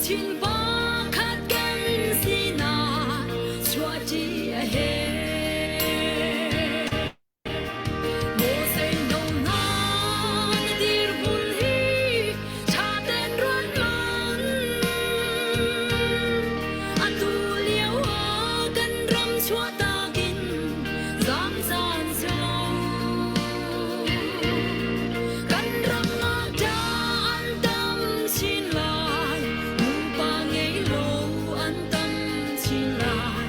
Lungthin pakhat kan sinak chuahṭi a herh. Maw seino hna na dirhmun hi ṭha tein ruat hmanh. Atu lio ah kan ram chuahtak in zaam caan si lo. Kan ram ah ṭah an tam chin lai, nupa ngei lo an tam chin lai.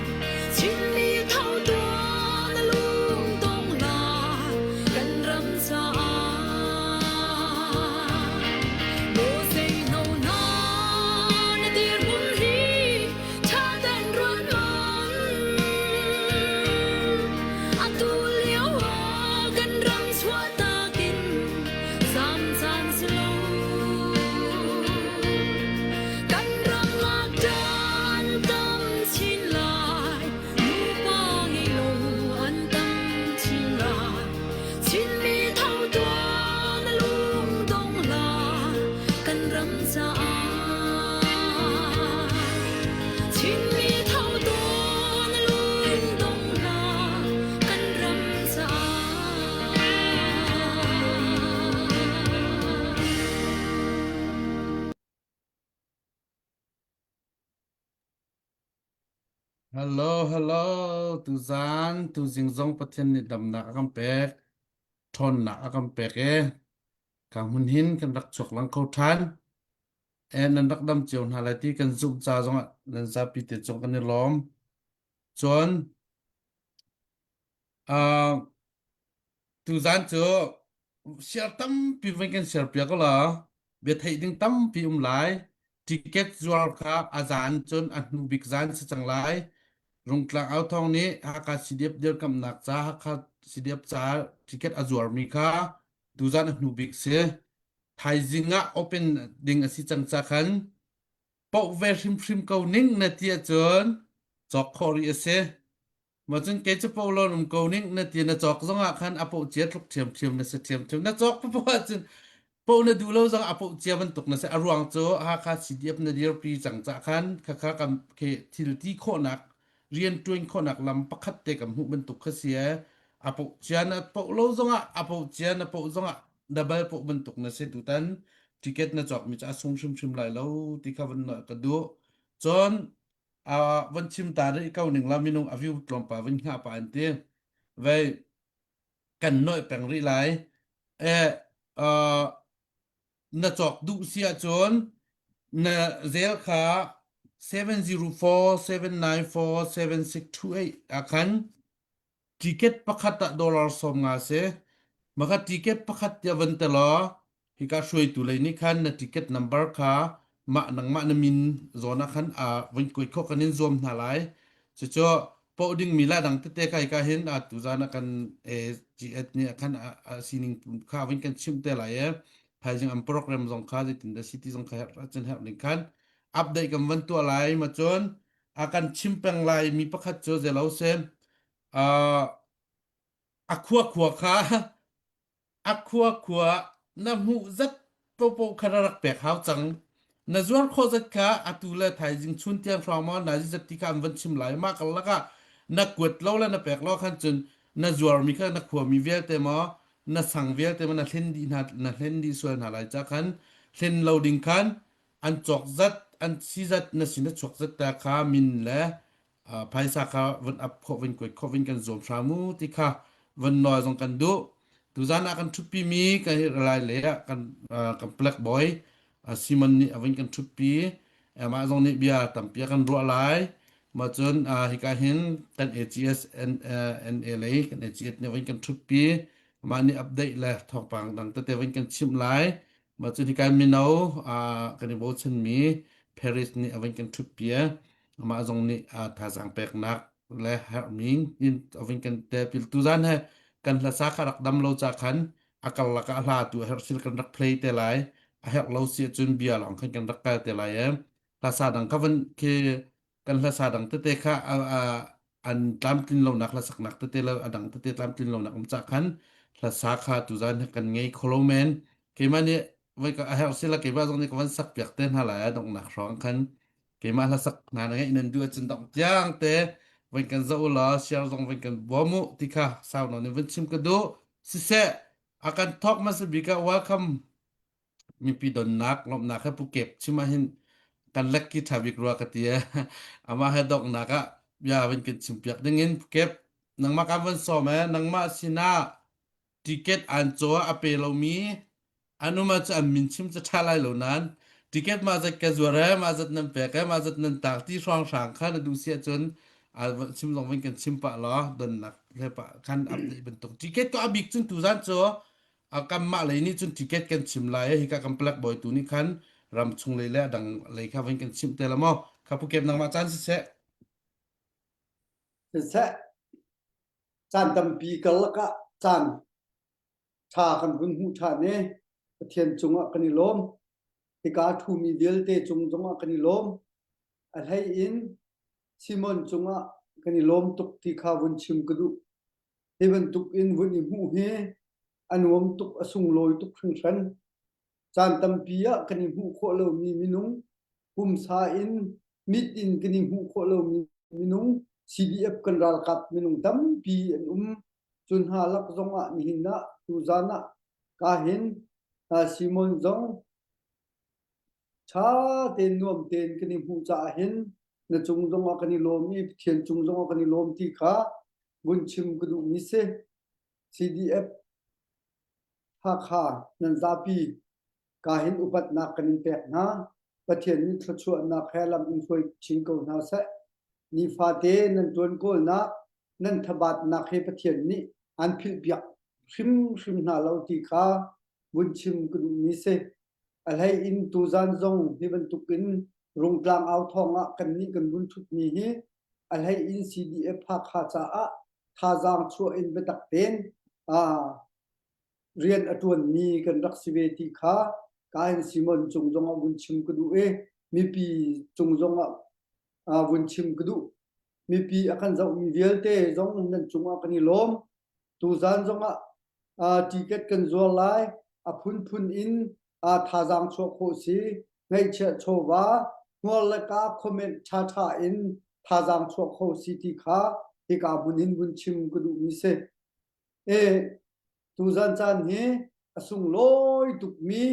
Chinmi tho tuah na lung dong hlah, kan ram caah. Maw seino hna na dirhmun hi ṭha tein ruat hmanh. Atu lio ah kan ram chuahtak in zaam caan si lo. Kan ram ah ṭan tam chin lai, nupa ngei lo an tam chin lai. Chinmi tho tuah na lung dong hlah, kan ram caah. Chinmi tho tuah na lung dong hlah, kan ram caah. Hello, hello. Tuzan, tuzing zong Pathian nih damnak a kan pek, ṭhawnnak a kan pek e. Ka hmun hin kan rak chuak lang kho ṭhan. E nan rak dam cio hna lai ti kan zumh ca zongah nan zapi te cung kan i lawm. Cun, uh, Tuzan cu share tampi voi kan share piak la bia theih ding tampi um lai. Ticket zuar kha a zan cun a hnu bik zan si cang lai. Rungtlang au thawng nih Hakha CDF dirkamnak ca Hakha CDF ca ticket a zuarmi kha tuzan a hnu bik si. Thaizing ah open ding a si cang ca khan poh ve hrimhrim ko ning na ti ahcun cawk khawh rih a si. Ma cun kei cu po lo um ko ning na ti na cawk zong ah khan a poh cia tluk ṭhiamṭhiam na si ṭhiamṭhiam na cawk poah ahcun po na duh lo zong a poh cia bantuk na si a ruang cu Hakha CDF na dirpi cang cah khan khakha kam khi thil ti khawhnak rian ṭuan khawhnak lam pakhat te kan hmuh bantuk kha si e a poh cia na poh lo zong ah a poh cia na poh zong ah double poh bantuk na si tutan ticket na cawk mi cu a sung hrimhrim lai lo ti kha van ka duh cun uh, van chim ta rih ko ning la minung a view tlawmpal van hngah pa an ti vei kan noi peng rih lai e uh, na cawk duh si ahcun na zel kha 704 794 7628 ah khan Ticket pakhat ah dollar 50 si. Maka ticket pakhat tiah van te law hika hruaitu lei nih khan na ticket number kha mah nangmah na min zawn ah khan a von kuai khawh kan in zuam hna lai. Cucu poh dingmi la dang tete kha hika hin a tuzan ah kan AGS nih khan a sining kha vun kan chimh te lai i thaizing an program zong kha zeitin dah si ti zong kha herh cun herh ning khan update kan van tuah lai ma cun a kan chim peng lai mi pakhat cu zelo se uh, a khua khua kha a khua khua na hmuh zat popo kha rak pek hau cang na zuar khawh zat kha atu le thaizing chun tiang hrawng ma na zat ti kha an van chim lai ma kal laka na kuat lo le na pek lo khan cun na zuar mi kha na khua mi vialte ma na sang vialte ma na hlen dih hna na hlen dih sual hna lai cha khan hlen lo ding khan an cawk zat an si zat na sin a chuak zat ta kha min le phaisa kha vun up khawh vun kuat khawh vun kan zuam hram u ti kha vun nawl zong kan duh tuzan ah kan ṭhutpi mi kan lai le ah kan kan black boy Simon nih a vun kan ṭhutpi amah zong nih bia tampi a kan ruah lai ma cun hika hin kan AGS NA lei kan AGS nih vun kan ṭhutpi amah nih update le thawngpang dang tete vun kan chimh lai Mah cu hika mino kan i bochanmi Paris nih a van kan ṭhutpiak. Amah zong nih thazaang peknak le herhmi in a van kan telpil. Tuzan he kan hlasa kha rak dam lo ca khan a karlak ah hla tu a herh sil kan rak play te lai. A herh lo si ahcun bia lawng khan kan rak kal te lai. Hlasa dang kha van khi kan hlasa dang tete kha an tlamtlin lonak hlasaknak tete le a dang tete tlamtlin lonak um cah khan hlasa kha tuzan kan ngei kholo men keimah nih Voi ka a herh sila keimah zong nih ka van sak piak te hna lai a donghnak hrawng khan keimah hla sak hna na ngeih nan duh ahcun dongh tiang te van kan zoh law share zong van kan bawm u ti kha sau nawn in van chim ka duh. Siseh a kan thawk hmasa bik ah welcome mipi donnak lawmhnak he Pu Kep chim ahhin kan lek ki ṭha bik rua ka ti e. Amah he donghnak ah bia van kan chim piak ding in Pu Kep nangmah kan van sawm e nangmah sinah ticket an caw a pe lomi an um ahcun an min chim cu ṭha lai lo nain ticket mah zat ka zuar e mah zat nan pek e mah zat nan tak ti hrawnghrang kha na duh si ahcun a chim zong van kan chim pah law donnak le pah khan update bantuk ticket ko a bik cun tuzan cu a kanmah lei nih cun ticket kan chim lai e hika kan palek bawi tu nih khan ram chung lei le a dang lei kha van kan chimh te la maw kha pu kep nangmah caan siseh. Siseh caan tampi karlak ah caan ṭha kan vun hmuh ṭhan i Pathian cungah kan i lawm. Hika a ṭhumi vialte cung zongah kan i lawm. A hlei in Simon cungah kan i lawm tuk ti kha vun chim ka duh. Hi bantuk in vun i hmuh hi a nuam tuk, a sunglawi tuk hringhran. Caan tampi ah kan i hmuh khawh lomi minung pumsa in mit in kan i hmuh khawh lomi minung CDF kan ralkap minung tampi an um. Cu hna lak zongah nihin ah tuzan ah ka hin Simon zong ṭha tein nuam tein kan i hmuh caah hin na cung zongah kan i lawm i Pathian cung zongah kan i lawm ti kha vun chim ka duhmi si. CDF Hakha nan zapi ka hin upatnak kan in pek hna. Pathian nih thluachuahnak he lam in hruai chin ko hna seh. Nifate nan ṭuan kawlnak, nan thabatnak he Pathian nih an philhpiak hrimhrim hna lo ti kha vun chim ka duhmi si. A hlei in tuzan zong hi bantukin Rungtlang au thawng ah kannih kan vun ṭhutmi hi a hlei in CDF Hakha caah thazaang chuah in biatak tein rian a ṭuanmi kan rak si ve ti kha kahin Simon cung zongah vun chim ka duh i mipi cung zongah vun chim ka duh. Mipi a kan zohmi vialte zong nan cungah kan i lawm. Tuzan zongah ticket kan zuar lai. A phunphun in thazaang chuah khawh si. Ngaihchiah chawva, hmuar le ka comment ṭhaṭha in thazaang chuah kho si ti kha hika hmun in vun chim ka duhmi si. E, tuzan caan hi a sunglawi tukmi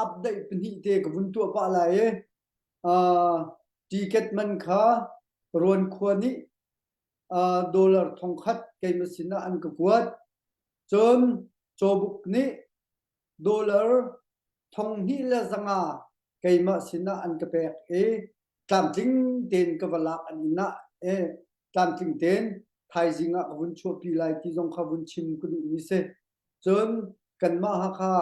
update pahnih te ka vun tuah pah lai i ticket man kha Ruan khua nih dollar thongkhat keimah sinah an ka kuat. Cun cawbuk nih dollar 2500 keimah sinah an ka pek i tlamtling tein ka va lak an inn ah e tlamtling tein thaizing ah ka vun chuahpi lai ti zong kha vun chim ka duhmi si. Cun kanmah Hakha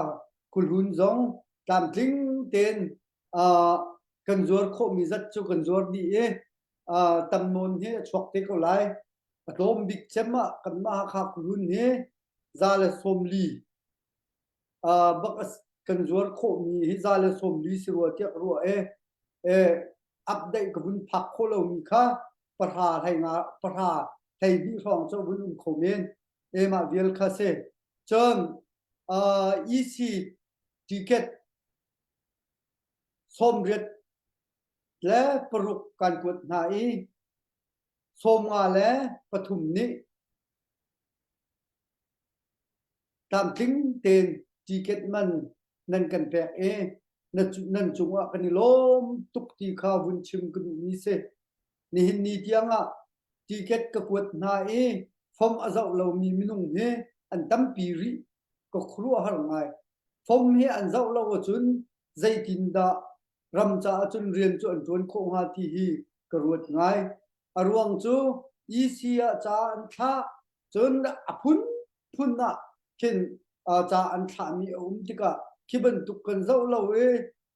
khuahlun zong tlamtling tein uh, kan zuar khawhmi zat cu kan zuar dih i uh, tam nawn hi a chuak te ko lai. A tlawm bik cem ah kanmah Hakha khuahlun hi 140 uh, bak kan zuar khawhmi hi 140 si rua tiah ka ruah e e update ka vun phak khawh lomi kha pahra hlei nga pahra hlei hnih hrawng cu vun um kho men e mah vial kha si cun uh, EC ticket 86 kan kuat hna i 53 nih tlamtling tein ticket man nan kan pek i nan cungah kan i lawm tuk ti kha vun chim ka duhmi si. Nihin ni tiangah ticket ka kuat hna i form a zoh lomi minung hi an tampi rih. Ka khuaruahhar ngai. Form hi an zoh lo ahcun zeitindah ram caah cun rian cu an ṭuan khawh hnga ti hi ka ruat ngai. A ruang cu EC ah ca an thlah cun a phunphun ah khin ca an thlahmi a um tikah khi bantuk kan zoh lo i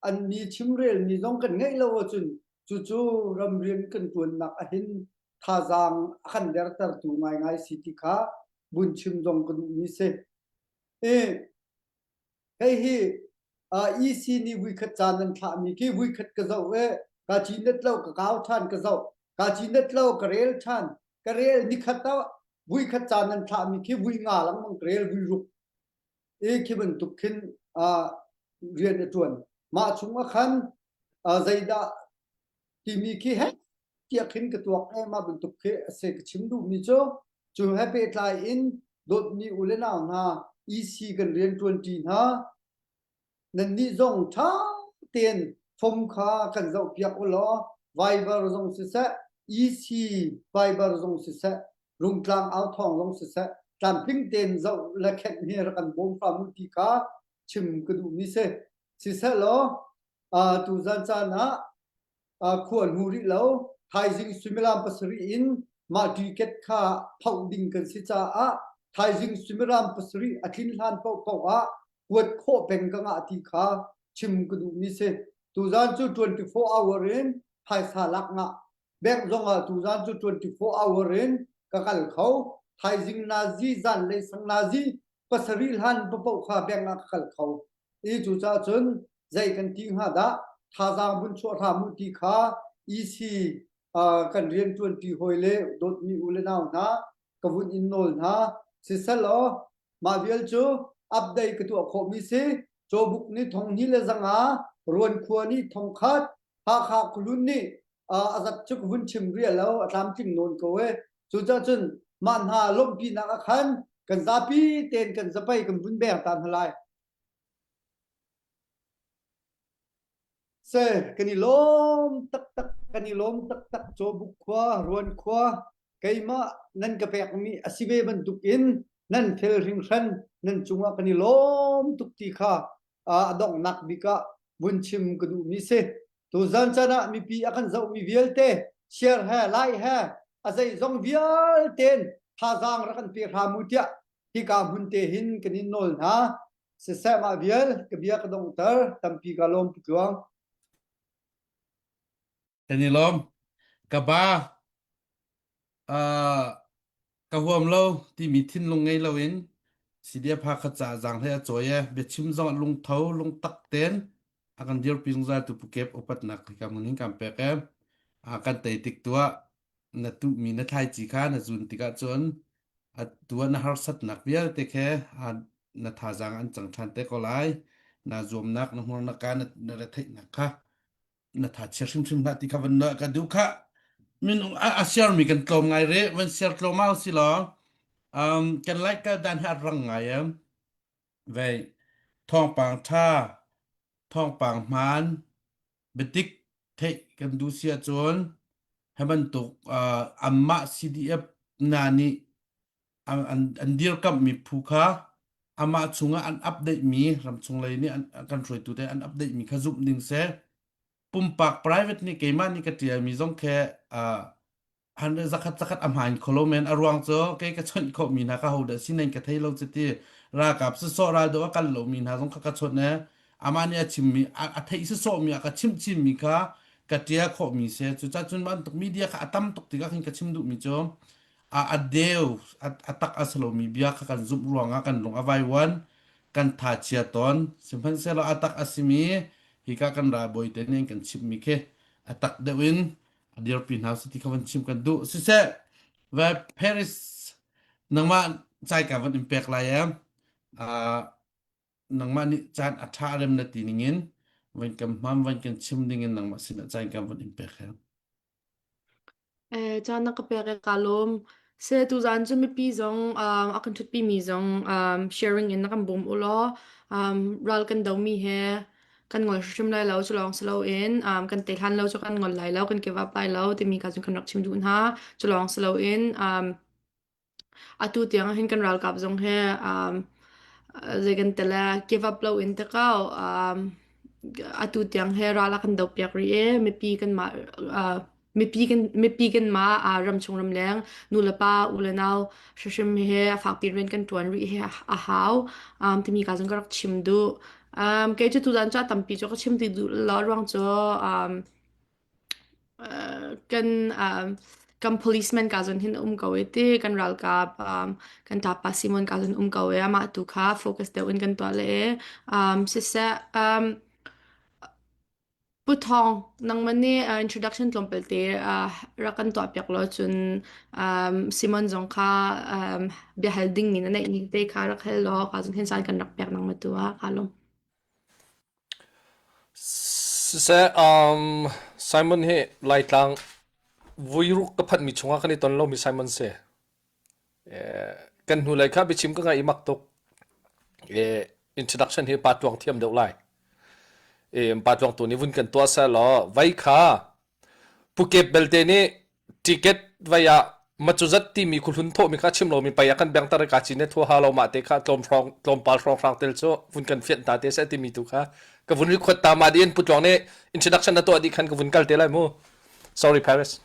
an mi chimrelmi zong kan ngeih lo ahcun cucu ramrian kan ṭuannak ahhin thazaang a kan dertertu ngaingai si ti kha vun chim zong ka duhmi si. I hei hi EC nih vuikhat ca nan thlahmi khi vuikhat ka zoh i ka cinet lo ka kau ṭhan ka zoh ka cinet lo ka rel ṭhan ka rel nikhat ah vuikhat ca nan thlahmi khi vui nga lengmang ka rel vui ruk i khi bantuk khin. rian a ṭuan. Mah chungah khan zeidah timi khi heh tiah khin ka tuak e mah bantuk khi a si ka chim duhmi cu cu he pehtlai in dawtmi u le nau hna EC kan rian ṭuanṭi hna nannih zong ṭha tein fom kha kan zohpiak u law Viber zong siseh EC Viber zong siseh Rungtlang authawng zong siseh tlamtling tein zoh le khenh hi rak kan bawm hram u ti kha chim ka duhmi si. Siseh law tuzan caan ah khua hnu rih lo thaizing suimilam pasarih in mah ticket kha phoh ding kan si caah thaizing suimilam pasarih a tlin hlan paohpaoh ah kuat khawh peng ka ngah ti kha chim ka duhmi si. Tuzan cu 24 hour in phaisa lak ngah. Bank zong ah tuzan cu 24 hour in ka kal kho. Thaizing nazi zanlei sang nazi pasarih hlan paoh kha bank ah ka kal kho. I cucaah cun zei kan ti hnga dah thazaang vun chuah hram u ti kha EC kan rianṭuanṭi hawi le dawtmi u le nau hna ka vun in nawl hna. Siselaw mah vial cu update ka tuah khawhmi si. Cawbuk nih thong hnih le zanga, Ruan khua nih thong khat, Hakha khualun nih a zat cu ka vun chim ria lo, a tlamtling nawn ko e. Cucaah cun mah hna lawmhpinak ah khan kan zapi tein kan zapei kan vun beng ta hna lai. Se kan i lawm taktak kan i lawm taktak Cawbuk khua Ruan khua keimah nan ka pekmi a si ve bantukin nan fel hringhran nan cungah kan i lawm tuk ti kha a donghnak bik ah vun chim ka duhmi si. Tuzan caan ah mipi a kan zohmi vialte share he like he a zeizong vialte thazaang rak kan pe hram u tiah hika hmun te hin kan in nawl hna. Siseh mah vial ka bia ka donghter tampi ka lawm pu tluang. Kan i lawm. Ka ba uh, ka huam lo timi thinlung ngei loin CDF Hakha ca zaanghlei a cawi e biachim zong lungtho lungtak ten a kan dirpi zungzal tu pukep upatnak hi ka mun in kan pek e a kan tei tik tuah na tuhmi na thlaici kha na zun tikah cun a tuah na harsatnak vialte khe na thazaang an cang ṭhan te ko lai. Na zuamnak na hmurnak ka na, na retheihnak kha na tha chia hrimhrim hlah ti kha van na ka duh kha minung a, a share mi kan tlawm ngai re van share tlawm au si law um, kan like kal dan hi a rang ngai em vei thawngpang tha thawngpang hmaan biatik theih kan duh si ahcun hi bantuk uh, anmah CDF hna nih an, an, an dirkamhmi phu kha amah chungah an update mi ramchung lei nih an, kan hruaitu te an update mi kha zumh ding seh pumpak private nih keimah nih ka tialmi zong khe uh, han zakhat zakhat a hmaan kho men a ruang cu kei ka chawnh khawh mi hna ka ho dah si nan ka thei lo cuti ralkap sisawh ral do a kal lo mi hna zong kha ka chawnh e amah nih a chimmi a theih sisawh mi a ka chimh chin mi kha ka tia khawh mi se cucah cun bantuk media kha a tam tuk tikah khin ka chim duh mi cu a a deu a tak a si lomi bia kha kan zumh ruangah kan lung a vaivuan kan tha chia tawn sihmanhsehlaw a tak a simi hika kan ralbawi te nih an kan chimhmi khi a tak deuh in a dirpi hna si ti kha van chim kan duh siseh ve Paris nangmah cai ka van in pek lai em uh, nangmah nih caan a tha rem na ti ningin van kan hmam van kan chim dingin nangmah sin ah caan kan van in pek hem Eh, caan na ka pek i kaa lawm. Se tuzaan cu mipi zong um, a kan ṭhutpimi zong um, sharing in na kan bawm u law um, ral kan domi he kan ngol hrim lai lo cu lawng si loin um, kan tei hlan lo cu kan ngol lai lo kan give up lai lo timi ka cun kan rak chim duh hna cu lawng si loin um, Atu tiang ah hin kan ralkap zong hi um, zei kan ti le give up lo in te ko um, atu tiang hi ral a kan dohpiak rih i mipi kanmah uh, mipi kan mipi kanmah uh, ramchung ramleng nu le pa u le nau hrimhrim hi a fakpi rian kan ṭuan rih hi a hau um, timi ka zong ka rak chim duh. Um, kei cu tuzan cu a tampi cu ka chim ti duh lo ruang cu um, kan kan policeman ka zawn hin um ko i ti kan ralkap kan ṭapa Simon ka zawn um ko i amah tu kha focus deuh in kan tuah le um, siseh um, Pu Thawng nangmah nih introduction tlawmpal te rak kan tuah piak law cun um, Simon zong kha um, biahal ding mi na neih ning te kha rak hal law ka zun hin san kan rak pek nangmah tu ah ka lawm. Siseh, um, Simon hi Laitlang vuiruk ka phanhmi chungah kan i ton lomi Simon si. Eh, kan hnulei kha biachim ka ngaih i mak tuk. Eh, introduction hi pa tuang thiam deuh lai. Eh, pa tuang tu nih vun kan tuah seh law vai kha Phuket belte nih ticket vai ah macuzat timi khuhlun thawhmi kha chim lomi pei a kan bengter i ka cin i thuha lo mah te kha tlawm hrawng tlawmpal hrawnghrang tel cu vun kan fianh ta te seh timi tu kha ka vun record ta ma din putluang nih introduction na tuah dih khan ka vun kal te lai mu sorry Paris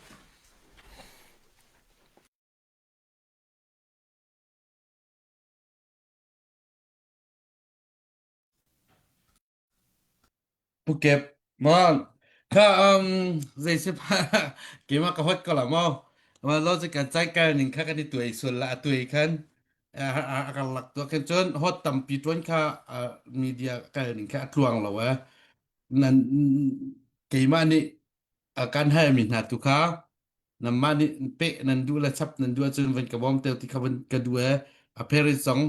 Pukep ma kha um zei si pa keimah ka hot ko la mo ma lo ci kan chai kal ning kha kan i tuai sul la a tuai khan a kan lak tu khan cun hot tampi tuan kha media kal ning kha a tluang lo e nan keimah nih kan hal mi hna tu kha namah nih pe nan duh le chap nan duh ahcun van ka bawm teu ti kha van ka duh e a Paris zong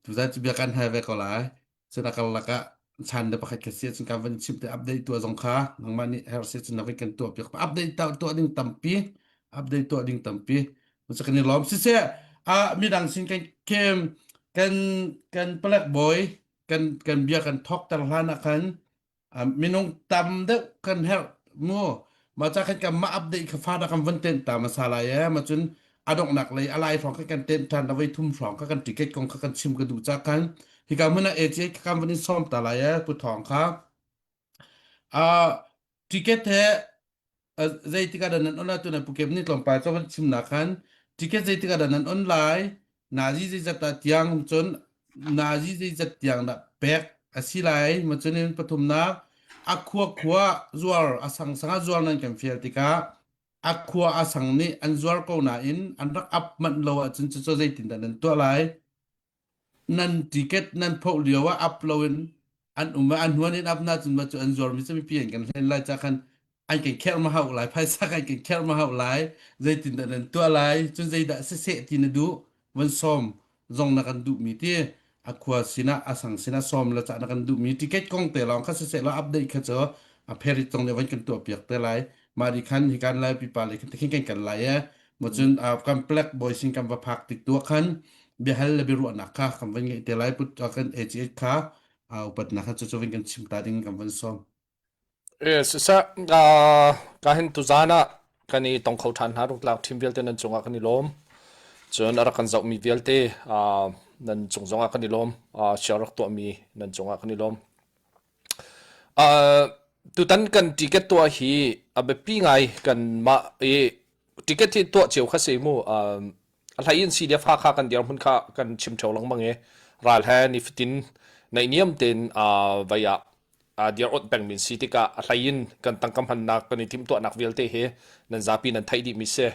tuzan cu bia kan hal ve ko lai. Cun a karlak ah chan le pakhat khat si ahcun kan van chimh te update tuah zong kha nangmah nih herh si cun na van kan tuah piak. Update tuah ding tampi, update tuah ding tampi. Cu kan i lawm. Siseh, ah midang sin kan kem kan kan palek bawi kan kan bia kan thok ter hlan ah khan minung tam deuh kan herh mu ma cha khan kan mah update kha fa da kan van ten ta ma sa lai e ma cun adongnak lei alai hrawng kha kan ten than da voi thum hrawng kha kan ticket kong kha kan chim ka duh cha khan hika mun ah AJ kha kan van in som ta lai e pu thong kha a ticket he zeitik ah dah nan on lai tu nan pukep nih tlawmpal cu van chim nak khan ticket zeitik ah dah nan on lai nazi zeizat ah tiang cun nazi zeizat tiang dah pek a si lai ma cun in pathumnak a khua khua zuar a sang sang ah zuar nan kan fial tikah a khua a sang nih an zuar ko nain an rak up manh lo ahcun cucu zeitin dah nan tuah lai Nan ticket nan phoh lio ah up loin an um i an huan in up na cun ma cu an zuarmi cu mipi an kan hlen lai ca khan an kan kherh ma hauh lai phaisa kan kan kherh ma hauh lai zeitindah nan tuah lai cun zeidah siseh ti na duh van sawm zong na kan duhmi ti a khua sinah a sang sinah sawm la cah na kan duhmi ticket kong te lawng kha siseh law update kha cu a pherit zong nih van kan tuah piak te lai mah di khan hikan lai pipa le khan khin kan kan lai e ma cun kan black boy sin kan va phak tik tu khan biahal le biaruahnak kha kan van ngeih te lai put kan AGH kha upatnak kha cu van kan chim ta ding kan van sawm. Yes, sa ka hin tu zan ah kan i tong kho ṭhan hna rungtlak ṭhim vialte nan cungah kan i lawm. Cun a rak kan zohmi vialte nan cung zongah kan i lawm. Share rak tuahmi nan cungah kan i lawm. Tutan kan ticket tuah hi a biapi ngai kanmah i ticket hi tuah cio kha si mu. A hlei in CDF Hakha kan dirhmun kha kan chim ṭheo lengmang i ral he nifatin naihniam tein vai ah dir awt pengmi si tikah a hlei in kan tangka hmannak kan i timhtuahnak vialte hi nan zapi nan theih dihmi si.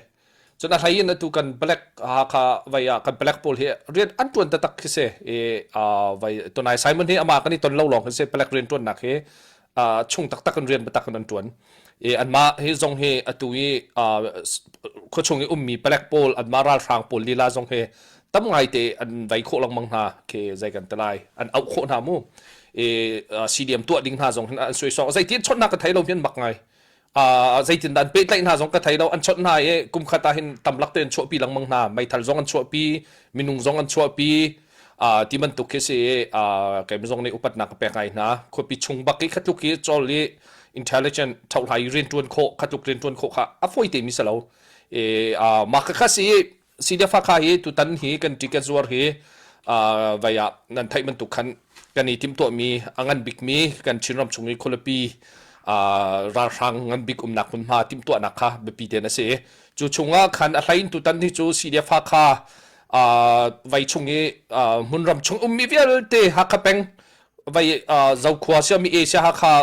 Cun a hlei in atu kan palek Hakha vai ah kan palek pawl hi rian an ṭuan taktak khi si. I vai tunai Simon hi amah kan i ton lo lawng khi si palek rian ṭuannak hi chung taktak in rian biatak in an ṭuan. I anmah hi zong hi atu i khuachung i ummi palek pawl anmah ralhrang pawl lila zong hi tam ngaite an vai khawh lengmang hna khi zei kan ti lai an auh khawh hna mu i CDM tuah ding hna zong hin an suaisawk zeitin chonhnak ka thei lo hian mak ngai uh, zeitin dah an pehtlaih hna zong ka thei lo an chawnh hna i kum khat ah hin tamlak te an chuahpi lengmang hna meithal zong an chuahpi minung zong an chuahpi uh, ti bantuk khi si uh, keimah zong nih upatnak ka pek ngai hna khuapi chung bak i khatluk i chol i intelligent thohlai riantuan khawh khatluk riantuan khawh kha a fawi te mi si lo e uh, mah kha si CDF Hakha hi tutan hi kan ticket zuar hi vai ah nan theih bantuk khan kan i timhtuahmi a ngan bikmi kan Chinram chung i khualipi ralhrang ngan bik umnak hmunhma timhtuahnak kha biapi tein a si. Cu chungah khan a hlein tutan hi cu CDF Hakha vai chung i hmunram chung ummi vialte Hakha peng vai Zokhua siami Asia Hakha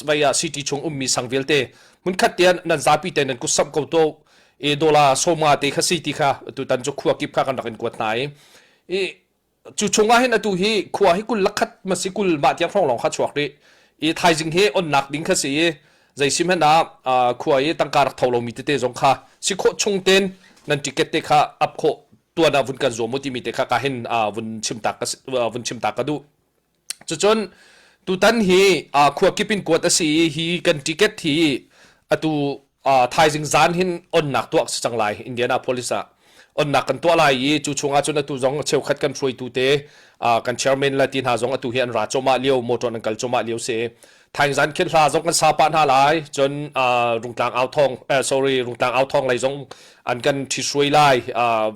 vai ah city chung ummi sang vialte hmunkhat tian nan zapi te nan kut samh ko to i dollar sawmnga te kha si ti kha tutan cu khua kip kha kan rak in kuat hna i i cu chungah hin atu hi khua hi kul lakhat ma si kul mah tiang hrawng lawng kha chuak rih i thaizing hi onnak ding kha si i zei sim hen ah khua i tangka rak tho lomi tete zong kha si khawh chung ten nan ticket te kha ap khawh tuan ah vun kan zuam mu timi te kha ka hin vun chim tak ka vun chim tak ka duh cucun. Tutan hi khua kip in kuat a si i hi kan ticket hi atu thaizing zan hin onnak tuah si cang lai Indianapolis ah onnak kan tuah lai i cu chungah cun atu zong cheukhat kan hruaitu te kan chairman le ti hna zong atu hi an ra cawmah lio motor an kal cawmah lio si thaing zan khin hla zong kan sa pah hna lai cun rungtlang au thong sorry rungtlang au thong lei zong an kan ṭhi hruai lai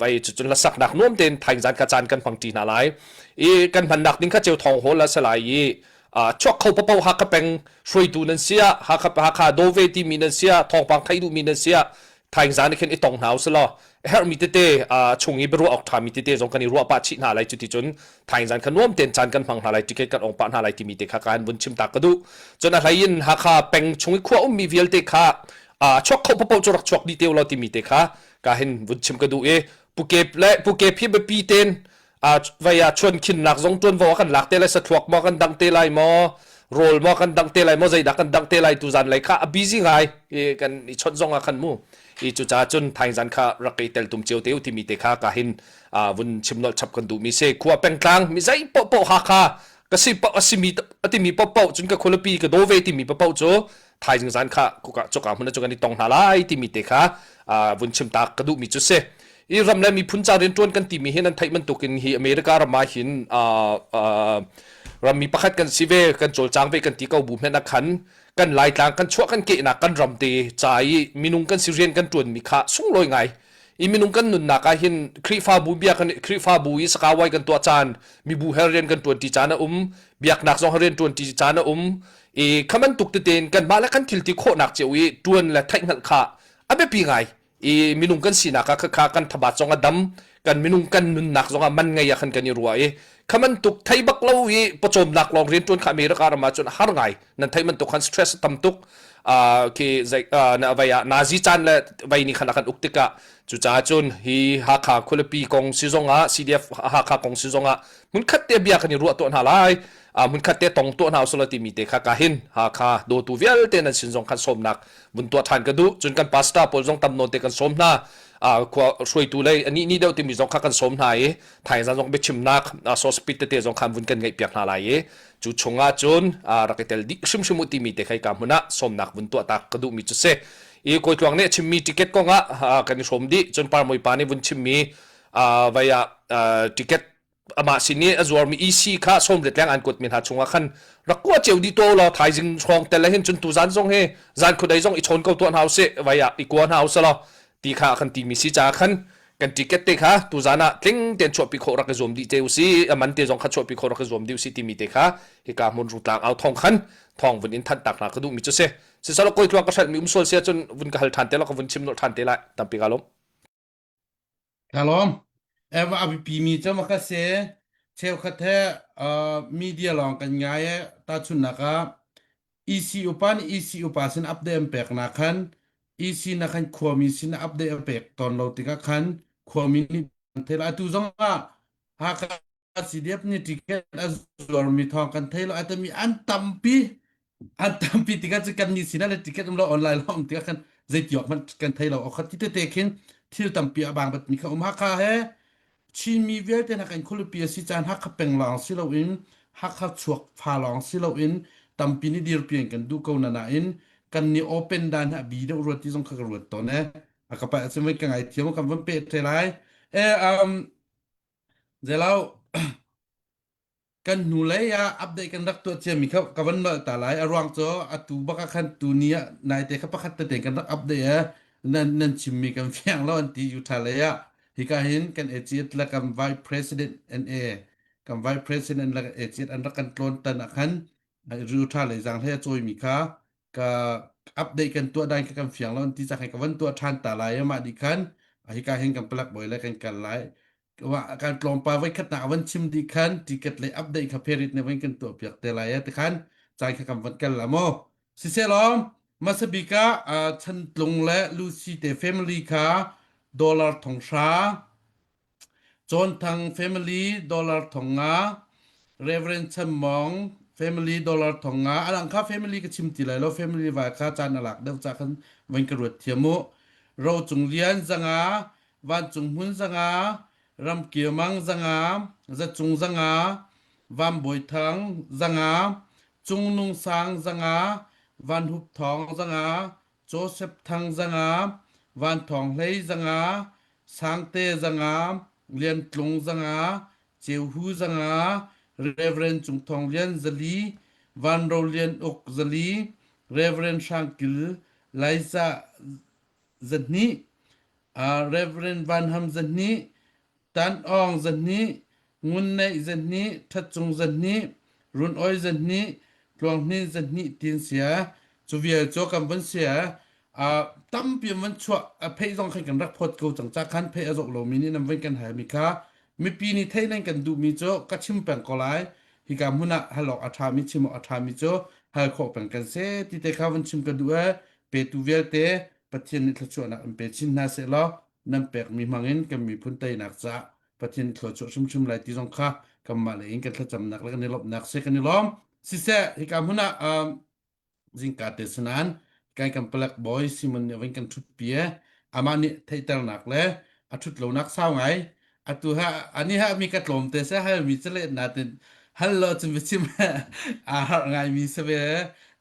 vai cun hlasaknak nuam tein thaing zan kha caan kan hmang ṭi hna lai i kan hmannak ding kha ceu thong hall a si lai i chuak kho papo Hakha peng hruaitu nan si ah Hakha Hakha daw ve timi nan si ah thawngpang theih duhmi nan si ah thaing zan khin i tong hna usih herhmi tete chung i biaruah awk ṭhami tete zong kan i ruah pah chih hna lai cuti cun thaing zan kha nuam tein caan kan hmang hna lai ticket kan ong pah hna lai timi te kha kan vun chim ta ka duh cun a hlei in Hakha peng chung i khua ummi vialte kha chuak kho papo cu rak chuak dih te law timi te kha ka hin vun chim ka duh i Pukep le Pukep hi biapi ten vai ah chuan khinnak zong ṭuanvo a kan lak te lai sathluak maw kan dang te lai maw rawl maw kan dang te lai maw zeidah kan dang te lai tu zan lei kha a busy ngai i kan i chawnh zong ah khan mu i cucaah cun thaizan kha rak i tel tum cio te u timi te kha ka hin vun chim nolh chap kan duh mi si khua pengtlang mi zei paoh Hakha ka si paoh a simi a timi paoh cun ka khualipi ka daw ve timi paoh cu thaizing zan kha kuka choka hmun cu kan i tong hna lai timi te kha vun chim tak ka duh mi cu si i ram le miphun ca rianṭuan kan timi hi nan theih bantukin hi America ram ah hin rammi pakhat kan si ve kan cawlcang ve kan ti ko bu hmenh ah khan kan laitlang kan chuah kan kehnak kan ram te ca i minung kan si rian kan ṭuanmi kha sunglawi ngai i minung kan nunnak ah hin Khrihfabu bia kan Khrihfabu i sakawai kan tuah caan mibu he rian kan ṭuanṭi caan a um biaknak zong rian ṭuanṭi caan a um i kha bantuk tein kanmah le kan thil ti khawhnak cio i ṭuan le theihhngalh kha a biapi ngai i minung kan sinak ah khakha kan thabat zong a dam kan minung kan nunnak zong ah man ngei ah khan kan i ruah i kha bantuk thei bak lo i pawcawmnak lawng rian ṭuan kha America ram ah cun har ngai nan thei bantuk khan stress tam tuk khi zei na vai ah Nazi caan le vai ni khan a kan uk tikah cucaah cun hi Hakha khualipi kong si zong ah CDF Hakha kong si zong ah hmunkhat te bia kan i ruah tuah hna lai hmunkhat te tong tuah hna usula timi te kha ka hin Hakha dawtu vialte nan sin zong khan sawmnak vun tuah ṭhan ka duh cun kan pastor pawl zong tam nawn te kan sawm hna khua hruaitu lei ani ni deuh timi zong kha kan sawm hna i thaizan zong biachimnak sospit tete zong khan vun kan ngeih piak hna lai i cu chungah cun rak i tel dih hrimhrim u timi te khai ka hmun ah sawmnak vun tuah tak ka duhmi cu si i kawi tluang nih a chimmi ticket kong ah kan i hrawm dih cun parmui pa nih vun chimmi vai ah ticket amah sin i a zuarmi EC kha 80 leng an kuatmi hna chungah khan rak kua cio dih tuah law thaizing hrawng tel hin cun tuzan zong hi zan khudei zong i chawn ko tuah hna usih vai ah i kua hna usih law ti kha kan timi si caah khan kan ticket te kha tuzan ah tling tein chuahpi khawh rak i zuam dih te usih a man te zong kha chuahpi khawh rak i zuam dih usih timi te kha hika hmun rutlang au thong khan thong vun in thanh tak hna ka duhmi cu si sisalo koi tluang ka hrelhmi um sual sia cun vun ka hal ṭhan te law ka vun chim nolh ṭhan te lai tampi ka lawm Ka lawm. Eva a biapimi cu ma ka si. Cheukhat he uh, media lawng kan ngai i tahchunhnak ah EC upa nih EC upa sin update an peknak khan EC na khan khuami sin update a pek tawn lo tikah khan khuami nih an thei lo. Atu zong ah Hakha CDF nih ticket a zuarmi thawng kan thei lo. Atami an tampi an tampi tikah cu kan nih sinah le ticket um lo online lo um tikah khan zeiti awk hmanh kan thei lo okhat ti tete khin thil tampi a bang batmi kha um Hakha he Chinmi vialte hna kan khualipi a si caan Hakha peng lawng si loin Hakha chuak fa lawng si loin tampi nih dirpi an kan duh ko na nain kan nih open dan hi a bi deuh ruat ti zong kha ka ruat tawn e a ka pa cun ka ngai thiam kan van pe te lai e um zelau Kan hnulei ah update kan rak tuah ciami kha ka van nolh ta lai. A ruang cu atu bak ah khan tuni ah naite kha pakhat tete kan rak update e nan nan chimmi kan fiang lo an ti Utah lei ah. Hika hin kan AGS le kan Vice President NA kan Vice President le AGS an rak kan tlawn tan ah khan Utah lei zang hlei a cawimi kha ka update kan tuah dan kha kan fiang lo an ti cang ka van tuah ṭhan ta lai mah dih khan hika hin kan palak bawi le kan kal lai kan tlawmpal voi khat nak van chim dih khan ticket le update kha pherit ne van kan tuah piak te lai te khan cai kha kan van kal la mo siselaw masabika chantlung le Lucy te family kha dollar thong hra Cawnthang family dollar 500 Reverend Chan Mawng family dollar 500 a dang kha family ka chim ti lai lo family vai kha caan a lak deuh ca khan van ka ruat thiam u Ro Cung Lian 500 Vancung Hmun 500 Ramkio Mang 500 Zacung 500 Van Bawi Thang 500. Cungnung Sang 500, Van Hup Thawng 500, Joseph Thang 500, Van Thawng Hlei 500, Sangte 500, Lian Tlung 500, Ceu Hu 500, Reverend Cung Thawng Lian 400, Van Ro Lian Uk 400, Reverend Hrang Kil Laiza 200, Reverend Van Ham 200, Tan Awng 200, Ngun Neih 200, Ṭhat Cung 200, Run Oi 200, Tluang Hnin 200 tin sia. Cu vial cu kan vun sia. Uh, tampi an van chuah a phei zong khan kan rak phawt ko cang ca khan phei a zawh lomi nih nan van kan halmi kha mipi nih thei nan kan duhmi cu ka chim peng ko lai hika hmun ah hal awk a ṭhami chim awk a ṭhami cu hal khawh peng kan si ti te kha van chim ka duh e petu vialte Pathian nih thluachuahnak in pe chin hna seh law nan pekmi hmangin kan miphun teinak caah Pathian nih thluachuah hrimhrim lai ti zong kha kanmah lei in kan thlacamnak le kan i lawmhnak si kan i lawm. Siseh, hika hmun ah um, zingka te sanan kai kan palek bawi Simon nih vin kan ṭhut pi e amah nih theihternak le a ṭhut lonak sau ngai atu ha ani ha mi ka tlawm te se hal mi chale na tin hal lo cun biachim aa harh ngai mi se ve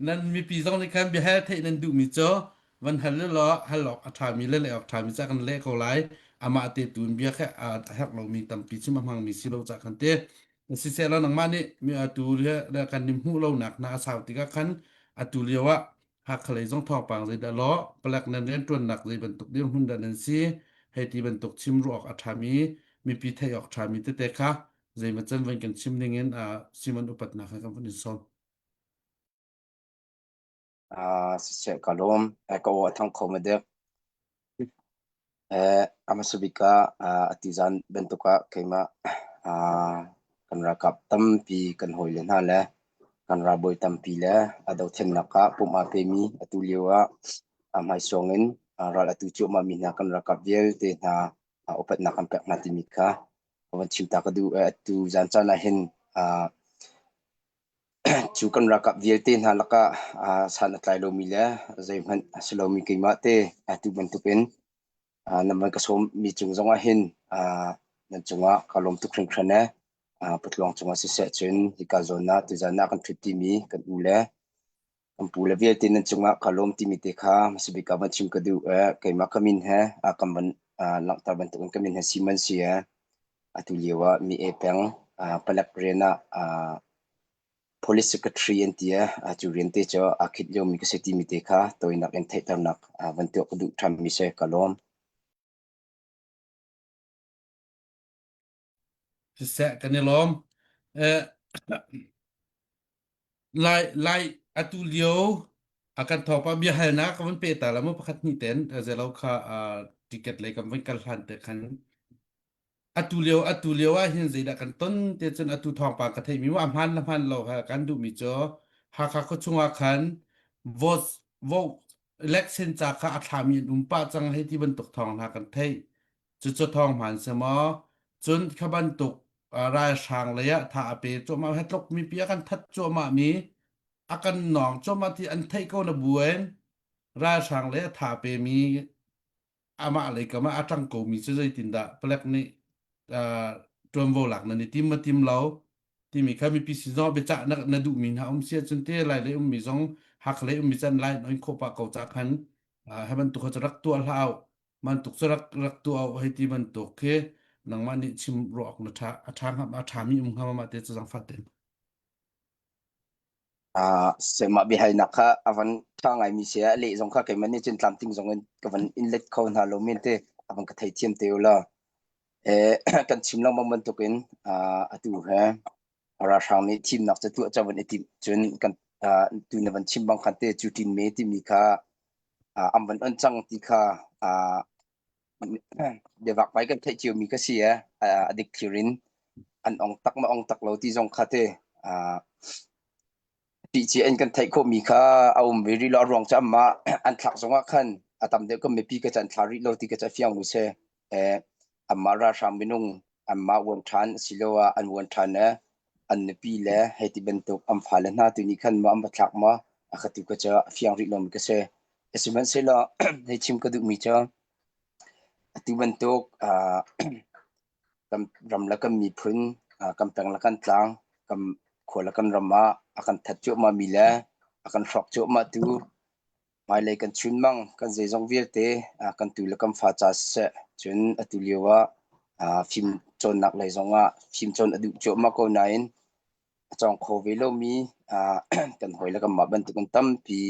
nan mipi zong nih khan bia hal theih nan duh mi cu van hal law hal awk a ṭhami le leh awk ṭhami ca kan leh ko lai amah te tu in bia kha a herh lomi tampi chim a hmangmi si lo ca khan te siseh law nangmah nih mi atu le kan nim hmuh lonak hna a sau tikah khan atu lio ah Hakha lei zong thawngpang zeidah law palek nan rianṭuannak zei bantuk dirhmun dah nan si hei ti bantuk chim ruah awk a ṭhami mipi theih awk ṭhami tete kha zeimaw can van kan chim ding in Simon upatnak he kan vun in sawm. Siseh ka lawm. Ka aw a thang kho ma dek. A hmasa bik ah atu zan bantuk ah keimah kan ralkap tampi kan hawile hna le kan ralbawi tampi le a dothlennak ah pumh aa pemi atu lio ah a hmaisuang in ral atu cuahmah mi hna kan ralkap vialte hna upatnak kan pek hna timi kha ka van chim ta ka duh. Atu zan caan ah hin Cu kan ralkap vialte hna lakah san a tlai lomi le zeihmanh a si lomi keimah te atu bantukin nan van ka sawmmi cung zongah hin nan cungah ka lawm tuk hringhran ee. Patluang cungah siseh cun hika zawn ah tuzan ah kan ṭhut timi kan u le kan pu le vialte nan cungah ka lawm timi te kha hmasa bik ah van chim ka duh ee. Keimah ka min he kan van langhter bantukin ka min he Simon si ee. Atu lio ah mi e peng palek rian ah Police Secretary an ti i cu rian te cu aa khit liomi ka si timi te kha tawinak in theihternak van tuah ka duh ṭhanmi si. Ka lawm. Siseh kan i lawm. Eh, lai lai atu lio a kan thawngpa biahalnak ka van pe ta la mu pakhat hnih ten zelo kha ticket lei kan van kal hlan te khan Atu lio atu lio ah hin zeidah kan ton te cun atu thawngpang ka theihmi mu a hmaan le hmaan lo ha kan duhmi cu Hakha khuachung ah khan vote vote election ca kha a thlami an um pah cang hei ti bantuk thawng hna kan theih. Cucu thawng hmaan si maw? Cun kha bantuk ralhrang lei ah tha a pe cuahmah he tluk mipi a kan that cuahmah mi a kan nawng cuahmah ti an theih ko na buin ralhrang lei a tha pe mi amah lei kam ah a ṭang komi cu zeitindah palek nih ṭuanvo lak nan i tim ma tim lo timi kha mipi sin zong biacah na, na duhmi hna um si ahcun te lai lei ummi zong Hakha lei ummi can lai in khawh pah ko ca khan hi bantuk kha cu rak tuah hlah au bantuk cu rak rak tuah au hei ti bantuk khi nangmah nih chim ruah awk na ṭha a ṭha hnga a ṭhami um hnga ma te cu zangfah ten Mah biahalnak kha a van ṭha ngaimi si a leh zong kha keimah nih cun tlamtling zong in ka van in let kho hna lo men te a van ka theithiam te u law. Kan chim lengmang bantukin atu he ralhrang nih thimnak cu tuah ca van i timh cun kan tu na van chim bang khan te cu ṭin me timi kha an van on cang ti kha biavakvai kan theih ciomi ka si ee. A dikthlir in an ong tak ma ong tak lo ti zong kha te ṭihcia in kan theih khawhmi kha a um ve rih lo. A ruang cu anmah an thlak zongah khan a tam deuh kan mipi ka cu an thla rih lo ti ka cu a fiang mu si. Anmah ralhrang minung anmah uan ṭhan asiloah an uan ṭhan le an nupi le hei ti bantuk an fale hna tu nih khan maw an va thlak maw a ka tu ka cu a fiang rih lomi ka si. Sihmanhsehlaw hei chim ka duhmi cu atu bantuk kan ram le kan miphun, kan peng le kan tlang, kan khua le kan ram ah. a kan that cuahmah mi le a kan hrawk cuahmah tu hmailei kan chunmang kan zeizong vialte kan tu le kan fa ca siseh cun atu lio ah fim cawnnak lei zong ah fim cawn a duh cuahmah ko nain a cawng kho ve lomi kan hawi le kanmah bantukin tampi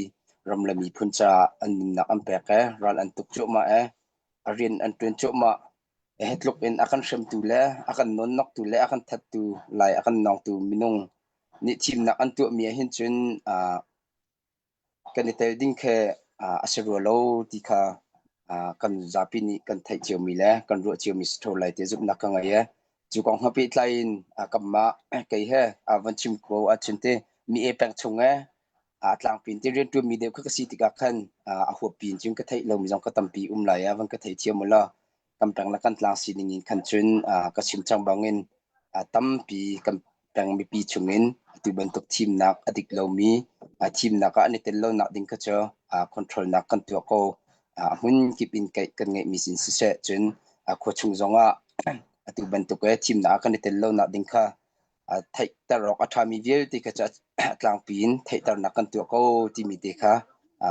ram le miphun caah an nunnak an pek i ral an tuk cuahmah i a rian an ṭuan cuahmah. Hi tluk in a kan hremtu le a kan nawnnoktu le a kan thattu lai a kan nawngtu minung nih thimnak an tuahmi ah hin cun kan i tel ding khi a si rua lo ti kha kan zapi nih kan theih ciomi le kan ruah ciomi si ṭheo lai ti zumhnak ka ngei i cu kong he pehtlai in kanmah kei he van chim ko ahcun ti mi e peng chung e a tlangpi in ti rianṭuanmi deuh kha ka si tikah khan a huappi in cun ka theih lomi zong ka tampi um lai a van ka theithiam u law kan peng le kan tlang sining in khan cun ka chim cang bangin tampi kan peng mipi chungin atu bantuk thimnak a dik lomi thimnak ah an i tel lonak ding kha cu control nak kan tuah ko. A hmun kip in kan ngeihmi sin siseh cun khua chung zongah atu bantuk e thimnak ah kan i tel lonak ding kha theihter awk a ṭhami vialte kha cu tlangpi in theihternak kan tuah ko timi te kha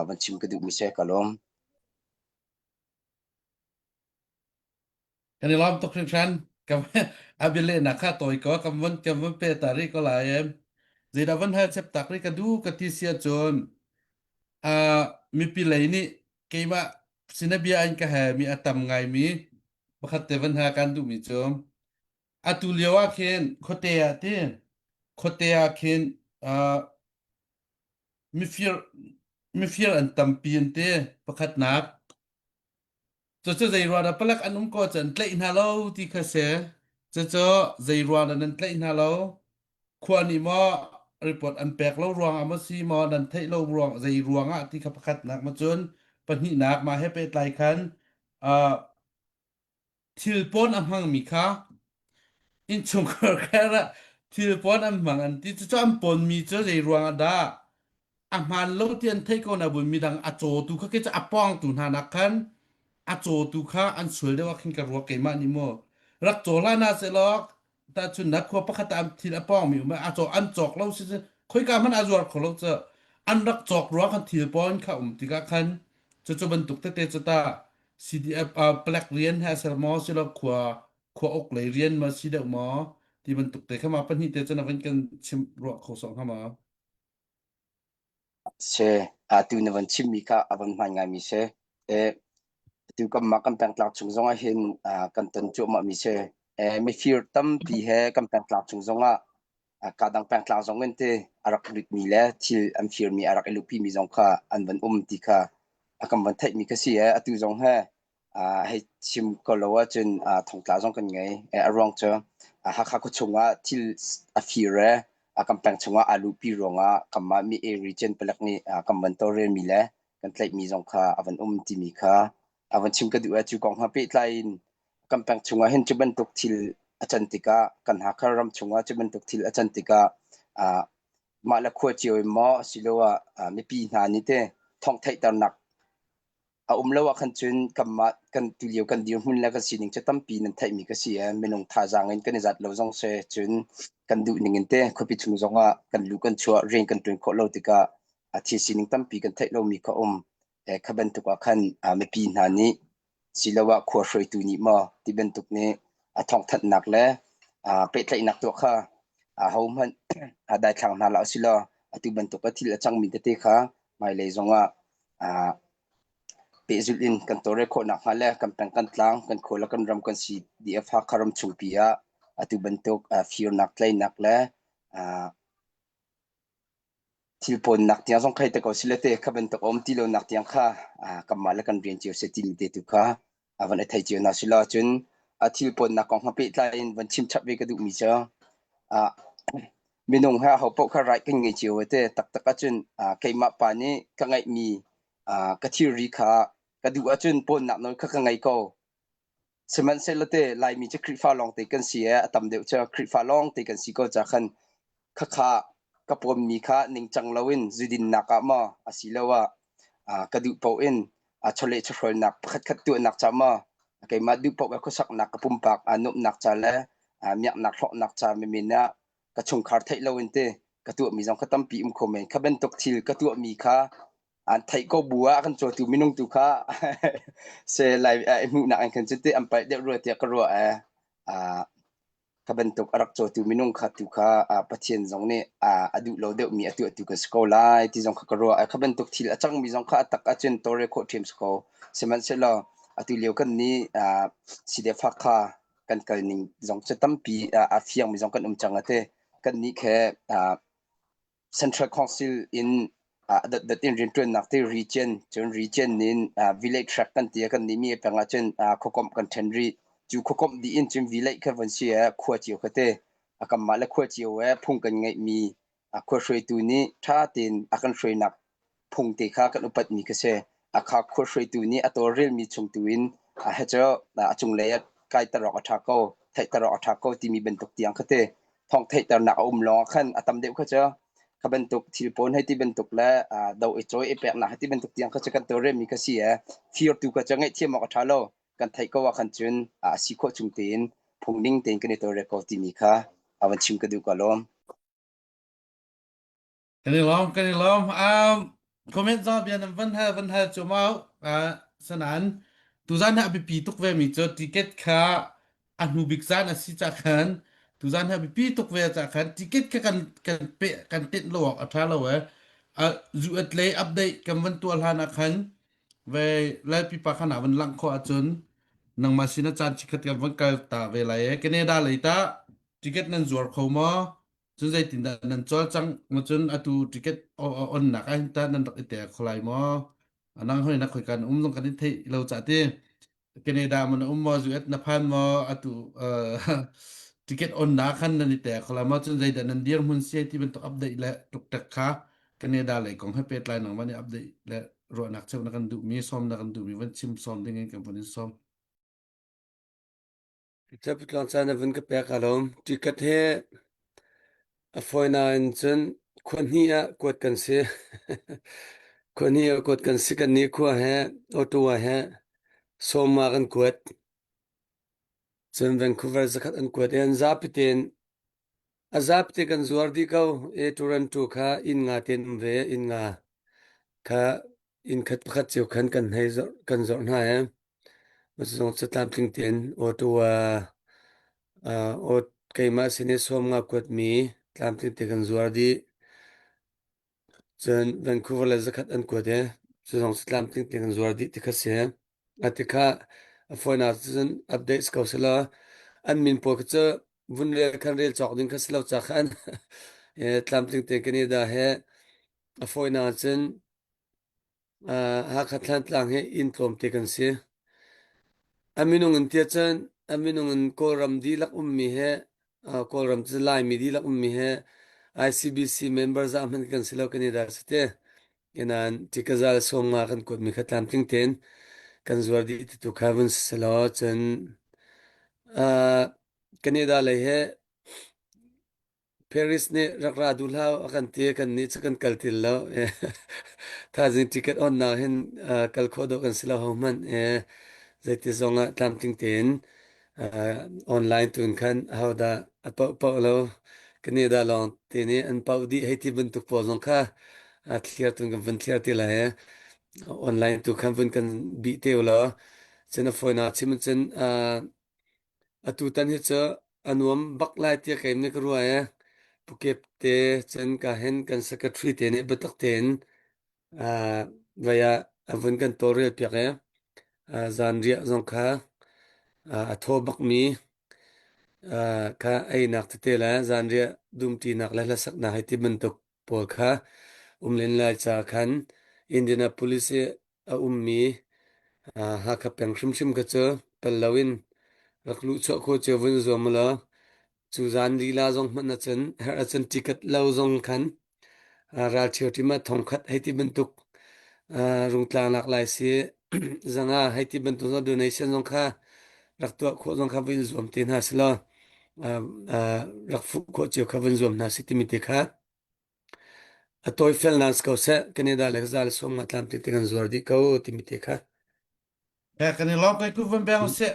van chim ka duhmi si ka lawm. Kan i lawm tuk hringhran. Kam a bialehnak kha tawi ko kam von kam von pe ta rih ko lai em. Zeidah von hal chep tak rih ka du ka ti sia cun uh, mipi lei nih keimah sinabia in ka he mi a tam ngai mi pakhat te van ha kan duh mi cu atu lio ah khin khuate ah ti khuate ah khin uh, mifir mifir an tampi an ti pakhatnak Cucu zei ruang dah palek an um ko cu an tlaih hna lo ti kha si. Cucu zei ruang dah nan tlaih hna lo? Khua nih maw report an pek lo ruang ah maw si maw nan theih lo ruang zei ruang ah ti kha pakhatnak ma cun pahnihnak mah he pehtlai khan uh, thil pawn a hmangmi kha innchungkhar kher ah thil pawn an hmang an ti cucu an pawnmi cu zei ruang ah dah a hmaan lo ti an theih ko na bun midang a cawtu kha khi cu a pawngtu hna nak khan a cawtu kha an sual deuh ah khin ka ruak keimah nih mu rak caw hlah na sehlaw tahchun na khua pakhat ah thil a pawngmi um a caw an cawk lo si khoika hmanh a zuar kho lo cu an rak cawk ruang khan thil pawn kha um tikah khan cucu bantuk tete cu ta CDF uh, plek rian he ser maw silo khua khua uk lei rian ma si deuh maw ti bantuk te kha ma pahnih te cu na van kan chim ruah kho sawng hnga ma Si, atu na van chimmi kha a van hmaan ngaimi si. E, atu kanmah kan pengtlang chung zongah hin kan ton cuahmahmi si. E, mifir tampi he kan pengtlang chung zongah kadang pengtlang zong in ti a rak lutmi le thil an firmi a rak i luhpimi zong kha an van um ti kha a kan van theihmi kha si. E, atu zong he hei chim ko lo ahcun thongtla zong kan ngei. A ruang cu Hakha khuachung ah thil a fir i kan peng chungah aa luhpi ruangah kanmah mi A region palek nih kan van tawlrelmi le kan tlaihmi zong kha a van um timi kha a van chim ka duh. Cu kong he pehtlai in kan peng chungah hin cu bantuk thil a can tikah kan Hakha ram chungah cu bantuk thil a can tikah mah le khua cio in maw asiloah mipi hna nih te thawng theihternak A um lo ahkhan cun kanmah kan tulio kan dirhmun le kan sining cu tampi nan theihmi ka si i minung thazaang in kan i zat lo zong si cun kan duh ning in te khuapi chung zongah kan luh kan chuah rian kan ṭuan khawh lo tikah a thil sining tampi kan theih lomi kha um. Eh, kha bantuk ah khan mipi hna nih siloah khua hruaitu nih maw ti bantuk nih a thawngthanhnak le pehtlaihnak tuah kha ahohmanh daithlang hna hlah usilaw atu bantuk a thil a cangmi tete kha hmailei zongah Pehzulh in kan tawlrel khawh nakhnga le kan peng kan tlang, kan khua le kan ram kan CDF Hakha ram chungpi ah atu bantuk firnak, tleinak le thil pawnnak tiang zong khai te ko sile te kha bantuk a um ti lonak tiang kha kanmah le kan rian cio si timi te tu kha a van i thei cio hna sila cun a thil pawnnak kong ha pehtlai in van chim chap ve ka duhmi cu minung he aho paoh kha right kan ngei cio te taktak ahcun keimah pa nih ka ngeihmi ka thilri kha ka duh ahcun pawnnak nawl kha ka ngei ko. Sihmanhsehlaw te Laimi cu Khrihfa lawngte kan si i a tam deuh cu Khrihfa lawngte kan si ko ca khan khakha ka pawnmi kha ningcang loin zudinnak ah maw asiloah ka duh paoh in chawleh chawhrawlnak pakhatkhat tuahnak ca maw keimah duh paoh khuasaknak ka pumpak nuamhnak ca le miaknak hlawknak ca menmen ah ka chungkhar theih loin te. Ka tuahmi zong kha tampi um kho men. Kha bantuk thil ka tuahmi kha an theih ko bu ah a kan cawtu minung tu kha se lai hmuhnak in khan cu ti an palh deuh rua tiah ka ruah ee. Kha bantuk a rak cawtu minung kha tu kha Pathian zong nih a duh lo deuhmi a tuahtu kan si ko lai ti zong kha ka ruah. Kha bantuk thil a cangmi zong kha a tak ahcun tawlrel khawh ṭhiam si ko. Sihmanhsehlaw atu lio kan nih sidefak kha kan kal ning zong cu tampi a fiangmi zong kan um cang a ti. Kan nih khe Central Council in dotdot in rianṭuannak ti region cun region in village track kan ti kan nih mi peng ahcun khuakomh kan ṭhen rih. Cu khuakomh dih in cun village kha von si khua cio kha te a kanmah le khua cio he phung kan ngeihmi khua hruaitu nih ṭha tein a kan hruainak phung te kha kan upatmi kha si. A kha khua hruaitu nih a tawlrelmi chung tu in he cu a cunglei ah kaiter awk a ṭha ko, theihter awk a ṭha ko timi bantuk tiang kha te thawng theihternak a um lawng ah khan a tam deuh kha cu kha bantuk thil pawn hei ti bantuk le do i cawi i peknak hei ti bantuk tiang kha cu kan tawlrelmi kha si e firtu kha cu ngaihthiam awk a ṭha lo. Kan theih ko ah khan cun a si khawh chung tein phung ning tein kan i tawlrel ko timi kha a van chim ka duh ka lawm. Kan i lawm, kan i lawm. Um, comment zong bia nan van hal van hal cu mau. Uh, sanan tuzan hi a biapi tuk ve mi cu ticket kha a hnu bik zan a si ca khan tuzan hi a biapi tuk ve ca khan ticket kha kan kan pe kan tenh lo awk a tha lo e. Uh, zu at lei update kan van tuah hlan ah khan ve lalpi pa khan ah van langh khawh ahcun nangmah sin a caan chikhat kan van kal ta ve lai e. Canada lei ta ticket nan zuar kho maw? Cun zeitindah nan cawlcangh? Cun atu ticket onnak ah hin tah nan rak i tel kho lai maw? Nang hoi na khoika na um zong kan in theih lo cah ti. Canada ma na um maw, US na phan maw, atu ticket onnak khan nan i tel kho lai maw? Cun zeidah nan dirhmun si ti bantuk update le tuktek kha Canada lei kong he pehtlai nangmah nih update le ruahnak cheuh na kan duhmi, sawm na kan duhmi van chim sawm ding in kan vun in sawm. Capitlang caan na vun ka pek a lawm. Ticket he a fawi nain cun khua hnih ah kuat kan si. Khua hnih ah kuat kan si. Kannih khua he Ottawa he sawma kan kuat. Cun Vancouver zakhat an kuat i an zapi tein a zapi te kan zuar dih ko. E Toronto kha inn nga tein um ve. Inn nga kha inn khat pakhat cio khan kan hei zorh kan zorh hna he. Zong cu tlamtling tein Ottawa uh, keimah sin i sawm nga kuatmi tlamtling te kan zuar dih. Cun Vancouver le zakhat an kuat i cu zong cu tlamtling te kan zuar dih ti kha si. A ti kha a fawinak cun update ko selaw an min pawl kha cu vun rel khan rel cawk ding kha si lo ca khan tlamtling te Canada he a fawinak cun Hakha Thlantlang hi inn tlawmte kan si. A minung in tiah cun a minung in Kawlram dihlak ummi he Kawlram cu Laimi dihlak ummi he ICBC member zah hmanh kan si lo kan i dar si te. Nain tikazal sawmnga kan kuatmi kha tlamtling tein kan zuar dih ti tu kha vun si selaw cun Canada lei he Paris nih rak ra duh hlah a kan ti kan nih cu kan kal ti lo. Thaizing ticket onnak hin kal khawh dawh kan si lo hohmanh. Zeiti zong ah tlamtling tein online tun khan ahodah a paoh paoh lo Canada lawng te nih an paoh dih hei ti bantuk pawl zong kha thliar tun kan vun thliar ti lai. Online tu khan vun kan bih te u law cun a fawinak chim cun Atutan hi cu a nuam bak lai tiah kei nih ka ruah i Pukep te cun ka hin kan secretary te nih biatak tein uh, vai ah a vun kan tawlrel piak i uh, zanriah zong kha uh, a thaw bakmi uh, kha einak tete le zanriah dumṭinak le hlasaknak hei ti bantuk pawl kha um len lai ca khan Indianapolis i a ummi Hakha peng hrimhrim kha cu pel loin rak luhchuah khawh cio vun zuam ulaw cu zan lila zong hmanh ahcun herh ahcun ticket lo zong khan ralṭhio ṭim ah thongkhat hei ti bantuk rungtlang lak lai si zanga hei ti bantuk zong donation zong kha rak tuah khawh zong kha vun zuam te hna selaw rak fuh khawh cio kha vun zuam hna si timi te kha A tawifelnak si ko seh, Canada le za le sawm nga tlamtling te kan zuar dih ko timi te kha. Eh, kan i lawm kai ku van beng seh.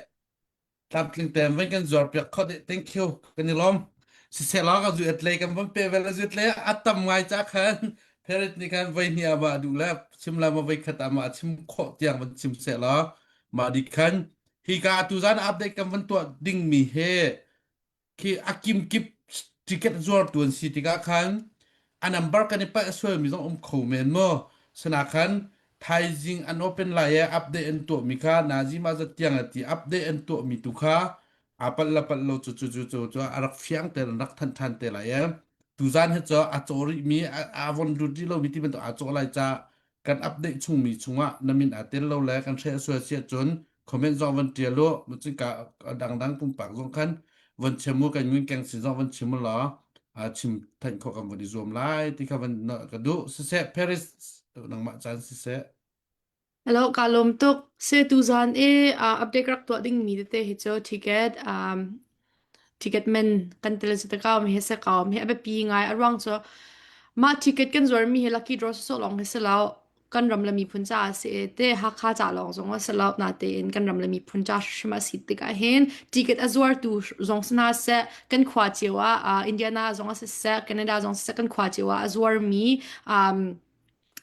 Tlamtling tem van kan zuar piak kho dih. Thank you. Kan i lawm. Siseh ka zuet lei kan van pe vel a zuet lei a tam ngai ca khan Paris nih khan voi hnih ah mah duh le chim la ma voi khat ah mah chim khawh tiang van chim seh law mah di khan hi ka tu zan update kan van tuah ding mi he khi a kimkip ticket zuartu an si tikah khan a number kan i palh sual mi zong um kho men mu sana khan thaizing an open lai i update an tuah mi kha nazi ma zat tiang ati update an tuah mi tu kha a palh la palh lo cu cu cu cu cu a rak fiang te rak than than te lai e tuzan hi cu a caw rih mi a von lut rih lo mi ti bantuk a caw lai ca kan update chungmi chungah na min aa tel lo le kan hreh sual si ahcun comment zong van tial u cun ka dangdang pumpak zong khan von chim u kan ngun keng sin zong van chim u law chim thanh khawh kan von i zuam lai ti kha van ka duh siseh Paris nangmah caan siseh Hello, ka lawm tuk. Se tuzan i uh, update rak tuah ding mi tete hi cu ticket um, ticket man kan tel si te kaum hi se kaum hi a biapi ngai a ruang cu mah ticket kan zuar mi hi lucky draw sawsawh lawng hi si lo kan ram le miphun caah si i te Hakha ca lawng zong a si lo natein kan ram le miphun ca hrim a si tikah hin ticket a zuartu zong si hna seh kan khua cio ah Indiana zong a si seh Canada zong si seh kan khua cio ah a zuarmi um,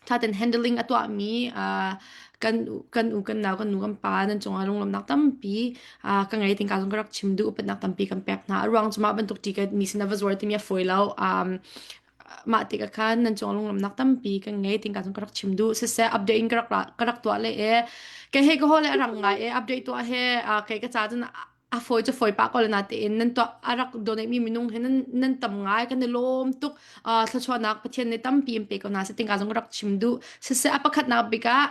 thaten handling a tuahmi uh, kan kan u kan nau kan nu kan pa nan cungah lunglawmnak tampi uh, ka ngei ting ka zong ka rak chim duh upatnak tampi kan pek hna a ruang cu mah bantuk ticket mi sin a va zuar timi a fawi lo um, mah tikah khan nan cung lunglawmhnak tampi kan ngei ting ka ka rak chim duh siseh update in ka rak ka rak tuah le e ke he ka hole a rang ngai e update tuah he ke ka ca cun a foi cu foi pa ko le na tein nan tuah a rak donate mi minung he nan nan tam ngai kan i lawm tuk thluachuahnak Pathian nih tampi in pe ko hna seh ting ka zong ka rak chim duh siseh a pakhatnak bik ah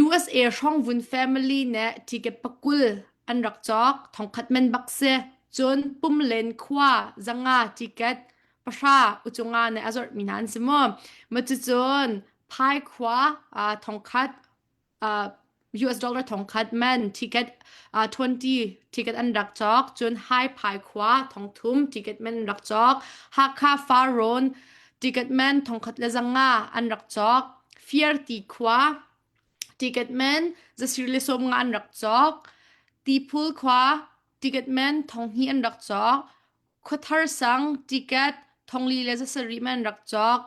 USA Hrongvun family ne ticket pakul an rak cawk thongkhat men bak si cun pumlen khua zanga ticket pahra ucunga nih a zorhmi hna an si mu. Ma cucun phai khua thongkhat US dollar thongkhat man ticket 20 ticket an rak cawk cun hai phai khua thongthum ticket man rak cawk Hakha Farrawn ticket man thongkhat le zanga an rak cawk Fiarti khua ticket man zasir le som nga an rak cawk Tiphul khua ticket man thonghni an rak cawk Khuathar sang ticket thongli le zasarih man rak cawk.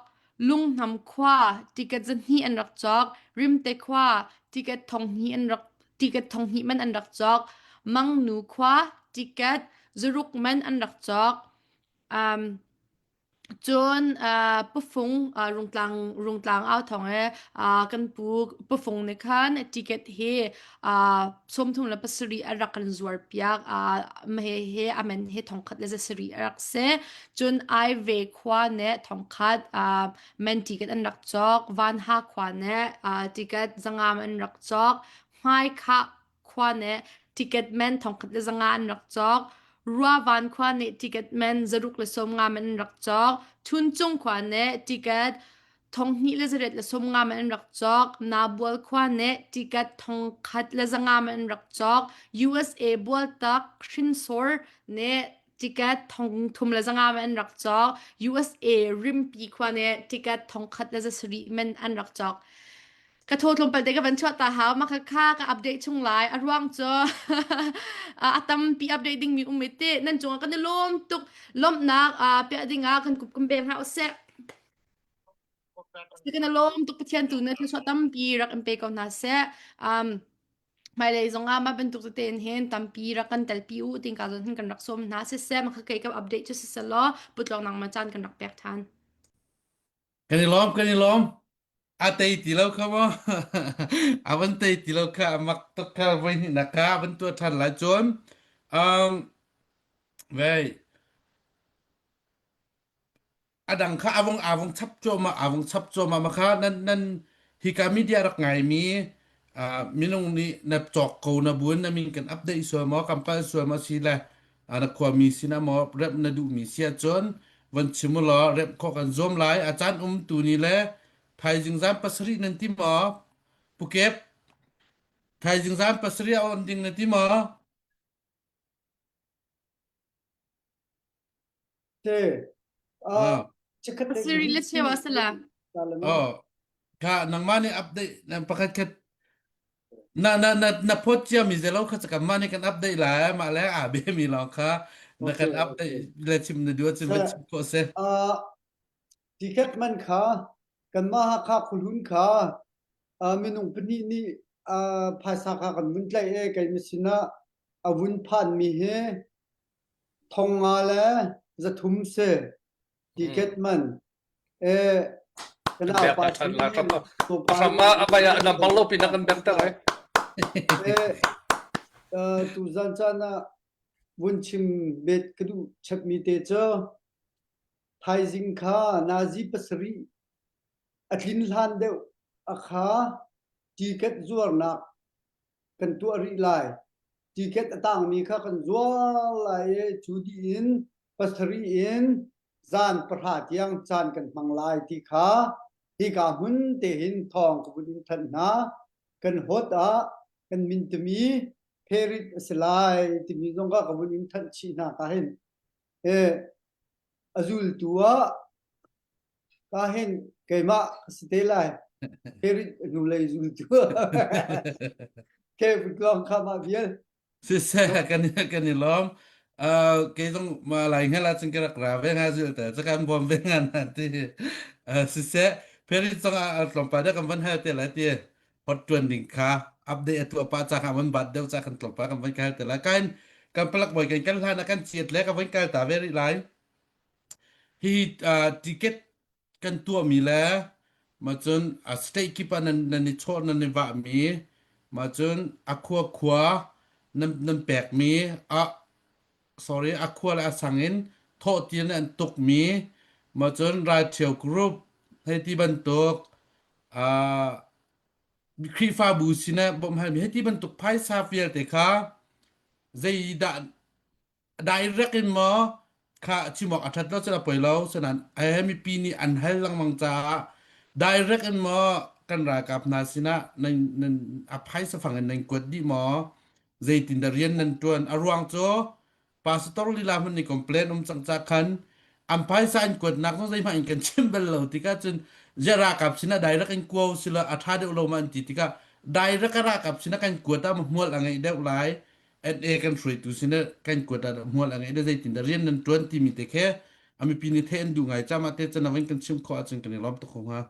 Lunghnam khua ticket zahnih an rak cawk. Rimte khua ticket thonghnih an rak ticket thonghnih man an rak cawk. Mangnu khua ticket zaruk man an rak cawk. Um, Cun uh, pufung uh, rungtlang rungtlang au thong he uh, kan pu pufung nih khan ticket hi uh, 37 a rak kan zuar piak uh, he he amen he thongkhat le zasarih a rak si cun ai ve khua ne thongkhat uh, men ticket an rak cawk van ha khua ne uh, ticket zangam an rak cawk hmai kha khua nih ticket man thongkhat le zanga an rak cawk. Ruavan khua nih ticket man zaruk le 50 man an rak cawk. Chuncung khua nih ticket thonghnih le zariat le 50 man an rak cawk. Nabual khua nih ticket thongkhat le zanga man an rak cawk. USA Bualtak hrinsor nih ticket thong thum le zanga man an rak cawk. USA Rimpi khua nih ticket thongkhat le zasarih man an rak cawk. Ka thaw tlawmpal te ka van chuah ta hau ma kha kha ka update chung lai a ruang cu a tampi update ding mi um i te nan cungah kan i lawm tuk lawmhnak piah ding ah kan kup kan pek hna usih kan i lawm tuk Pathian tu na thluachuah tampi rak in pe ko hna seh um hmailei zongah mah bantuk tete in hin tampi rak kan telpi u tin ka zon hin kan rak sawm hna siseh ma kha kei ka update cu siseh law putlong nang ma caan kan rak pek than Kan i lawm, kan i lawm. A tei ti lo kha maw? A van tei ti lo kha a mak tuk kha voi hnihnak kha a van tuah ṭhan lai cun. Um, vei, a dang kha a vung a vung chap cuahmah, a vung chap cuahmah ma kha nan nan hika media rak ngaimi uh, minung nih na cawk ko na buin na min kan update sual maw kan palh sual maw si le na khuami sinah maw remh na duhmi si ahcun von chim u law remh khawh kan zuam lai. A caan um tu ni le thaizing zan pasarih nan ti maw? Pukep thaizing zan pasarih a on ding na ti maw? Te Ah. chikkhat te Pasarih le cheu ah sala. Oh, kha nangmah nih update na pakhat khat Na na na na phawt ciami zelo kha cakam mah nih kan update lai mah le aa be mi lawng kha. Na kan Okay, update okay. le chim na duh ahcun Sir, van chim khawh si. uh, ticket man kha kanmah Hakha khuhlun kha uh, minung pahnih nih uh, phaisa kha kan vun tlaih e keimah sinah a vun phan mi hi 500 le 300 si ticket man e Kan bek ta ṭhan la hram hram ah a vai ah nam bang lo pin kan bek ter ai. E tuzan caan ah vun chim bet ka duh chap mi te cu thaizing kha nazi pasarih a tlin hlan deuh a kha ticket zuarnak kan tuah rih lai. Ticket a tangmi kha kan zuar lai i cu dih in pasarih in zan pahra tiang caan kan hmang lai ti kha hika hmun te hin thawng ka vun in thanh hna. Kan hot ah kan min timi pherit a si lai timi zong kha ka vun in thanh chih hna ka hin. E, a zultu ah ka hin keimah ka si te lai. Pherit hnulei zultu. Ke tluang kha mah vial. Siseh kan kan i lawm. Uh, kei zong ma lai ngel ahcun ka rak ra ve nga zil te ca kan bawm ve nga na ti. Uh, siseh pheri zong ah tlawmpal deuh kan van hal te lai ti. Hot tuan ding kha update atu apa cha kha van bat deuh cha kan tlawmpal kan van kal te lai. Kain kan palak boy kan kan hlan ah kan chiat le kan van kal ta ve rih lai. Hi uh, ticket kan tuahmi le mah cun a state kip ah nan nan i chawh nan i vahmi mah cun a khua khua nan nan pekmi a sorry a khua le a sang in thawh tiin an tukmi mah cun ralṭhio group hei ti bantuk uh, Khrihfabu sinah bawmhhalmi hei ti bantuk phaisa vialte kha zeidah direct in maw kha chim awk a ṭhat lo cun a poi lo sinain he mipi nih an hal lengmang caah direct in maw kan ralkap hna sinah nan nan a phaisa fang in nan kuat dih maw zeitin dah rian nan ṭuan a ruang cu pastor lila hmun nih complain um cang ca khan an phaisa an kuatnak zong zeihmanh in kan chim bal lo tikah cun ziah ralkap sinah direct in kuo sila a ṭha deuh lo ma an ti tikah direct a ralkap sinah kan kuat ah hmual a ngeih deuh lai NA kan hruaitu sinah kan kuat ah hmual a ngeih le zeitindah rian nan ṭuan timi te khi a mipi nih theih an duh ngai cama te chan in kan chim khawh ahcun kan i lawm tuk ko hnga.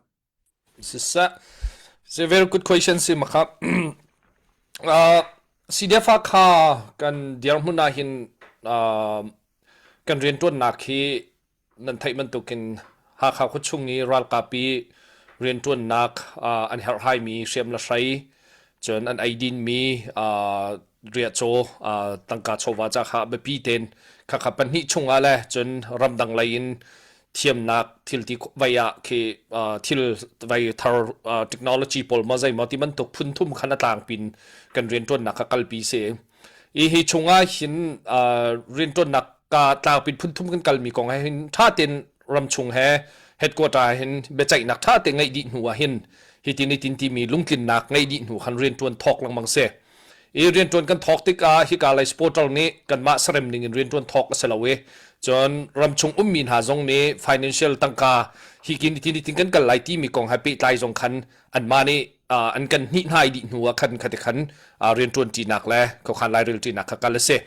Siseh, it's a very good question si makha. Uh, CDF kha kan dirhmun ah hin uh, kan rianṭuannak hi nan theih bantukin Hakha khuachung i ralkap i rianṭuannak an herhhaimi hriam le hrei cun an eidinmi riahcaw tangka chawva ca kha biapi tein khakha pahnih chungah le cun ramdang lei in thiamnak thilti vai ah khi thil vai thar technology pawl maw zei maw ti bantuk phun thum khan a tlangpin kan rianṭuannak kha kalpi si. Hi hi chungah hin rianṭuannak ka tlangpin phunthum kan kalmi kong he hin ṭha tein ramchung he headquarter ah hin biaceihnak ṭha tein ngeih dih hnu ah hin hitin hitin timi lungtlinnak ngeih dih hnu khan rianṭuan thawk lengmang si. I rianṭuan kan thawk tikah hika lei supporter nih kanmah sarem ning in rianṭuan thawk a si lo i cun ramchung ummi hna zong nih financial tangka hikin hitin hitin kan kal lai timi kong he pehtlai zong khan anmah nih an kan hnih dih hnu ah khan khati khan rianṭuan ṭinak le khuakhan lairel ṭinak kha kal a si.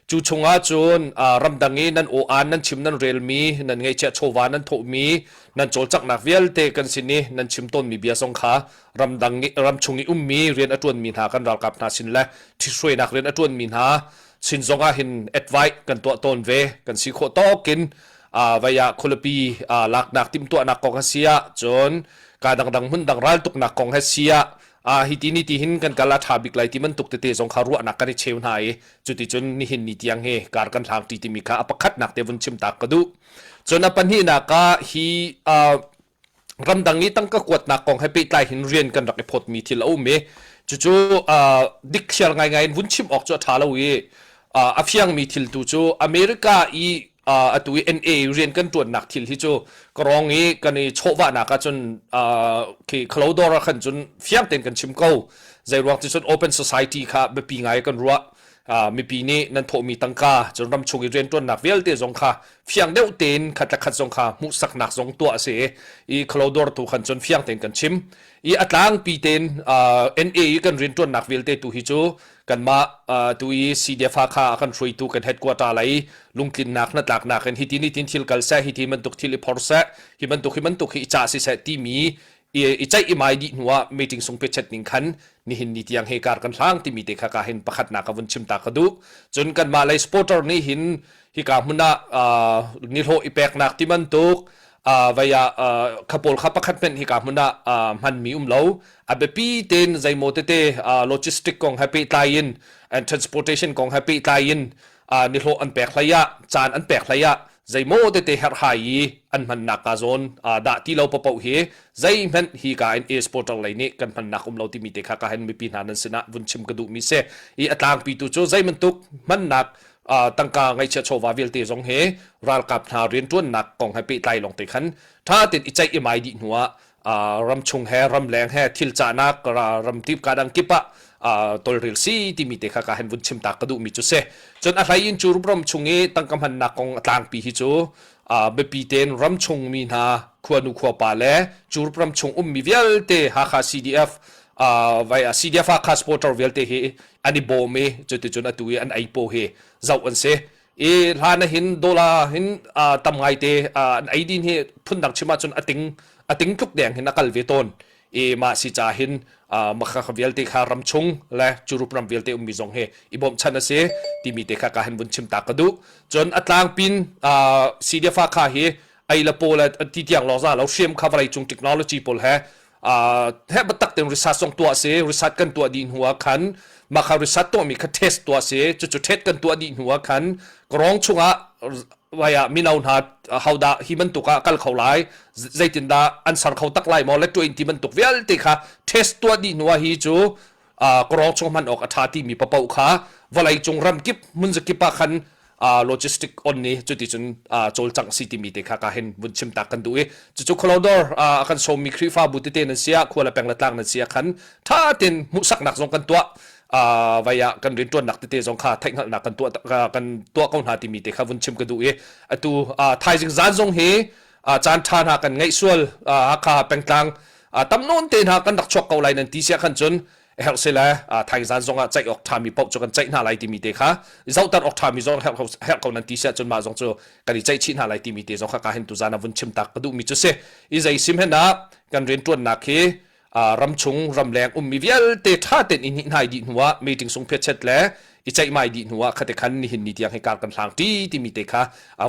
Cu chungah cun ramdang i nan aw-aan nan chim nan relmi nan ngeihchiah chawva nan thawhmi nan cawlcanghnak vialte kan sin i nan chim tawnmi bia zong kha ramdang i ramchung i ummi rian a ṭuanmi hna kan ralkap hna sin le ṭhithruainak rian a ṭuanmi hna sin zongah hin advice kan tuah tawn ve kan si khawh tawkin vai ah khualipi laknak timhtuahnak kong a si ah cun ka dangdang hmun dang raltuknak kong he si ah ah hi ti ni ti hin kan kal a ṭha bik lai ti bantuk tete zong kha ruahnak kan i cheu hna i cuticun nihin ni tiang hi kar kan hlang ṭi timi kha a pakhatnak te vun chim tak ka duh cun a pahnihnak ah hi ramdang i tangka kuatnak kong he pehtlai hin rian kan rak i phawtmi thil a um i cucu dikthliar ngaingai in vun chim awk cu a ṭha lo i a fiangmi thil tu cu America i atu i NA rian kan ṭuannak thil hi cu ka rong i kan i chawhvahnak ahcun khi khalodor ah khan cun fiang tein kan chim ko zei ruang ti cun open society kha biapi ngai kan ruah. Mipi nih nan thawhmi tangka cun ramchung i rianṭuannak vialte zong kha fiang deuh tein khat le khat zong kha hmuhsaknak zong tuah a si i khalodor tu khan cun fiang tein kan chim i a tlangpi tein NA i kan rianṭuannak vialte tu hi cu kanmah tu i CDF kha a kan hruaitu kan headquarter lei lungtlinnak hnatlaknak in hiti nitin thil kal seh hiti bantuk thil i phor seh hi bantuk hi bantuk hi i cah si seh timi i ceih i mai dih hnuah meeting sung pechet ning khan nihin ni tiang he kar kan hlang timi te kha ka hin pakhatnak ka vun chim ta ka duh cun kanmah lei supporter nih hin hika hmun ah nihlawh i peknak ti bantuk vei ah kha pawl kha pakhat hmenh hika hmun ah hmanmi um lo a biapi tein zeimaw tete logistic kong he pehtlai in and transportation kong he pehtlai in nihlawh an pek hlei ah caan an pek hlei ah zeimaw tete herhhai i an hmannak ka zawn dah ti lo papoh hi zeihmanh hi ka in e-sporter lei nih kan hmannak um lo timi te kha ka hen mipi hna nan sinah vun chim ka duhmi si i a tlangpi tu cu zeibantuk hmannak tangka ngaihchiah chawva vialte zong hi ralkap hna rianṭuannak kong he pehtlai lawng te khan ṭha tein i ceih i mai dih hnuah ramchung he ramleng he thil cahnak ramtip ka dang kip ah tolril si timi te kha ka hen vun chim ta ka duhmi cu si cun a hlei in cu ram chung i tangka hmannak kong a tlangpi hi cu biapi tein ramchung mi hna khuanu khuapa le cu ram chung ummi vialte Hakha CDF vai CDF Hakha supporter vialte hi an i bawm i cuticun atu i an ei paw hi zoh an si i hlan ah hin dollar hin tam ngaite an ei din hi phundang chim ahcun a ting a ting tluk deng hin a kal ve tawn i mah si ca hin makha kha vialte kha ram chung le curup ram vialte ummi zong hi i bawmhchan a si timi te kha ka hin vun chim ta ka duh cun a tlangpin CDF kha hi ei le pawl ti tiang lawng za lo hriam kha vawlei cung technology pawl he he biatak tein research zong tuah si research kan tuah dih hnu ah khan mah kha research tuahmi kha test tuah si cucu test kan tuah dih hnu ah khan kawrong chungah vaya mino hna hodah hi bantuk ah kal kho lai zeitindah an ser kho tak lai maw le tuin ti bantuk vialte kha test tuah dih hnu ah hi cu kawrong chung hman awk a ṭha timi papoh kha vawlei cung ramkip hmunzakip ah khan logistic on ni cuticun cawlcangh si timi te kha ka hin vun chim tak kan duh i cucu khualodor a kan sawmmi Khrihfabu tete nan sia khua le peng le tlang nan sia khan ṭha tein hmuhsaknak zong kan tuah vai ah kan rianṭuannak tete zong kha theihhngalhnak kan tuah kan tuah ko hna timi te kha vun chim ka duh i atu thaizing zan zong hi caan ṭha hna kan ngeih sual Hakha pengtlang tam nawn te hna kan rak chuak ko lai nan ti sia khan cun herh si le thaizan zong ah ceih awk ṭhami paoh cu kan ceih hna lai timi te kha zohter awk ṭhami zong herh ko nan ti sia cun mah zong cu kan i ceih chih hna lai timi te zong kha ka hin tuzan ah vun chim tak ka duhmi cu si i zei sim hen ah kan rianṭuannak hi ramchung ramleng ummi vialte ṭha tein i hnih dih hnu ah meeting sung phiatchet le i ceihmai dih hnu ah khate khan nihin ni tiang hi kar kan hlang ṭi timi te kha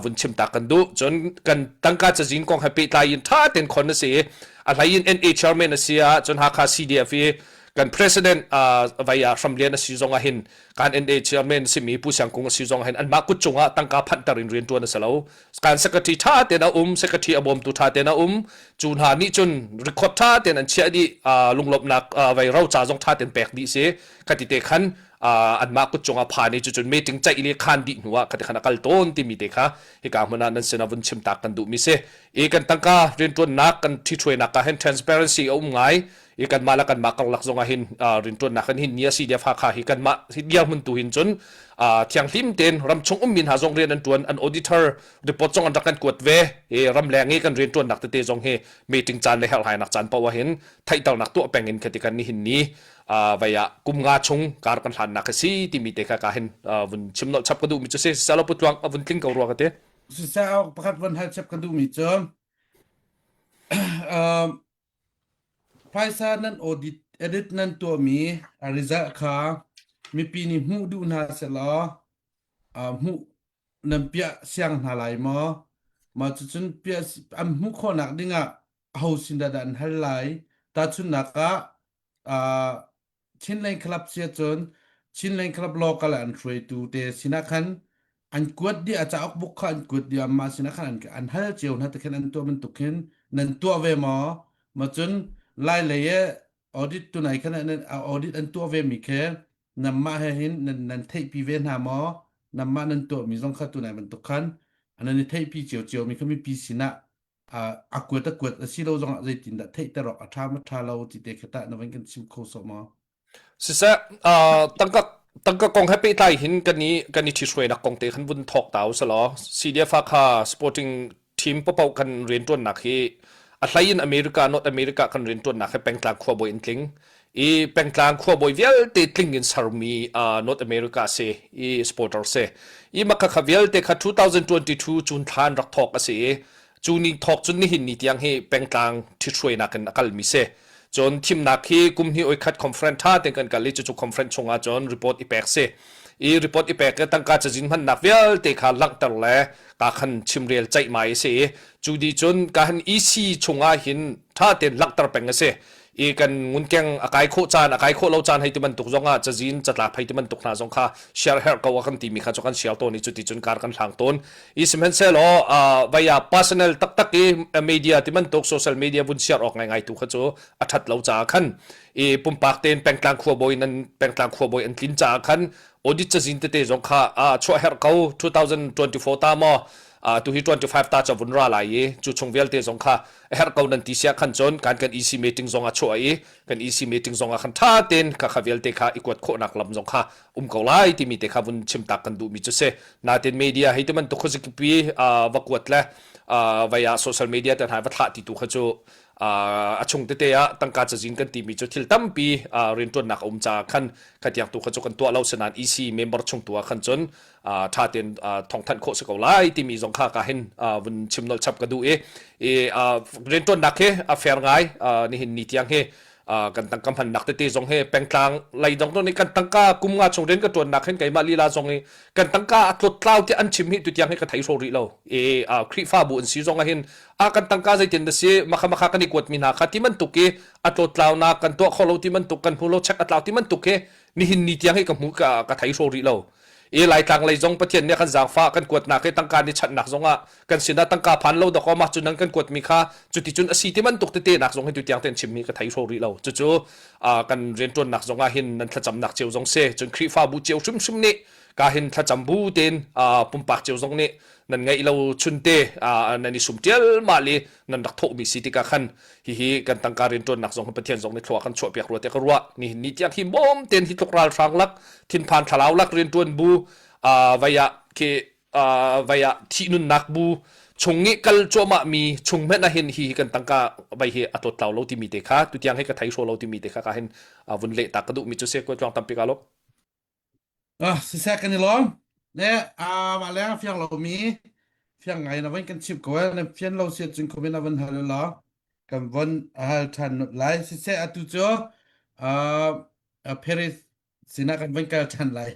vun chim tak kan duh cun kan tangka cazin kong he pehtlai in ṭha tein khon a si i a hlei in NA chairman a si ah cun Hakha CDF i kan president vai ah Hramlian a si zong ah hin kan NA chairman simi Pu Siang Kung a si zong ah hin anmah kut cungah tangka phanhter in rian ṭuan a si lo kan secretary ṭha tein a um secretary a bawmtu ṭha tein a um cu hna nih cun record ṭha tein an chiah dih lunglawmhnak vai roca zong ṭha tein pek dih si khati te khan anmah kut cungah phan i cucun meeting ceih le khan dih hnu ah khati khan a kal tawn timi te kha hika hmun ah nan sin ah vun chim tak kan duhmi si i kan tangka rianṭuannak kan ṭhithruainak ah hin transparency a um ngai i kanmah le kanmah karlak zong ah hin rianṭuannak kan hin ni a si dia Hakha hi kanmah dirhmun tu hin cun thianghlim tein ramchung ummi hna zong rian an ṭuan an auditor report zong an rak kan kuat ve i ramleng i kan rianṭuannak tete zong hi meeting caan le herhhainak caan paoh ah hin theihternak tuah peng in khati kan nihin ni vei ah kum nga chung kar kan hlannak a si timi te kha ka hin vun chim nolh chap ka duhmi cu si salo putluang a vun tling ko rua ka ti Siseh pakhat vun hal chap ka duhmi cu phaisa nan audit edit nan tuahmi a result kha mipi nih hmuh duh hna sehlaw hmuh nan piah siang hna lai maw? Mah cucun piah an hmuh khawhnak dingah aho sin dah dah an hal lai? Tahchunhnak ah uh, Chinland Club si ahcun Chinland Club local ah an hruaitu te sinah khan an kuat dih a cauk buk kha an kuat dih mah sinah khan an, an hal cio hna te khin an tuah bantuk khin nan tuah ve maw? Ma cun lai lei e audit tunai khan an audit an tuah ve mi khi nanmah he hin nan nan theihpi ve hna maw? Nanmah nan tuahmi zong kha tunai bantuk khan nan i theihpi cio cio mi kha mipi sinah a kuat a kuat a si lo zongah zeitindah theihter awk a ṭha ma ṭha lo ti te kha tah na van kan chim kho sawh maw? Siseh, tangka. Tangka kong he pehtlai hin kan i kan i ṭhithruainak kong te khan vun thawk ta usalaw CDF kha sporting team paohpaoh kan rianṭuannak hi a hlei in America North America kan rianṭuannak hi pengtlang khuabawi in tling i pengtlang khuabawi vialte tling in sermi uh, North America si i supporter si i mah kha vialte kha 2022 cun thlan rak thawk a si i Cu ni thawk cun nihin ni tiang hi pengtlang ṭhithruainak in a kalmi si. Cun thimnak hi kum hnih oi khat conference ṭha tein kan kal i cucu conference chungah cun report i pek si. I report i pek i tangka cazin hmannak vialte kha langhter le ka khan chimrel ceihmai a si i cu dih cun ka han EC chungah hin ṭha tein langhter peng a si. I kan ngunkeng a kai khawh caan a kai khawh lo caan hei ti bantuk zongah cazin catlap hei ti bantuk hna zong kha share herh ko a kan timi kha cu kan share tawn i cuti cun kar kan hlang tawn. I sihmanhsehlaw uh, vaya personal taktak i media ti bantuk social media vun share awk ngaingai tu kha cu a that lo caah khan i pumpak tein pengtlang khuabawi nan pengtlang khuabawi an tlin caah khan audit cazin tete zong kha uh, chuah herh ko 2024 ta maw uh, tu hi 25 ta cha vun ra lai i cu chung vialte zong kha a herh ko nan ti sia khan cun kan kan EC meeting zong a chuah i kan EC meeting zong ah khan tha tein kha kha vialte kha i kuat khawhnak lam zong kha um ko lai timi te kha vun chim tak kan duhmi cu si natin media hei ti bantuk khuazikipi va kuat le vai ah social media te hna va thlah ti tu kha cu a chung tete ah tangka cazin kan timi cu thil tampi riantuannak a um caah khan khatiang tu kha cu kan tuah lo senain EC member chung tu ah khan cun tha tein thawngthanh khawh si ko lai timi zong kha ka hin vun chim nolh chap ka duh i riantuannak hi a fair ngai nihin ni tiang hi kan tangka hmannak tete zong hi pengtlang lei dong nih kan tangka kum nga chung rian ka tuannak hin keimah lila zong hi kan tangka a tlot tlau ti an chim hi tutiang hi ka thei hro rih lo e Khrihfabu an si zong ah hin a kan tangka zeitin na si makha makha kan i kuat mi hna kha ti bantuk i a tlot tlau nak kan tuah kho lo ti bantuk kan hmu lo check a tlau ti bantuk hi nihin ni tiang hi ka hmu ka ka thei hro rih lo i laitlang lei zong Pathian nih kan zaangfah kan kuatnak i tangka ni chanhnak zong ah kan sinah tangka phan lo dakaw mah cu nan kan kuatmi kha cuticun a si ti bantuk tete nak zong hi tutiang ten chimmi ka thei hro rih lo cucu kan rianṭuannak zong ah hin nan thlacamnak cio zong si cun Khrihfabu cio hrimhrim nih ka hin thlacam bu tein pumpak cio zong nih nan ngeih lo chunte nan i sum tial mah li nan rak thawhmi si tikah khan hihi kan tangka rianṭuannak zong hi Pathian zong nih thlua kan chuahpiak rua tiah ka ruah ni ni tiang hi bawm tein hi tluk ralhrang lak thinphan thlalau lak rianṭuan bu vai ah khi vai ah thih nunnak bu chung i kal cuahmah mi chung hmenh ah hin hi kan tangka vai hi a tlawt tlau lo timi te kha tutiang hi ka thei hraw lo timi te kha ka hin vun leh ta ka duh mi cu se ko tluang tampi ka lo Ah, siseh kan i lawm. Le ah mah leng fiang lomi fiang ngai na van kan chimh ko eh. Na fian lo si cun comment na van hal la. Kan von hal than not lai. Siseh atu cu ah Paris sinah kan van kal than lai.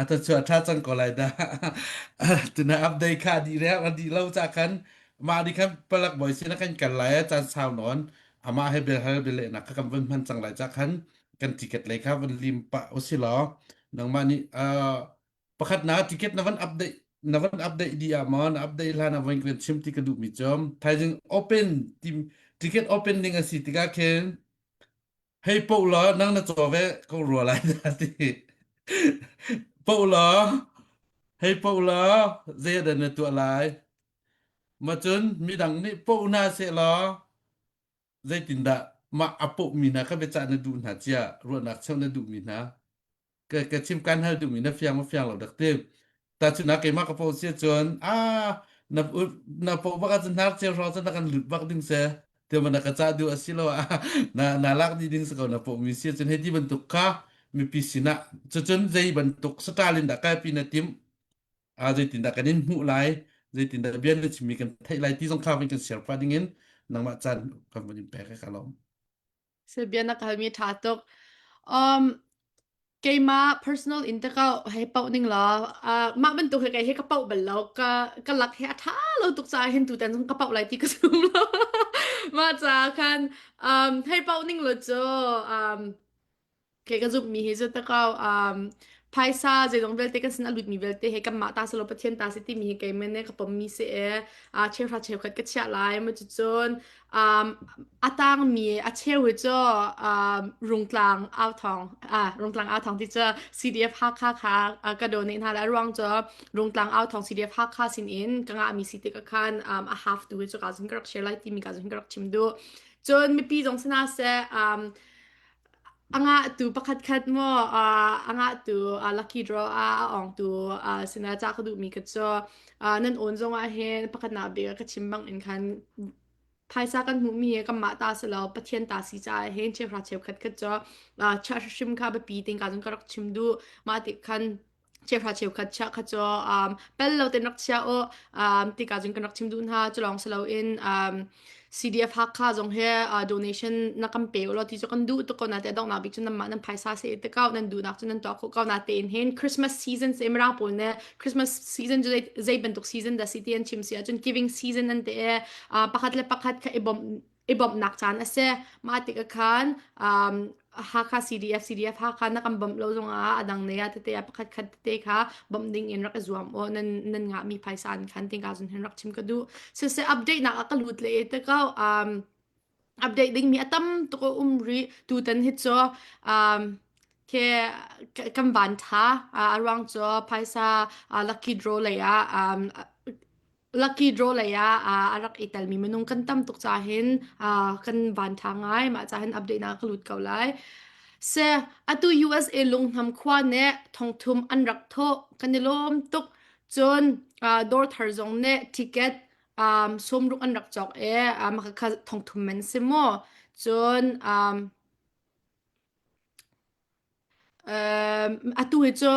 Atu cu a tha cang ko lai dah. Tuna update kha di re a di lo cha khan mah di khan palak boy sinah kan kal lai caan sau nawn amah he bel hal bel nak kha kan van hman cang lai cha khan kan ticket lei kha van lim pah usilaw nangmah nih uh, pakhat na ticket na van update na van update di ah maw na update hlan ah van kan chim ti ka duh mi cu thaizing open tim ticket open ding a si tikah khin hei po la nang na caw ve ko rua lai na ti po la hei po la zei dah na tuah lai ma cun midang nih po na se law zeitindah mah a pawhmi hna kha biacah na duh hna cia ruahnak cheuh na duhmi hna ka ka chim kan hal duhmi na fiang ma fiang lo dak ti ta cu na keimah ka po sia cun a na na po bak cun hnar cheu hrawng cun na kan lut bak ding se te ma na ka ca duh asilo na na lak di ding se ko na po mi sia cun hei ti bantuk kha mipi sinah cucun zei bantuk stalin dah kai pi na tim ah zeitindah kan in hmuh lai zeitindah bia na chimmi kan theih lai ti zong kha kan share pah dingin nangmah caan kan vun in pek ka lawm Se bia na kalmi tha tuk um keimah personal in te ka hei pauh ning la uh, mah bantuk he kai he ka pauh bal lo ka ka lak he a tha lo tuk ca hin tu tan ka pauh lai ti ka zum lo mah ca khan um hei pauh ning lo cu um Kei ka zumhmi hi cu takau um, phaisa zeizong vialte kan sin a lutmi vialte he kanmah ta silo Pathian ta si timi hi keimah nih ka pommi si i uh, cheuhra cheukhat ka chiah lai ma cucun um, a tangmi a cheu hi cu um, rungtlang au thong ah rungtlang au thong ti cu CDF Hakha kha uh, ka donate hna lai ruang cu rungtlang au thong CDF Hakha sin in ka ngahmi si tik khan um, a half tu hi cu ka zun ka rak share lai timi ka zun ka rak chim duh cun mipi zong sina seh um, A ngahtu pakhatkhat maw a ngahtu lucky draw ah a awngtu sinah cah ka duhmi ka cu nan awn zongah hin pakhatnak bik ah ka chim bang in khan phaisa kan hmuhmi hi kanmah ta si lo Pathian ta si caah hin cheuhra cheukhat kha cu chiah hrimhrim kha biapi tin ka cun ka rak chim duh. Mah ti khan cheuhra cheukhat chiah kha cu um, pel lo ten rak chia u um, tika cun kan rak chim duh hna cu lawng si loin um, CDF Hakha zong he uh, donation na kan pe u law ti cu kan duh tuk ko na te donghnak bik cu nanmah nan phaisa se te kau nan duhnak cu nan tuah khawh ko na tein hin Christmas season se mirang pawl ne Christmas season cu zei bantuk season da si ti an chim si ahcun giving season an te uh, pakhat le pakhat kha i bawmh i bawmhnak caan a si. Mah tikah khan um, Hakha CDF CDF Hakha na kan bawmh lo zongah a dang ne ah tete ah pakhat khat tete kha bawmh ding in rak i zuam aw nan nan ngahmi phaisa an khan tingka zun hin rak chim ka duh. Siseh update nak a ka lut le te ko um, update ding mi a tam tuk a um rih tutan hi cu um, ke kan van tha a ruang cu phaisa lucky draw lei ah um, Lucky draw lei ah a rak i telmi minung kan tam tuk caah hin kan van ṭha ngai. Mah caah hin update nak ka lut ko lai. Se atu USA Lunghnam khua nih thongthum an rak thawh. Kan i lawm tuk. Cun dawr thar zong nih ticket um, sawmruk an rak cawk i um, kha thongthum man si mu. Cun um, Atu hi cu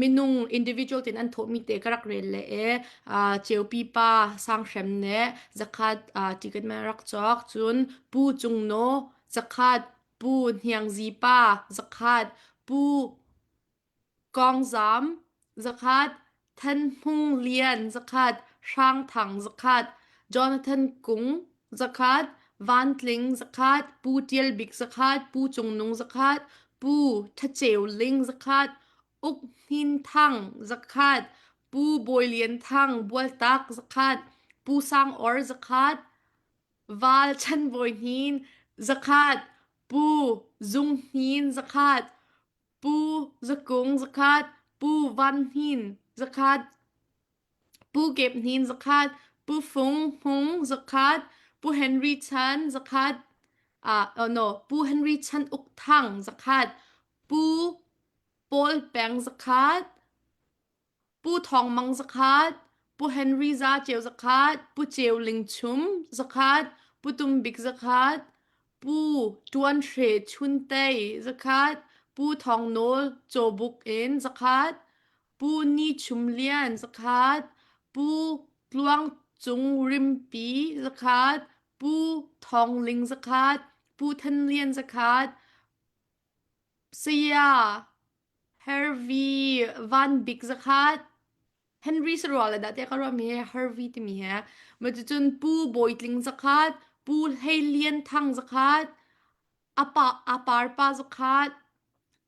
minung individual tein an thawhmi te ka rak rel le e Ceupi pa Sanghrem nih zakhat ticket man a rak cawk. Cun Pu Cung Naw zakhat, Pu Hniang Zi pa zakhat, Pu Kawng Zam zakhat, Than Hmung Lian zakhat, Hrang Thang zakhat, Jonathan Kung zakhat, Van Tling zakhat, Pu Tial Bik zakhat, Pu Cung Nung zakhat, Pu Tha Ceu Ling zakhat, Uk Hnin Thang zakhat, Pu Bawi Lian Thang Bualtak zakhat, Pu Sang Or zakhat, Val Chan Bawi Hnin zakhat, Pu Zung Hnin zakhat, Pu Za Kung zakhat, Pu Van Hnin zakhat, Pu Kep Hnin zakhat, Pu Fung Hmung zakhat, Pu Henry Chan zakhat, uh, oh no, Pu Henry Chan Uk Thang zakhat, Pu Paul Peng zakhat, Pu Thawng Mang zakhat, Pu Henry Za Ceu zakhat, Pu Ceu Ling Chum zakhat, Pu Tum Bik zakhat, Pu Ṭuan Hre Chun Tei zakhat, Pu Thawng Nawl Cawbuk in zakhat, Pu Ni Chum Lian zakhat, Pu Tluang Cung Rimpi zakhat, Pu Thawng Ling zakhat, Pu Than Lian zakhat, Saya Harvey Van Bik zakhat Henry sarual le dah tiah ka ruahmi he Harvey timi he ma cucun Pu Bawi Tling zakhat Pu Hlei Lian Thang zakhat Apa Apar pa zakhat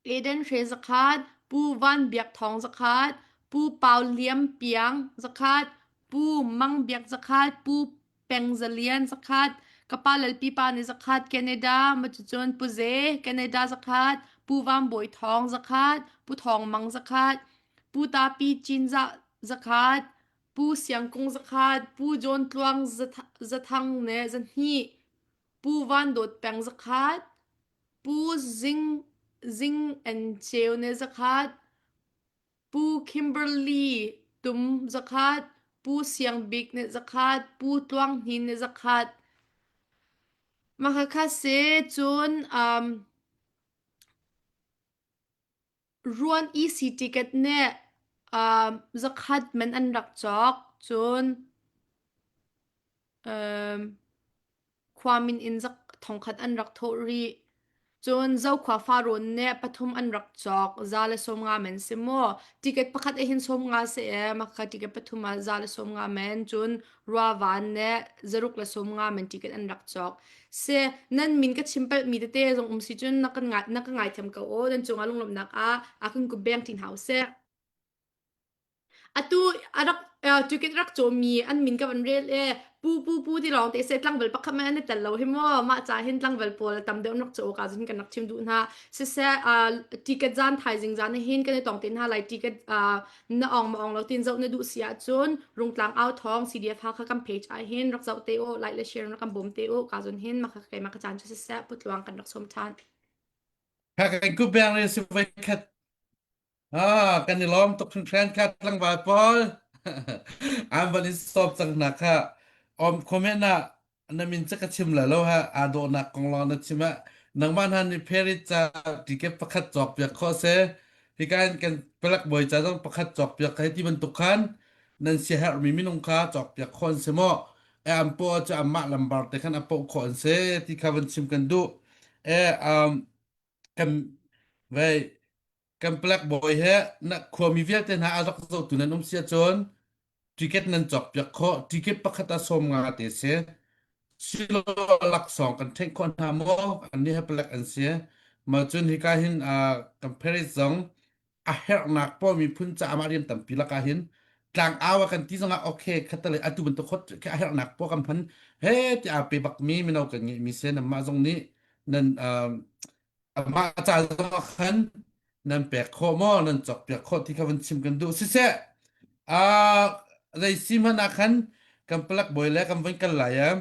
Eden Hre zakhat Pu Van Biak Thawng zakhat Pu Pau Liam Piang zakhat Pu Mang Biak zakhat Pu Peng Za Lian zakhat, ka pa Lalpi pa nih zakhat, Canada, macucun Pu Ze, Canada zakhat, Pu Vam Bawi Thawng zakhat, Pu Thawng Mang zakhat, Pu Tapi Cinzah zakhat, Pu Siang Kung zakhat, Pu John Tluang Zathang ne zahnih, Pu Van Dawt Peng zakhat, Pu Zing Zing En Ceu ne zakhat, Pu Kimberly Tum zakhat, Pu Siang Bik nih zakhat, Pu Tluang Hnin nih zakhat. Mah kha si cun um, Ruan EC ticket nih um, zakhat man an rak cawk. Cun um, Khua min in thongkhat an rak thawh rih. Cun Zokhua Farrawn nih pathum an rak cawk. Za le 50 men si maw? Ticket pakhat ah hin 50 si ee. Maka ticket pathum ah za le 50 men. Cun Ruavan nih zaruk le 50 men ticket an rak cawk. Si nan min ka chim palhmi tete zong um si cun na kan ngai na ka ngaithiam ko aw. Nan cungah lunglawmhnak ah a kan kup beng ti hna usih. Atu a rak ticket rak cawmi an min ka van rel i pu pu pu ti lawng te se tlangval pakhat man an i tel lo hi maw mah ca hin tlangval pawl tam deuh an rak caw ka zin kan rak chim duh hna siseh ticket zan thaizing zan hin kan i tong te hna lai ticket na ong ma ong lo tin zoh na duh si ahcun rungtlang au thawng CDF Hakha kan page ah hin rak zoh te u like le share rak kan bawm te u ka zun hin maka keimah ka caan cu siseh putluang kan rak som than. Kha kan ku beng re si voi khat Ah, kan i lawm tuk hringhran kha tlangval pawl. An van in stop cang hna kha. Om comment ah na min ca ka chim la lo ha aa dawhnak kong lawng na chim ah nangmah hna nih Paris ca ticket pakhat cawk piak khawh se. Hika in kan palak bawi ca zong pakhat cawk piak hei ti bantuk khan nan siaherhmi minung kha cawk piak khawh an si maw? E an paw cu anmah lambar te khan a poh khawh an si ti kha van chim kan duh. E um, kan vei kan palek bawi he na khuami vialte hna a rak zohtu nan um si ahcun ticket nan cawkpiak khawh. Ticket pakhat ah 50 te si. Silo laksawng kan theih khawh hna maw? Annih he palek an si. Mah cun hika hin uh, kan Paris zong a herhnak pawl miphun ca amah rian tampi lakah hin tlang au a kan ti zongah okay khatale atu bantuk hot a herhnak pawl kan hman he ti aa pe bakmi mino kan ngeihmi se namah zong nih nan uh, Amah ca zongah khan nan pek khawh maw nan cawkpiak khawh ti kha van chim kan duh siseh uh, zei si hmanh ah khan kan palak bawi le kan van kal lai ah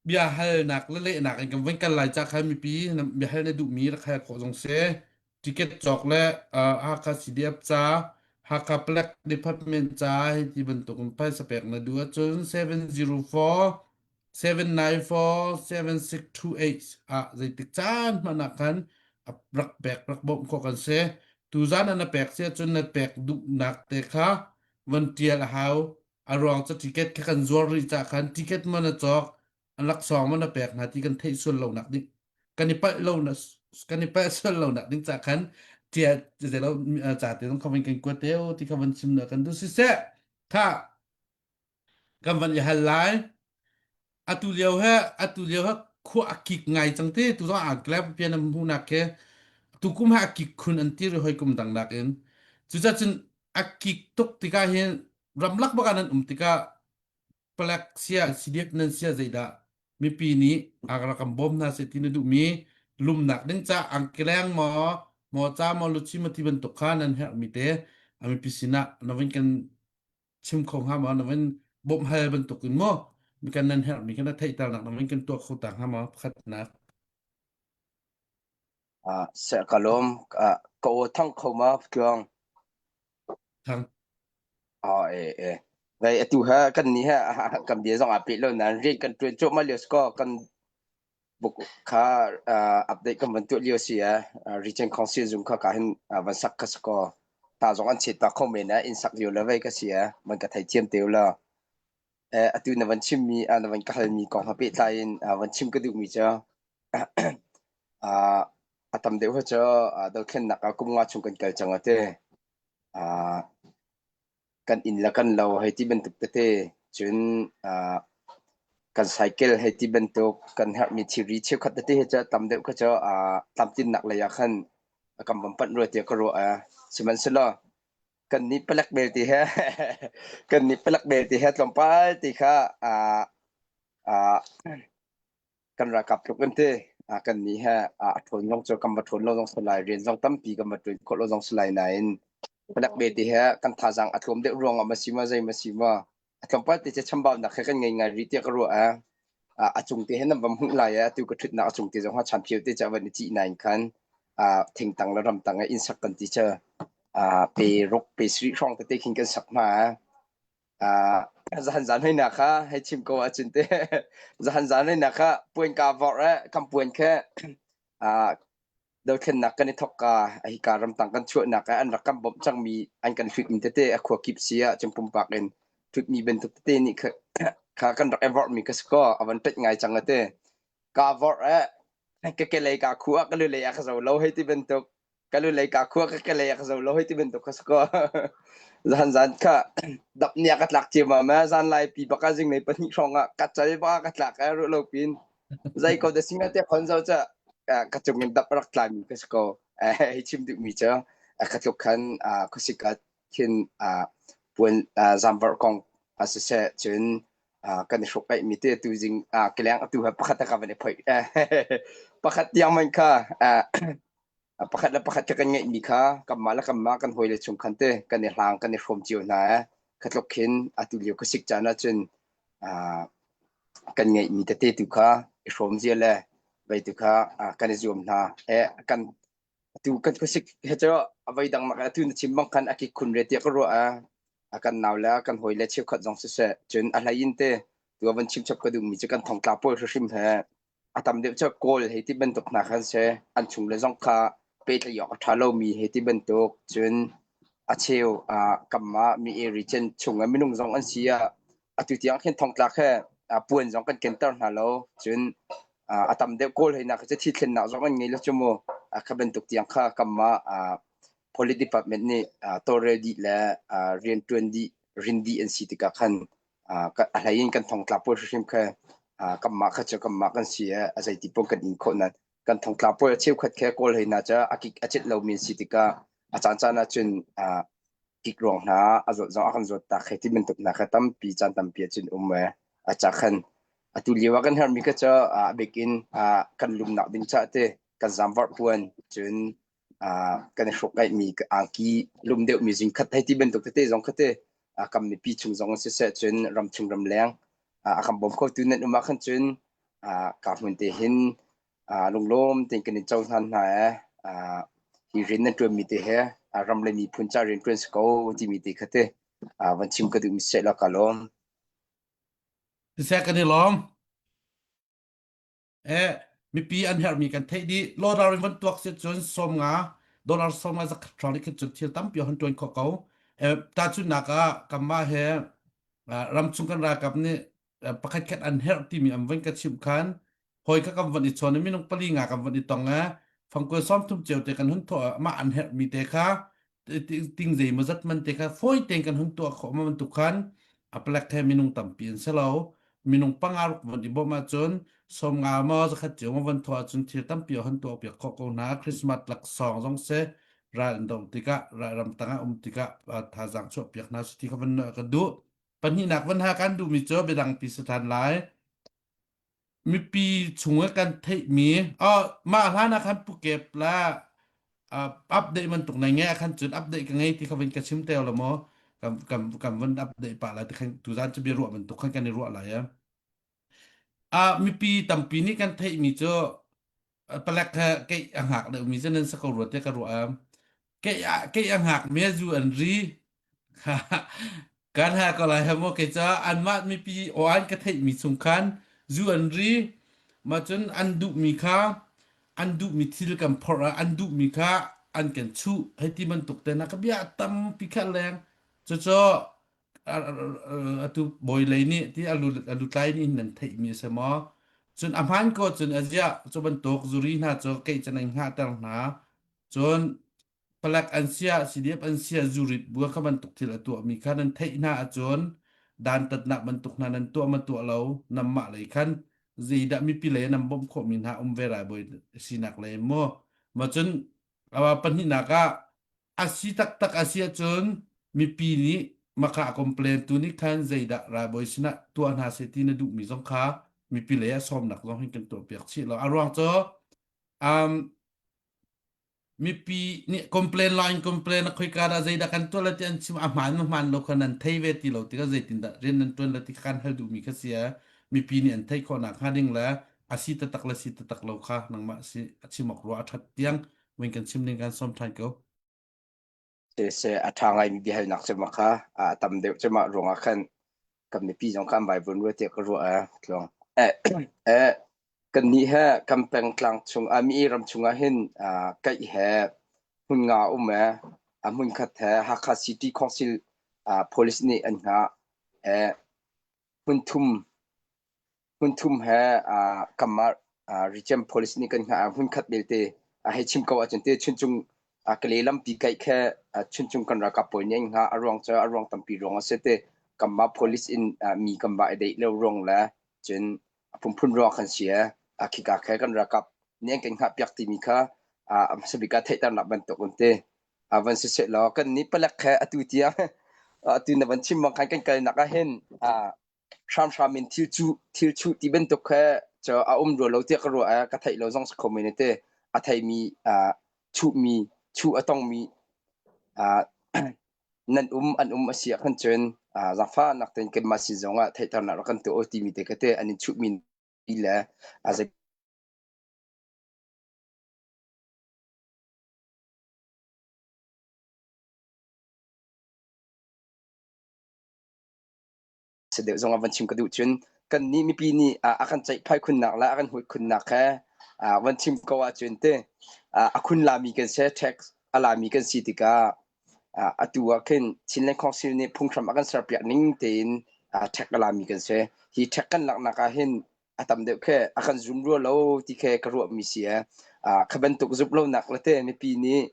bia halnak le lehnak in kan van kal lai ca khan mipi bia hal na duhmi rak hal khawh zong si ticket cawk le uh, Hakha CDF ca Hakha Palek Department ca hei ti bantuk in phaisa pek na duh ahcun 704 794 7628 ah zeitik caan hmanh ah khan a rak pek rak bawmh khawh kan si. Tuzan ah na pek si ahcun na pek duhnak te kha van tial a hau. A ruang cu ticket kha kan zuar rih cah khan ticket man a cawk, an laksawng man a pek hna ti kan theih sual lo nak ding kan i palh lo na kan i palh sual lo nak ding cah khan tia zelo ca te zong kha van kan kuat teo ti kha van chim na kan duh siseh tha kan van i hal lai. Atu lio he atu lio he khua a kik ngai cang te tu zong ang klep pian am hmunak ke tukum ha a kik khun an ti ri hoi kum dang nak in cucah cun a kik tuk tikah hin ramlak bak ah nan um tikah palek sia sidiak nan sia zeidah mipi nih a rak kan bawm hna seh ti na duhmi lumnak ding ca angkeleng maw maw ca maw luchi maw ti bantuk kha nan herhmi te a mipi sinah na vun kan chim kho hnga maw na van bawmh hal bantuk in maw kan nan herhmi kan theihternak na van kan tuah kho ta hnga maw pakhatnak Ah, se ka lawm ah, ka aw thang kho ma tluang thang ah e e vei atu ha kan ni ha kan bia zong a pe lo nan rian kan tuan cho ma lio sko kan buk kha update kan van tuah lio si a region council zung kha ka hin van sak ka sako ta zong an chet ta kho men a in sak lio le vei ka si a man ka thei thiam te la atu na van chim mi na van ka hal mi kong ha pehtlai in van chim ka duh mi cu a tam deuh ha cu dothlennak ah kum nga chung kan kal cang ate Kan inn le kan lo hei ti bantuk tete cun uh, kan cycle hei ti bantuk kan herhmi thilri cheukhat tete hi cu tam deuh kha cu uh, tlamtlinnak lei ah khan kan van panh rua tiah ka ruah. Uh, sihmanhsehlaw kan nih palek belte he kan nih palek belte he tlawmpal ti kha uh, uh, kan ralkap tluk in ti kan nih he a ṭhawn zong cu kan va ṭhawn lo zong si lai rian zong tampi kan va ṭuan khawh lo zong si lai nain palek be ti he kan thazaang a tlawm deuh ruang ah ma si ma zei ma si ma a tlawmpal te cu chambaunak he kan ngei ngai rih tiah ka ruah a a cung te he nan va hmuh lai a tu ka ṭhutnak a cung te zong ha chanphio te cu a van i cih nain khan thingtang le ramtang i inn sak kan ti cu pe ruk pe sarih hrawng tete khin kan sak hna Uh, zahan zan hoi na kha hei chim ko ahcun te zahan zan hoi na kha puan ka vorh eh kan puan khe uh, dothlennak kan i thok ka hika ramtang kan chuahnak ah an rak kan bawmh cangmi an kan hlut mi tete a khua kip si ah cun pumpak in hlut mi bantuk tete nih kha kha kan rak i vorh mi ka si ko a van tet ngai cang ate ka vorh eh ka ke lei ka khu ah ka lu lei ah ka zo lo hei ti bantuk ka lu lei ka khua ka ke lei ka zo lo hei ti bantuk kha ko zan zan kha dap nia ka tlak cia ma ma zan lai pi baka jing nei pahnih hrawng ah ka chal ba ka tlak ai ru lo pin zai ko da singa te khon zo cha ka chung in dap rak tlai mi ka ko hei chim duh mi cha ka tluk khan khosika khin puan zambar kong asise cun kan i hruk ai mi te tu jing keleng atu ha pakhat ka van i phoi pakhat tiang man kha Pakhat le pakhat kha kan ngeihmi kha kanmah le kanmah kan hawile chung khan te kan i hlang kan i hrawm cio hna i kha tluk khin atu lio khuasik caan ahcun kan ngeihmi tete tu kha i hrawm zia le. Vei tu kha kan i zuam hna. Eh kan atu kan khuasik he cu a voi dang nak atu na chim bang khan a kik khun re tiah ka ruah a a kan nau le kan hawi le cheukhat zong siseh cun a hlei in te tu van chim chap ka duh mi cu kan thongtla pawl hrimhrim he a tam deuh cu kawl hei ti bantuk hna khan si an chung le zong kha pehtlaih awk a ṭha lomi hei ti bantuk cun a cheu ah kamah mi region chung ah minung zong an si ah atu tiang khin thongtlak he puan zong kan kenter hna lo cun a tam deuh kawl hei nak cu thi thlennak zong an ngei lo cu mu kha bantuk tiang kha kamah police department nih tawlrel dih le rianṭuan dih rin dih an si tikah khan a hlei in kan thongtla pawl hrimhrim kha kanmah kha cu kanmah kan si i a zeiti paoh kan in khawh nan kan thongtla pawl cheukhat khe kawl hei na cu a kik a cit lomi an si tikah a caan caan ah cun kik ruang hna a zawt zong a kan zawt tak he ti bantuk hna kha tampi caan tampi ah cun um e a ca khan atu lio ah kan herhmi kha cu a bik in kan lumnak ding ca te kan zamvarh puan cun kan i hruk ngaihmi angki lum deuhmi zingkhat hei ti bantuk tete zong kha te kam mipi chung zong siseh cun ram chung ram leng a kan bawm khotu nan um ah khan cun ka hmun te hin lunglawm tein kan in cohlan hna e hi rian nan ṭuanmi te he ram le miphun ca rian ṭuan si ko timi te kha te van chim ka duhmi seh la ka lawm. Siseh kan i lawm. Eh, mipi an herhmi kan theih dih. Lawdar in van tuak si cun 50 dollar 50 zakhat hrawng nih khin cun thil tampi hon tuan khawh ko. Eh, tahchunhnak ah kanmah he ah, ramchung kan ralkap nih eh, pakhat khat an herh timi an van ka chimh khan hawi kha kan van i chawn i minung pali nga kan van i tong eh fangkuai 30 cio te kan hun thawh ah mah an herhmi te kha ting zeimaw zat man te kha fawi tein kan hun tuah khawh ma bantuk khan a palek he minung tampi an si lo minung panga ruk von i bawmh ahcun 50 maw 100 cio maw von thawh ahcun thil tampi a hun tuah piak khawh ko hna Christmas laksawng zong si ral an doh tikah ral ramtang ah um tikah thazaang chuah piak hna si ti kha van ka duh pahnihnak van ha kan duhmi cu biadang pi si than lai Mipi chung i kan theihmi oh mah hlan ah khan Pukep la uh, update bantuk nei nge khan cun update ka ngei ti kha vin ka chim te lo maw kan kan kan vun update pa lai ti khan tuzan cu bia ruah bantuk khan kan i ruah lai ya ah mipi tampi nih kan theihmi cu palek he keih a hngak deuhmi cu nan si ko rua tiah ka ruah. Keih a keih a hngak mi zu an ri. Kan ha ko lai hamu kei ca anmah mipi aw an ka theihmi chung khan zu an ri. Ma cun an duhmi kha an duhmi thil kan phorh ah an duhmi kha an kan chuh hei ti bantuk te na ka bia tampi kha leng. Cucu atu bawi lei nih ti a lutlai nih nan theihmi a si maw? Cun a hmaan ko cun a ziah cu bantuk zuri hna cu keih can an hngahter hna. Cun palek an siah CDF an siah zurit bua kha bantuk thil a tuahmi kha nan theih hna ahcun dantatnak bantuk hna nan tuah ma tuah lo nanmah lei khan zeidah mipi lei nan bawmh khawhmi hna um ve rai bawi sinak lei maw ma cun pahnihnak ah A si taktak a si ahcun mipi nih maka complain tu nih khan zeidah ralbawi sinah tuah hna seh ti na duhmi zong kha mipi lei ah sawmnak zong hin kan tuahpiak chih lo. A ruang cu um, mipi nih complain line complain a khoika dah zeidah kan tuah la ti an chim a hmaan ma hmaan lo kha nan thei ve ti lo tikah zeitindah rian nan tuan la ti kha kan hal duhmi kha si a mipi nih an theih khawh nak hnga ding le a si taktak le si taktak lo kha nangmah si a chim awk rua a that tiang Win kan chim ning kan sawm ṭhan ko. Siseh a ṭha ngaimi biahalnak cu mah kha a tam deuh cu mah ruangah khan kan mipi zong kha an vaivuan rua tiah ka ruah eh tluang. Eh, eh, kannih he kan pengtlang chung ah mi ram chungah hin kaih he hmun nga um eh a hmun khat he Hakha City Council police nih an hngah eh hmun thum Hmunthum he kanmah Region Police nih kan hngah ah hmunkhat belte hei chim ko ahcun te Chuncung Kale lampi kaih khe Chuncung kan ralkap pawl nih an hngah. A ruang cu a ruang tampi ruang a si te. Kanmah police in mi kan va i deih lo ruang le cun a phunphun ruang kan si i khika khe kan ralkap nih an kan hngah piak timi kha a hmasa bik ah theihternak bantuk an ti. Van si sehlaw kan nih palek khe atu tiang atu na van chim bang khan kan kalnak ah hin hramhram in thil cu thil chuh ti bantuk kha cu a um rua lo tiah ka ruah i ka theih lo zong si kho men te a theimi chuhmi chuh a tongmi nan um an um a si ah khan cun zaangfahnak tein keimah sin zong ah theihternak rak kan tuah u timi te kha te an in chuhmi le a zei. Si deuh zong ah van chim ka duh cun kan nih mipi nih a kan ceihphai khunnak le a kan huat khunnak he van chim ko ahcun te a khun lami kan si tax a lami kan si tikah atu ah khin Chinland Council nih phunghram a kan serpiak ning tein tax a lami kan si. Hi tax kan laknak ah hin a tam deuh khe a kan zum rua lo ti khe ka ruahmi si e. Kha bantuk zumh lonak le te mipi nih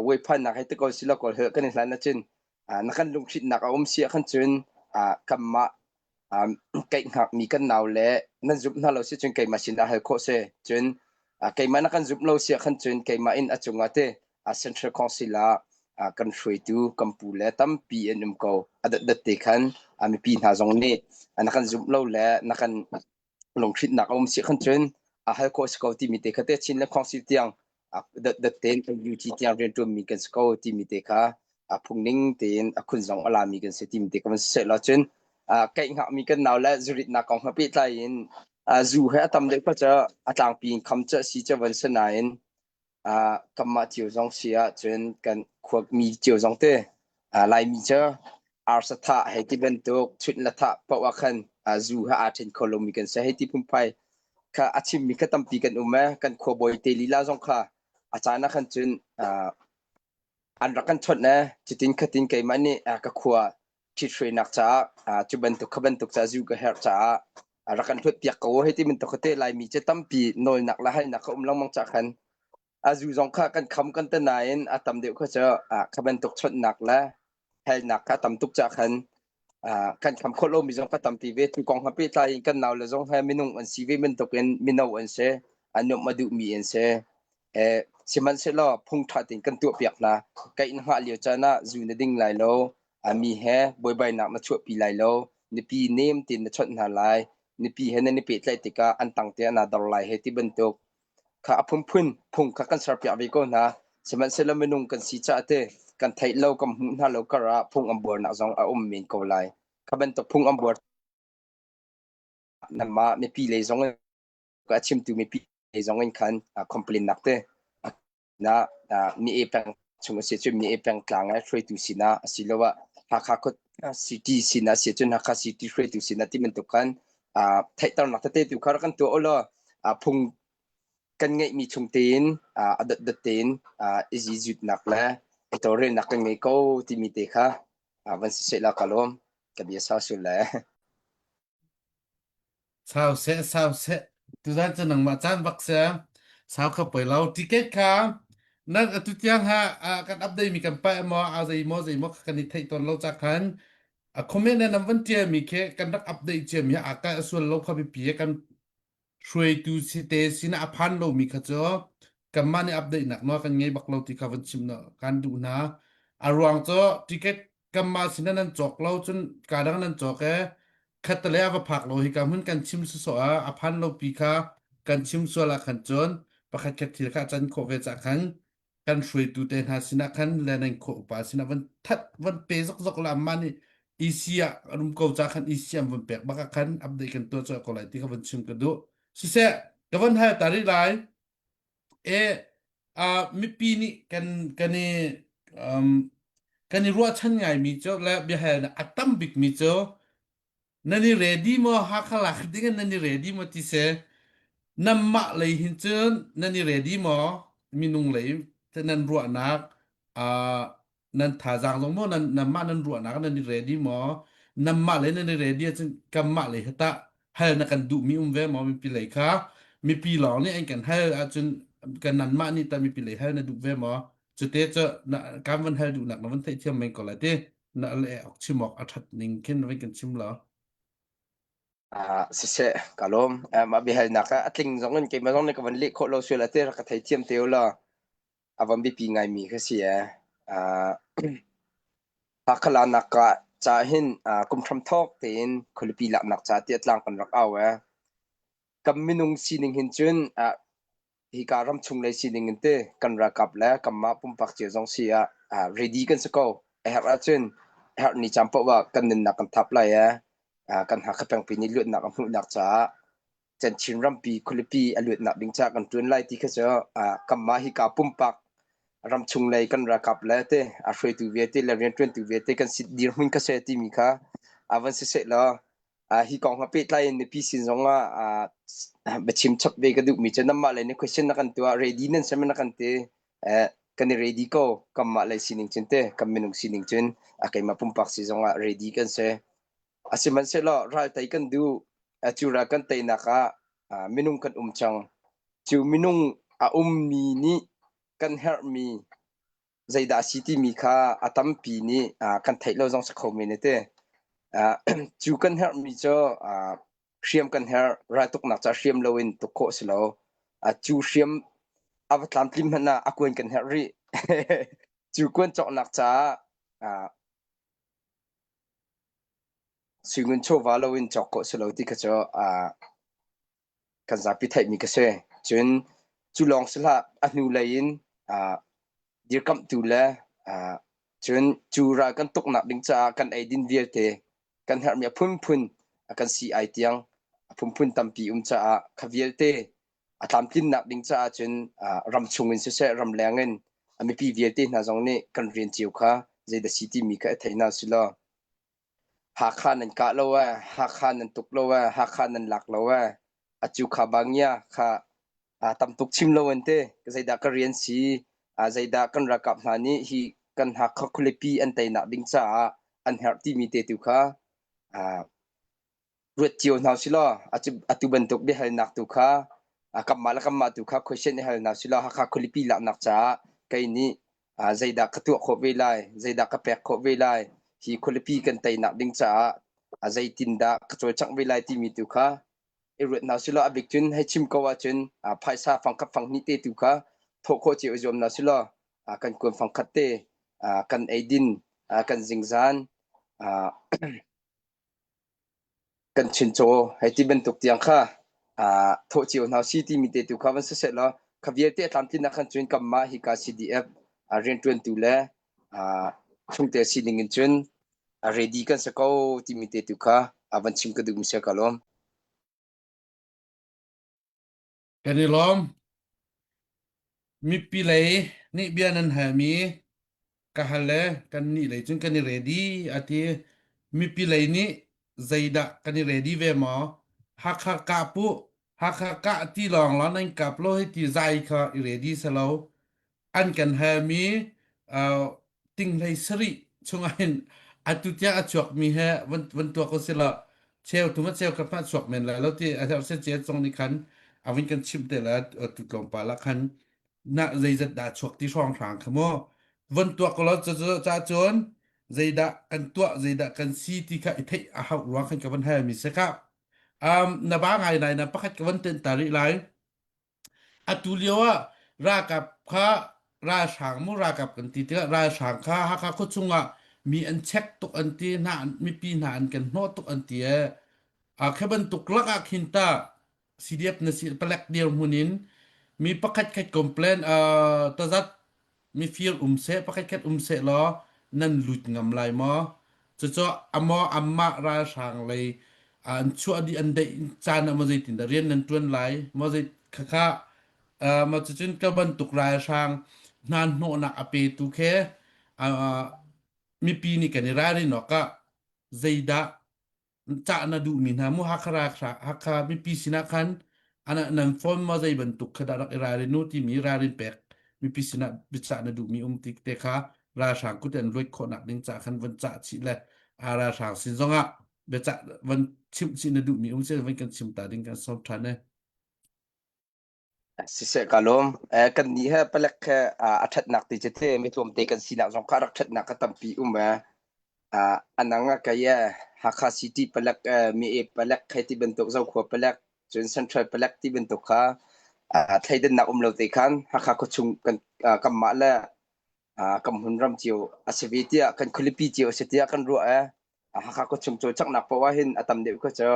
weiphannak he te ko si lo kawl kan i hlan ahcun na kan lunghrinhnak a um si ah khan cun kanmah keih hngakmi kan nau le nan zumh hna lo si cun keimah sinah hal khawh si. Cun keimah na kan zumh lo si ah khan cun keimah in a cungah te Central Council ah kan hruaitu kan pu le tampi an um ko. A dotdot te khan mipi hna zong nih na kan zumh lo le na kan lunghrinhnak a um si khan cun a hal khawh si ko timi te kha te Chin le Council tiang dotdot tein UT tiang rianṭuanmi kan si ko timi te kha a phungning tein a khun zong a lami kan si timi te kha van siseh law cun keih hngakmi kan nau le zuritnak kong he pehtlai in zu he a tam deuh kha cu a tlangpi in kham cu a si cu van si nain kanmah cio zong si ahcun kan khuami cio zong te Laimi cu arsa thah hei ti bantuk chunh le thah paoh ah khan zu he aa ṭhen kho lomi kan si hei ti phunphai kha a chimmi kha tampi kan um ee kan khuabawi te lila zong kha a caan ah khan cun an rak kan chawnh ee cutin khatin keimah nih ka khua ṭhithruainak caah cu bantuk kha bantuk caah zu ka herh caah rak kan hlut piak ko hei ti bantuk te Laimi cu tampi nawlnak le halnak kha um lengmang cah khan a zu zong kha kan kham kan te nain a tam deuh kha cu kha bantuk chawnhnak le halnak kha tam tuk cah khan kan kham khawh lomi zong kha tampi ve tu kong ha pehtlai in kan nau le zong he minung an si ve bantukin mino an si a nuamh a duhmi an si sihmanhsehlaw phung ṭha tein kan tuahpiak hna. Ka inn hngah lio caan ah zu na ding lai lo, mi he buaibainak na chuahpi lai lo, nupi nem tein na chawnh hna lai, nupi he nan i pehtlaih tikah an tang te ah naa dor lai he ti bantuk kha a phunphun phung kha kan serpiak ve ko hna. Sihmanhsehlaw minung kan si caah te kan theih lo kan hmuh hna lo kar ah phung an buarnak zong a um men ko lai. Kha bantuk phung an buar nanmah mipi lei zong in a chimtu mipi zong in khan complain nak te na mi e peng chung a si cun mi e peng tlang ai hruaitu sinah asiloah Hakha khua city sinah si cun Hakha city hruaitu sinah ti bantuk khan theihternak tete tu kha kan tuah ulaw phung kan ngeihmi chung tein a dotdot tein i zizutnak le i tawlrelnak kan ngei ko timi te kha van si seh la ka lawm ka bia sau sul le Sau seh, sau seh. Tuzan cu nangmah caan bak seh. Sau kha poi lo. Ticket kha nan atu tiang ha kan update mi kan paih maw a zei maw zei maw kan i theih tawn lo ca khan a comment na nan van ṭial mi khi kan rak update cia mi a ka sual lo kha biapi kan hruaitu si te sinah a phan lomi kha cu kanmah nih update nak nawl kan ngei bak lo ti kha van chim na kan duh hna. A ruang cu ticket kanmah sinah nan cawk lo cun ka dang nan cawk e khattale a va phak lo hi ka hmun kan chim sawsawh ah a phan lo pi kha kan chim sual ah khan cun pakhat khat thil kha a can khawh ve cah khan kan hruaitu te hna sinah khan le nan khua upa sinah van that van pe zokzok la amma nih EC ah an um ko ca khan EC an van pek bak ah khan update kan tuah cawh ko lai ti kha van chim ka duh siseh ka van hal ta rih lai e uh, mipi nih kan kan i um, kan i ruahchan ngaimi cu le biahal a tam bikmi cu Nan i ready maw? Hakha lak ding in nan i ready maw ti si. Nanmah lei hin cun nan i ready maw? Minung lei nan ruahnak uh, nan thazaang zong maw nan nanmah nan ruahnak nan i ready maw? Nanmah lei nan i ready ahcun kanmah lei hi tah hal na kan duhmi um ve maw mipi lei kha? Mipi lawng nih an kan hal ahcun kan nanmah nih tah mipi lei hal na duh ve maw? Cute cu na kan van hal duhnak na van theihthiam men ko lai ti. Na le awk chim awk a ṭhat ning khin vai kan chim lo. Ah, siseh, ka lawm. Eh, mah biahalnak ah a tling zong in keimah zong nih ka van leh khawh lo sual ah te rak ka theithiam te u law a van biapi ngaimi kha si eh. Ah, Hakha ka ca hin ah, kum hram thawk tein khualipi laknak ca tiah tlang kan rak au eh. Kan minung sining hin cun ah, hika ramchung lei sining in te kan ralkap le kanmah pumpak cio zong si ah ah ready kan si ko. A herh ahcun a herh ni caan paoh ah kan nunnak kan thap lai i ah kan Hakha pengpi nih luatnak a hmuhnak caah chan Chin rampi khualipi a luatnak ding caah kan ṭuan lai ti kha cu ah kanmah hika pumpak ramchung lei kan ralkap le te a hruaitu vialte le rianṭuantu vialte kan si dirhmun kha se timi kha a van si seh law. Hi kong he pehtlai in mipi sin zong ah biachim chap ve ka duhmi cu nanmah lei nih question na kan tuah ready nan si na kan ti. Kan i ready ko. Kanmah lei sining cun te kan minung sining cun keimah pumpak si zong ah ready kan si. Sihmanhsehlaw ral tei kan duh. Cu ral kan teinak ah minung kan um cang. Cu minung a ummi nih kan herhmi zeidah a si timi kha a tampi nih kan theih lo zong si kho men te. Cu kan herhmi cu hriam kan herh raltuknak ca hriam loin tuk khawh si lo. Cu hriam a va tlamtlim hmanh ah a kuan kan herh rih. Cu kuan cawknak caah suingun chawva loin cawk khawh si lo ti kha cu kan zapi theihmi ka si. Cun cu lawng si hlah a hnu lei in dirkamhtu le cun cu ral kan tuknak ding caah kan eidin vialte kan herhmi a phunphun a kan si ai tiang a phunphun tampi um caah kha vialte a tlamtlinnak ding caah cun ram chung in siseh ramleng in a mipi vialte hna zong nih kan rian cio kha zeidah si timi kha i thei hna usih law Hakha nan kah lo ee, Hakha nan tuk lo ee, Hakha nan lak lo ee, acu kha bangia kha tam tuk chim lo an ti. Zeidah ka rian si, zeidah kan ralkap hna nih hi kan Hakha khualipi an teinak ding caah an herh timi te tu kha ruat cio hna usih law atu bantuk biahalnak tu kha kanmah le kanmah tu kha question i hal hna usih law Hakha khualipi laknak caah kei nih zeidah ka tuah khawh ve lai, zeidah ka pek khawh ve lai, hi khualipi kan teinak ding caah zeitindah ka cawlcangh ve lai timi tu kha i ruat hna usih law a bik cun hei chim ko ahcun phaisa fangkhat fanghnih te tu kha thawh khawh cio i zuam hna usih law kan kuan fangkhat te kan eidin kan zingzan Kan chuncaw hei ti bantuk tiang kha thawh cio hna si timi te tu kha van siseh law kha vialte a tlamtlinnak khan cun kanmah hika CDF rianṭuantu le chungtel sining in cun ready kan si ko timi te tu kha van chim ka duhmi si ka lawm. Kan i lawm. Mipi lei nih bia nan halmi ka hal le kannih lei cun kan i ready a ti. Mipi lei nih zeidah kan i ready ve maw? Hakha kah pu, Hakha kah ti lawng lawng nan kap lo hei ti zai kha i ready si lo. An kan halmi uh, ting 17 chungah hin atu tiang a chuakmi he van van tuak ko sila cheu tu ma cheu ka hma chuak men lai lo ti a herh se che chong ni khan avin kan chim te la tu tlawmpal ah khan na zeizat dah chuak ti hrawng hrang kha mu von tuak ko lo cu ca cun zeidah kan tuah zeidah kan si ti kha i theih a hauh ruang khan ka van hal mi se kha um na ba ngai nai na pakhat ka van ten ta rih lai Atu lio ah ralkap kha ralhrang mu ralkap kan ti tikah ralhrang kha Hakha khuachung ah mi an check tuk an ti hna mipi hna an kan hnawh tuk an ti ee. A khi bantuk lak ah khin ta CDF na si palek dirhmun in mi pakhat khat complain uh, tazat mifir um seh pakhatkhat um seh law nan lut ngam lai maw cucu amaw ammah ralhrang lei an chuah dih an deih caan ah maw zeitindah rian nan tuan lai maw zei khakha ma cucun ka bantuk ralhrang hna hnawhnak a petu khe mipi nih kan i ralrin awk ah zeidah cah na duhmi hna mu Hakha Hakha mipi sinah khan ana nan phone ma zei bantuk kha dah rak i ralrin u timi ralrin pek mipi sinah biacah na duhmi um ti te kha ralhrang kut an luat khawhnak ding ca khan van cah chih le a ralhrang sin zongah biacah van chimh chih na duhmi um se van kan chim ta ding kan sawm than e Siseh ka lawm. Eh, kan nih he palek he a ṭhatnak ti cu te mi tlawmte kan sinak zong kha rak ṭhatnak ka tampi um eh. Ah, anang a kai eh Hakha City palek eh mi e palek hei ti bantuk Zokhua palek cun Central palek ti bantuk kha ah thleidannak um lo te khan Hakha khuachung kan ah, kanmah le ah kan hmunram cio a si ve tiah kan khualipi cio a si tiah kan ruah eh. Hakha khuachung cawlcanghnak paoh ah hin a tam deuh kha cu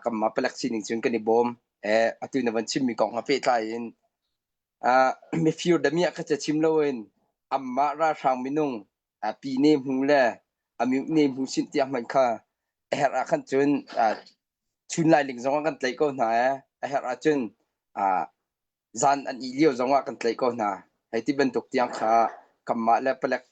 kanmah palek sining cun kan i bawm. Eh, atu na van chimmi kong ha pehtlai in mifir damiah kha ca chim loin amah ralhrang minung pi ne hmu le amyu ne hmu sin tiang hmanh kha a herh ah khan cun chun lailing zong ah kan tlaih ko hna eh a herh ahcun zan an ih lio zongah kan tlaih ko hna. Hei ti bantuk tiang kha kanmah le palek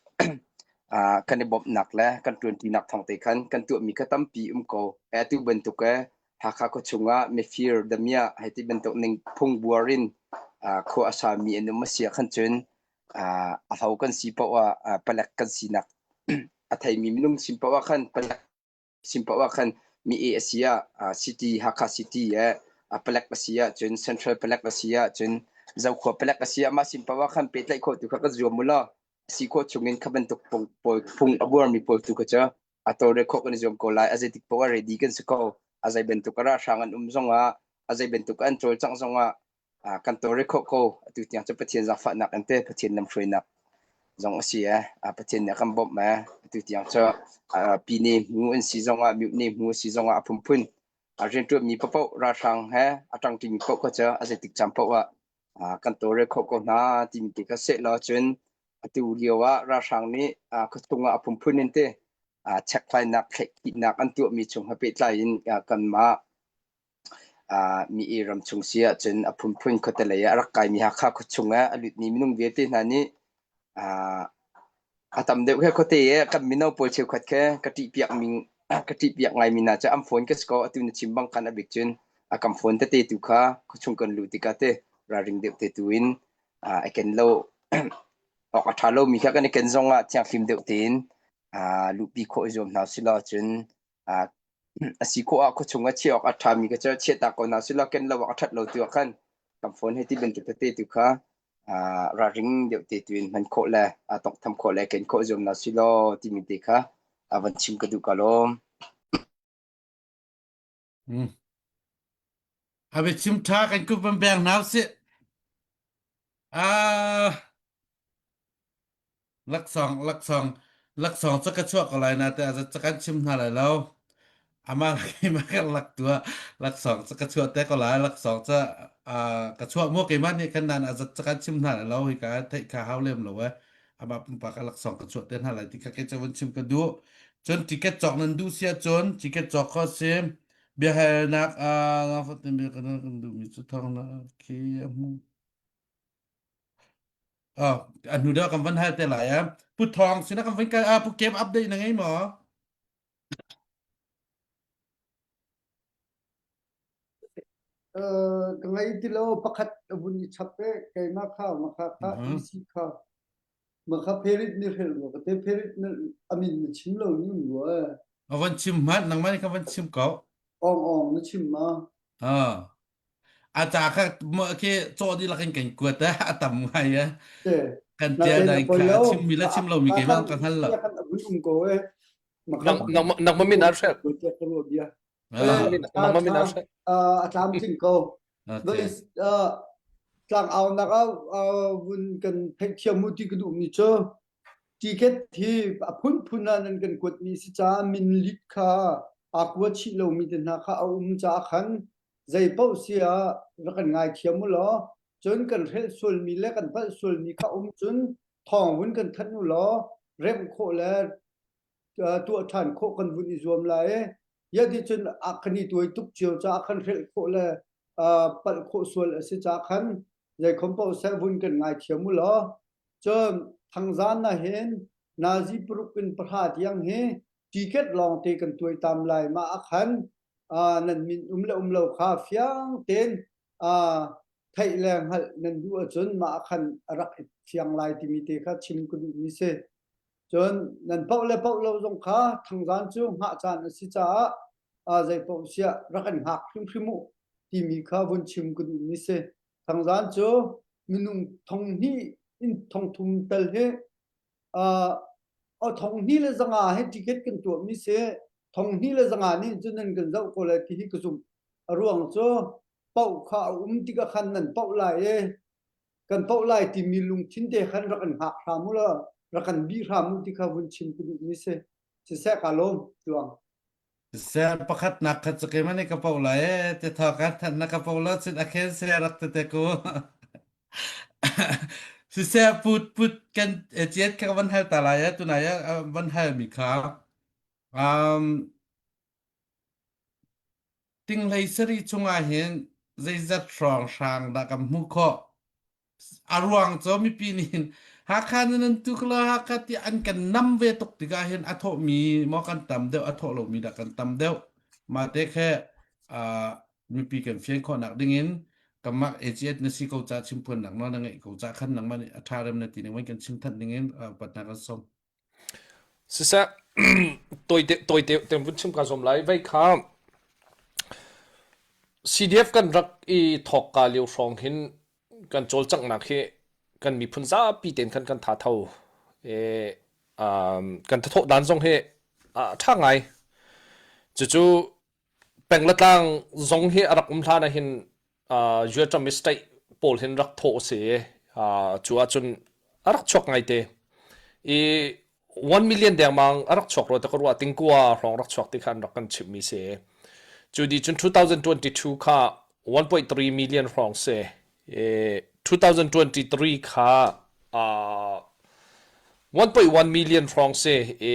Kan i bawmhnak le kan ṭuanṭinak thawng te khan kan tuahmi kha tampi um ko. Atu bantuk e Hakha khuachung ah mifir damiah hei ti bantuk ning phung buar in khua a sami an um a si ah khan cun aho kan si paoh ah palek kan sinak a theimi minung sin paoh ah khan palek sin paoh ah khan mi e a si ah city Hakha city eh palek a si ah cun central palek a si ah cun Zokhua palek a si ah mah sin paoh ah khan pehtlaih khawh tu kha kan zuam u law si khawh chung in kha bantuk pawl phung a buarmi pawl tu kha cu a tawlre khawh kan i zuam ko lai. A zeitik paoh ah ready kan si ko. A zei bantuk a ralhrang an um zongah, a zei bantuk an cawlcangh zongah kan tawlre khawh ko. Atu tiang cu Pathian zaangfahnak in te Pathian lamhruainak zong a si eh. Pathian nih a kan bawmh eh. Atu tiang cu pine hmu an si zongah, mute hmu a si zongah a phunphun a rianṭuanmi paohpaoh ralhrang he a ṭangṭimi paoh kha cu a zeitik caan paoh ah kan tawlre khawh ko hna timi ti kha seh law cun atu lio ah ralhrang nih khuachung ah a phunphun in te checkhlainak thlaihkhihnak an tuahmi chung he pehtlai in kanmah mi i ram chung si ahcun a phunphun khuate lei ah a rak kaimi Hakha khuachung ah a lutmi minung vialte hna nih A tam deuh he khuate i kan mino pawl cheukhat khi ka ṭihpiak mi ka ṭihpiak ngaimi hna cu an phone ka si ko. Atu na chim bang khan a bik cun a kan phone tete tu kha khuachung kan luh tikah te ralring deuh te tu in a ken lo awk a ṭha lomi kha kan i ken zong ah thianghlim deuh tein luhpi khawh i zuam hna usih law cun a si khawh ah khuachung ah chiah awk a ṭhami kha cu chiahtak ko hna sih law ken lo awk a ṭhat lo tu ah khan kan phone hei ti bantuk tete tu kha ralring deuh te tu in hman khawh le tawnghtham khawh le ken khawh zuam hna sih law timi te kha van chim ka duh ka lawm. Mm. A biachim ṭha kan kut van beng hna usih. Ah, Laksawng, laksawng, laksawng cu ka chuah ko lai nain a zat cu kan chim hna lai lo. Amah le keimah kan lak tu ah laksawng cu ka chuah te ko lai. Laksawng cu ah, ka chuah mu keimah nih khan nain a zat cu kan chim hna lai lo. Hika theih kha hau lem lo eh. Amah pumpak ah laksawng ka chuah te hna lai ti kha kei cu vun chim ka duh. Cun ticket cawk nan duh si ahcun ticket cawk kho si. Biahalnak ah fatin bia kan kan duhmi cu thawng na khi a hmu. Oh, a hnu deuh kan van hal te lai ah. Pu Thawng sinah kan van kal ah Pu Kem update na ngei maw? Uh, ka ngei ti lo pakhat a vun i chap e keimah kha makha kha Mhm. EC kha makha pherit ni hrel rua ka te pherit na amin na chim lo ni um rua e A van chim hmanh nangmah nih ka van chim ko. ong ong na chim ma Ah. A ca kha khi cawh dihlak in kan kuat eh a tam ngai eh. Te Kan na tia te na dai poi kha a lo chimmi le ka chim lomi ka keimah khan ka hngal lo. sia khan a vun um ko e Nang nang nangmah min an hrelh. Ko ka ruah bia. Nangmah Ah, min Tha nangmah min tha an hrelh. a tlamtling ko. okay. Tlang au nak ah vun kan theihthiam mu ti ka duh mi cu ticket hi a phunphun ah nan kan kuat mi si caah min lit kha aa kua chih lomi te hna kha a um caah khan zei paoh si ah rak kan ngaithiam u law cun kan hrelh sualmi le kan palh sualmi kha um cun thawng vun kan thanh u law remh khawh le tuah ṭhan khawh kan vun i zuam lai i yati cun a kan i tuai tuk cio caah khan hrelh khawh le palh khawh sual a si caah khan zeikhom paoh seh vun kan ngaithiam u law cun thangzan na hin nazi paruk in pahra tiang hi ticket lawng te kan tuaitam lai ma a khan nan min um le um lo kha fiang tein theih le hngalh nan duh ahcun mah ah khan a rak i fiang lai timi te kha chim ka duhmi si. Cun nan paoh le paoh lo zong kha thangzan cu hngah caan a si caah zei paoh siah rak in hngak hrimhrim u timi kha vun chim ka duhmi si. Thangzan cu minung thong hnih in thong thum tal hi thong hnih le zanga he ticket kan tuahmi si thong hnih le zanga nih cun nan kan zoh ko lai ti hi ka zumh. A ruang cu paoh kha a um tikah khan nan paoh lai i kan paoh lai timi lungthin te khan rak in hngak hram u law rak kan bih hram u ti kha vun chim ka duhmi si. Siseh ka lawm tuang. Siseh pakhatnak kha cu keimah nih ka paoh lai ee ti thawk kan thanh na ka paoh lo cun a khen se rak te te ku. Siseh put put kan ciat kha van hal ta lai ee tunai ah van hal mi kha um Tinglei sarih chungah hin zeizat hrawnghrang dah kan hmuh khawh? A ruang cu mipi nih hin. Hakha nan an tu kala Hakha ti an kan nam ve tuk tikah hin a thawhmi maw kan tam deuh a thawh lomi dah kan tam deuh mah te khe uh, mipi kan fian khawhnak dingin kanmah AGS na si ko ca chimphuannak nawl na ngeih ko ca khan nangmah nih a ṭha rem na ti ning kan chim than dingin upat hna kan sawm. Siseh tawite tawite ten vun chim ka zuam lai vei kha CDF kan rak i thawk ka lio hrawng hin kan cawlcanghnak hi kan miphun zapi tein khan kan tha tho e um, kan thathawh dan zong hi a ṭha ngai cucu Peng le tlang zong hi a rak um hlan ah hin uh, Vietnam state pawl hin rak thawh a si i uh, cu ahcun a rak chuak ngaite. I 1 million dengmang a rak chuak rua te ka ruah tingkua hrawng rak chuak ti kha an rak kan chimhmi si. Cu di cun 2022 kha 1.3 million hrawng si. I 2023 kha uh, 1.1 million hrawng si. I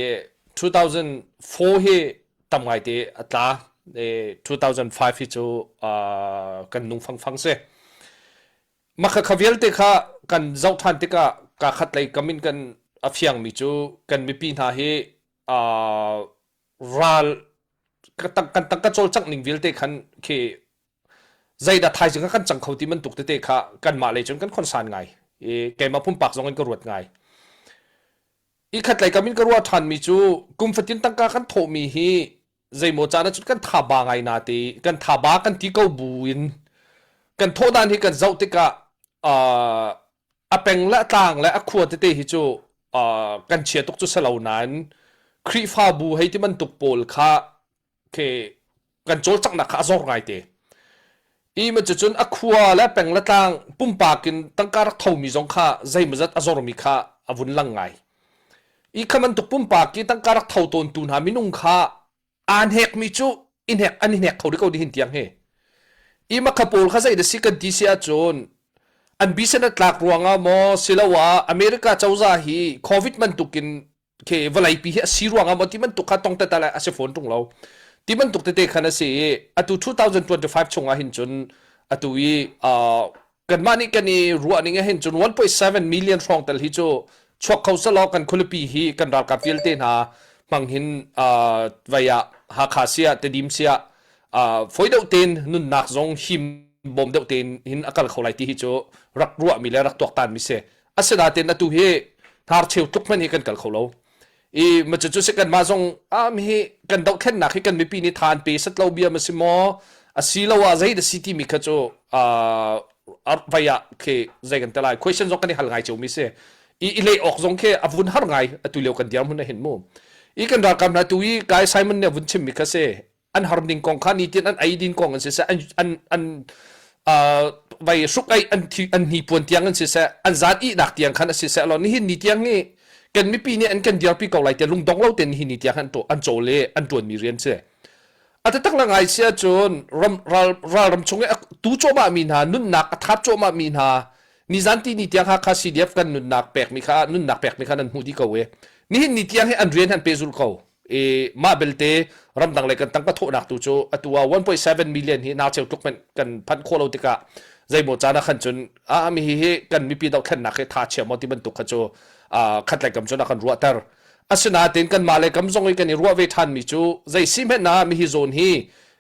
2004 hi tam ngaite a tla. E, 2005 hi cu uh, kan nung fangfang si. Mah kha vialte kha kan zoh ṭhan tikah ka khat lei kam in kan a fiangmi cu kan mipi hna hi uh, ral kan tangka cawlcangh ning vialte khan khi zeidah thaizing ah kan cang kho ti bantuk tete kha kanmah lei cun kan khonsan ngai. I keimah pumpak zong in ka ruat ngai. I khatlei kam in ka ruah ṭhanmi cu kum fatin tangka kan thawhmi hi zeimaw caan ahcun kan thaba ngai na te kan thaba kan ti ko bu in kan thawh dan hi kan zoh tikah uh, a peng le a tlang le a khua tete hi cu uh, kan chia tuk cu si lo nain Khrihfabu hei ti bantuk pawl kha khi kan cawlcanghnak kha a zor ngaite. I ma cucun a khua le peng le tlang pumpak in tangka rak thomi zong kha zeimawzat a zormi kha a vun lang ngai. I kha bantuk pumpak i tangka rak tho tawntu hna minung kha aa hnekmi cu i hnek an i hnek kho rih ko nihin tiang hi. I makha pawl kha zei da si kan ti si ahcun an bisen a tlak ruangah maw siloah America cozah hi COVID bantukin khi vawleipi hi a si ruangah maw ti bantuk kha tong tete a si fawn ṭung lo ti bantuk tete khan a si i atu 2025 chungah hin cun atu i uh, kanmah nih kan i ruah ning ah hin cun 1.7 million hrawng tel hi cu chuak kho selaw kan khualipi hi kan ralkap vialte hna hmang hin uh, vai ah Hakha siah Tedim siah uh, foi deuh tein nunnak zong him bawm deuh tein hin a kal kho lai ti hi cu rak ruahmi le rak tuaktan mi si Asinain atu hi hnarcheu tluk hmanh hi kan kal kho lo. I ma cu si kanmah zong am hi kan dohthlennak hi kan mipi nih tha an pe sat lo bia ma si maw asilo ah zei da si timi kha cu vai ah khi zei kan te lai question zong kan i hal ngai cio mi si i i leh awk zong khi a vun har ngai atu lio kan diar mun hin mu i kan ralkap hna tu i kai Simon nih a vun chim mi kha si an har ning kong kha nitin an ei din kong an siseh an an an uh, vai hruk ei an thi an hni puan tiang an siseh an zat ihnak tiang khan a siseh lo nihin ni tiang hi kan mipi nih an kan dirpi ko lai te lungdong lo ten nihin ni tiang an an cawl le an tuan mi rian si a taktak la ngai sia cun ram ral ral ram chung i tu cawmah mi hna nunnak a thap cawmah mi hna nizan ti ni tiang Hakha CDF kan nunnak pek mi kha nunnak pek mi kha nan hmuh di ko e nihin ni tiang hi an rian han pe zul ko i mah belte ramdang lei kan tangka thawhnak tu cu atu ah 1.7 million hi nau cheu tluk hmanh kan phanh khawh lo tikah zeimaw caan ah khan cun a mi hi hi kan mipi dohthlennak hi tha chia maw ti bantuk kha cu khat lei kam cun a kan ruahter asinain kanmah lei kam zong i kan i ruah ve ṭhan mi cu zei si hmanh ah mihi zawn hi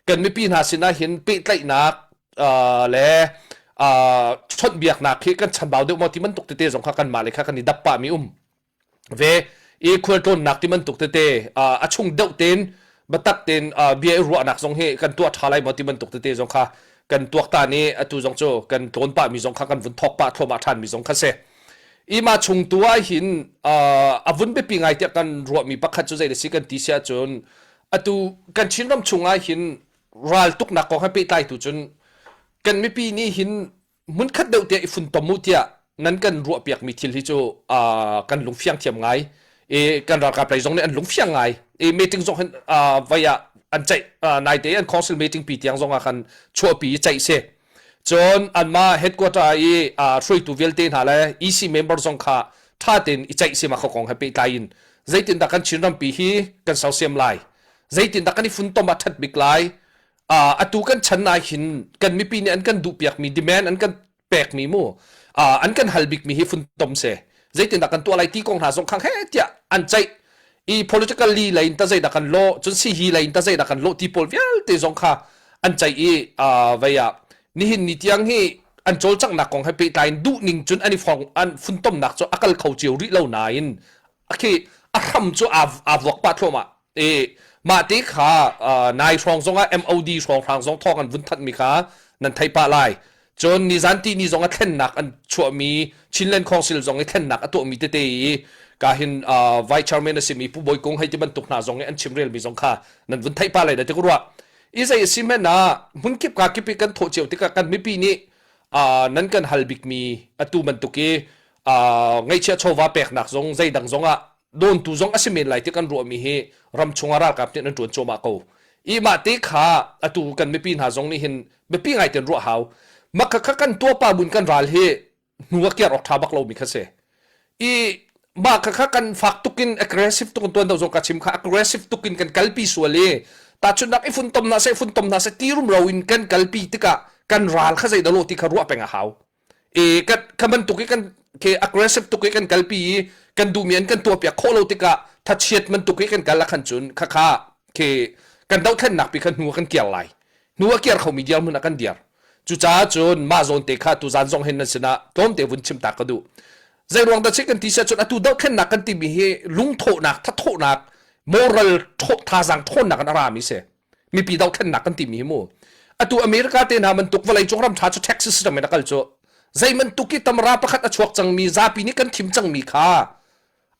kan mipi hna sinah hin pehtlaihnak le chawnhbiaknak hi kan chanbau deuh maw ti bantuk tete zong kha kanmah lei kha kan i dap pah mi um ve i khualtlawnnak ti bantuk tete a chung deuh tein biatak tein bia i ruahnak zong hi kan tuah ṭha lai maw ti bantuk tete zong kha kan tuaktan i atu zong cu kan tlawn pah mi zong kha kan vun thawk pah thluahmah ṭhan mi zong kha si. I mah chung tu ah hin a vun biapi ngai tiah kan ruahmi pakhat cu zei da si kan ti si ahcun atu kan Chinram chung ah hin raltuknak kong he pehtlai tu cun kan mipi nih hin hmunkhat deuh tiah i funtom u tiah nan kan ruahpiakmi thil hi cu kan lungfiang thiam ngai i kan ralkap lei zong nih an lungfiang ngai i meeting zong hin vai ah an ceih naite an council meeting pi tiang zong ah khan chuahpi i ceih si cun anmah headquarter i hruaitu vialte hna le EC member zong kha tha tein i ceih si ma kho kong he pehtlai in zeitindah kan Chin rampi hi kan sersiam lai zeitindah kan i funtom ah that bik lai uh, atu kan chan ah hin kan mipi nih an kan duhpiakmi demand an kan pekmi mu uh, an kan hal bikmi hi funtom se. Zeitindah kan tuah lai ti kong hna zong khang he tiah an ceih i political li lei in ta zeidah kan lawh cun si hi lei in ta zeidah kan lawh ti pawl vialte zong kha an ceih i vei ah nihin ni tiang hi an cawlcanghnak kong he pehtlai in duh ning cun an i fong an funtomnak cu a kal kho cio rih lo nain khi a hram cu aa vuak pah thluahmah e mah te kha nai hrawng zongah MOD hrawng hrang zong thawng an vun thanh mi kha nan thei pah lai cun nizan ti ni zong a thlennak an chuahmi Chinland Council zong i thlennak a tuahmi tete i ka hin vice chairman a simi Pu Bawi Kung hei ti bantuk hna zong i an chimrel mi zong kha nan vun theih pa lai da ti ku ruah i zei a si hmanh ah hmunkip ka kip i kan thawh cio tikah kan mipi nih nan kan hal bikmi atu bantuk i ngaihchia chawva peknak zong zeidang zong ah dawntu zong a si men lai ti kan ruahmi hi ramchung ah ralkap nih an ṭuan cuahmah ko. I mah te kha atu kan mipi hna zong nih hin biapi ngai ten ruah hau. Mah kha kan tuapa mun kan ral hi hnu a kiar awk ṭha bak lomi kha si. I mah kha kha kan fak tukin aggressive tukin tuan do zong ka chim kha aggressive tukin kan kalpi sual i tahchunhnak i funtom hna seh funtom hna seh ti rumro in kan kalpi tikah kan ral kha zei dah lo ti kha ruah peng a hau. E kan kha bantuk i kan ke aggressive tuk i kan kalpi i kan duhmi an kan tuahpiak khawh lo tikah thachiat bantuk i kan kal ah khan cun khakha ke kan dohthlennak pi kha hnu ah kan kiar lai hnu a kiar khomi dirhmun ah kan dir cucaah cun mah zawn te kha tuzan zong hin nan sinah tlawmte vun chim ta ka duh zei ruang dah si kan ti sia cun atu dohthlennak kan timi hi lungthawhnak thathawhnak moral thazaang thawnnak in a rami si mipi dohthlennak kan timi hi mu atu America te hna bantuk vawlei cung ram tha cu tax system in a kal cu zei bantuk i tamra pakhat a chuak cangmi zapi nih kan thim cangmi kha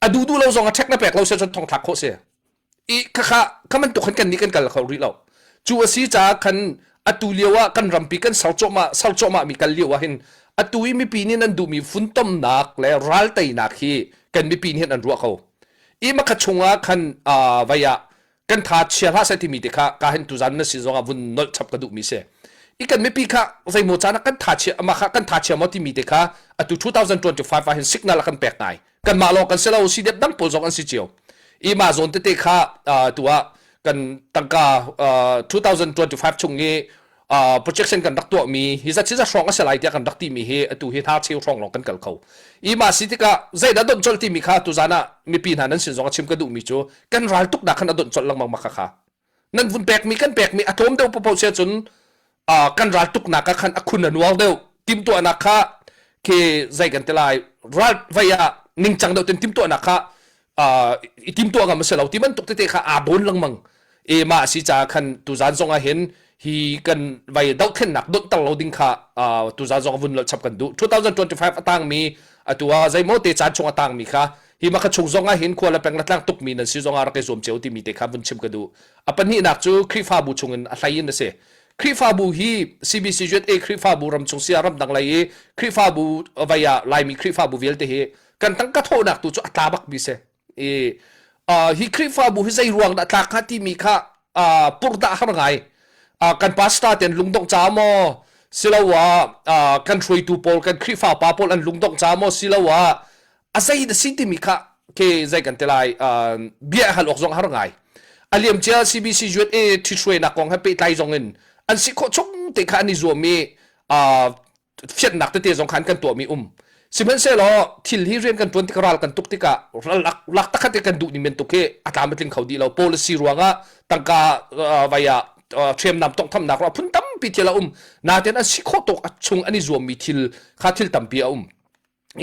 a duh duh lo zong a ṭhek na pek lo se cun thong thlak khawh si i khakha kha bantuk khan kan nih kan kal kho rih lo cu a si caah khan atu lio ah kan rampi kan ser cuahmah ser cuahmah mi kal lio ah hin atu i mipi nih nan duhmi funtomnak le ralteinak hi kan mipi nih hin an ruah ko i makha chungah khan vai ah kan tha chia hlah seh timi te kha ka hin tuzan na sin zongah vun nolh chap ka duhmi si i kan mipi kha zeimaw caan ah kan tha chia ama kha kan tha chia maw timi te kha atu 2025 ah hin signal a kan pek ngai kanmah lawng kan si lo si dep dang pawl zong an si cio i mah zawn tete kha tu ah kan tangka 2025 chung i projection kan rak tuahmi hi zat zat hrawng a si lai tiah kan rak timi hi atu hi hna cheu hrawng lawng kan kal kho i mah si tikah zeidah donh colh timi kha tuzan ah mipi hna nan sin zong a chim ka duhmi cu kan ral tuknak khan a donh colh lengmang ma kha kha nan vun pekmi kan pekmi a tlawm deuh paoh sia cun kan ral tuknak ah khan a khun a nuar deuh timtuahnak kha khi zei kan ti lai ral vai ah ningcang deuh tin timtuahnak kha i timtuah ngam a si lo ti bantuk tete kha aa dawn lengmang e mah si caah khan tuzan zong ah hin hi kan vai dohthlennak donhter lo ding kha tuzan zong vun chap kan duh 2025 a tangmi atu ah zeimaw te caan chung a tangmi kha hi maka chung zong ah hin khua le peng le tlang tukmi nan si zong ah rak i zuam cio timi te kha vun chim ka duh a pahnihnak cu Khrihfabu chung in a hlei in a si Khrihfabu hi CBC USA Khrihfabu ram chung sia ramdang lei i Khrihfabu vai ah Laimi Khrihfabu vialte hi kan tangka thawhnak tu cu a tla bak mi si i uh, hi Khrihfabu hi zei ruang dah tlak hnga timi kha uh, purdah har ngai uh, kan pastor ten lungdongh ca maw siloah uh, kan hruaitu pawl kan Khrihfa pa pawl an lungdongh ca maw siloah a zei da si timi kha ke zei kan te lai uh, bia hal awk zong har ngai a liam cia CBC USA ṭhithruainak kong he pehtlai zong in an si khawh chung te kha an i zuam i uh, fianhnak tete zong khan kan tuahmi um sihmanhsehlaw thil hi rian kan tuan tik ral kan tuk tikah lak lak takhat kan duh ning tuk hi a tlam a tling kho dih lo policy ruangah tangka vai ah hriamnam tongthamnak ruah phun tampi thil a um naten an si khawh tawk a chung an i zuammi thil kha thil tampi a um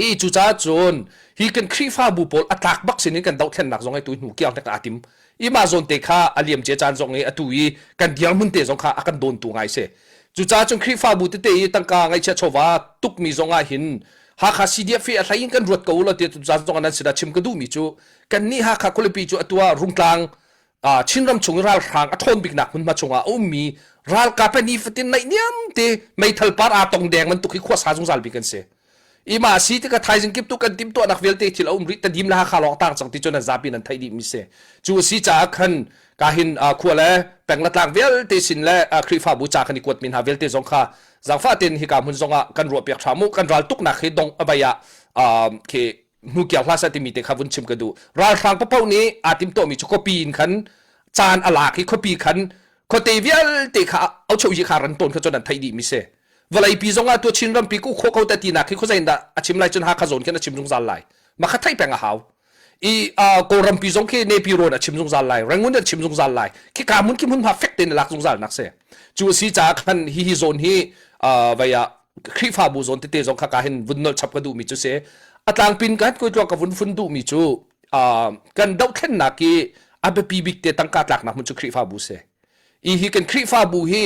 i cucaah cun hi kan Khrihfabu pawl a tlak bak sin in kan dohthlennak zong hi tu hnu kiang tek aa tim i mah zawn te kha a liam cia caan zong i atu i kan dirhmun te zong kha a kan dawntu ngai si cucaah cun Khrihfabu tete i tangka ngaihchia chawva tukmi zong ah hin Hakha CDF hi a hlei in kan ruat ko lo ti caan zong ah nan sinah chim ka duhmi cu kannih Hakha khualipi cu atu ah Rungtlang Chinram chung i ralhrang a ṭhawn biknak hmunhma chungah a ummi ralkap he nifatin naihniam te meithal par aa tong deng bantuk hi khuasa zungzal bik an si. I mah si tikah thaizing kip tu kan timhtuahnak vialte thil a um rih tadim le Hakha lawng tang cang ti cu nan zapi nan theih dih mi si. Cu a si caah khan ka hin khua le peng le tlang vialte sin le Khrihfabu ca kan i kuat mi hna vialte zong kha zaangfah tein hika hmun zong ah kan ruahpiak hram u kan ral tuknak hi dong a bai ah khi hnukiar hlah seh timi te kha vun chim ka duh ralhrang papoh nih aa timtuahmi cu khuapi in khan caan a lak i khuapi khan khuate vialte kha aucho yi kha ran tawn kha cun an theih dih mi si vawleipi zong ah tu Chin rampi ku khua ko te tinak khi khuazei in dah a chim lai cun Hakha zawn khin a chim zungzal lai. Ma kha theih peng a hau. I uh, Kawlrampi zong khi Nepi rawn a chim zungzal lai, Rangoon a chim zungzal lai. Khi ka mun khi hmun hma fek tein lak zungzal nak si. Cu a si caah khan hi hi zawn hi uh, vei ah Khrihfabu zawn tete zong kha ka hin vun nolh chap ka duhmi cu si. A tlangpin kan koi ka vun fun duhmi cu uh, kan dohthlennak i a biapi bik te tangka tlaknak hmun cu Khrihfabu si. I hi kan Khrihfabu hi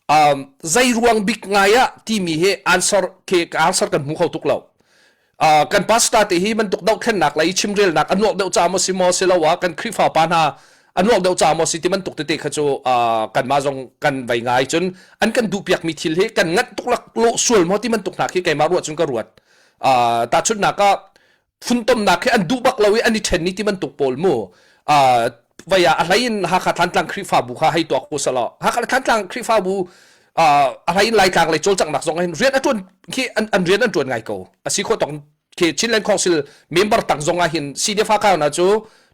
um, zei ruang bik ngai ah timi hi answer ke answer kan hmu kho tuk lo. Uh, kan pastor te hi bantuk dohthlennak lei chimrelnak a nuak deuh ca maw si maw si lo ah kan Khrihfa pa hna a nuak deuh ca maw si ti bantuk tete kha cu uh, kanmah zong kan vei ngai cun an kan duhpiakmi thil hi kan nganh tuk lak lawh sual maw ti bantuk hna khi keimah ruah cun ka ruat. Uh, tahchunhnak ah funtomnak hi an duh bak lo i an i ṭhen ni ti bantuk pawl mu uh, vai ah a hlei in Hakha Thantlang Khrihfabu kha hei tuak u selaw Hakha Thantlang Khrihfabu uh, a hlei in Laitlang lei cawlcanghnak zong hin rian a ṭuan khi an, an rian an ṭuan ngai ko a si khawh tawk khi Chinland Council member tang zong ah hin CDF Hakha na cu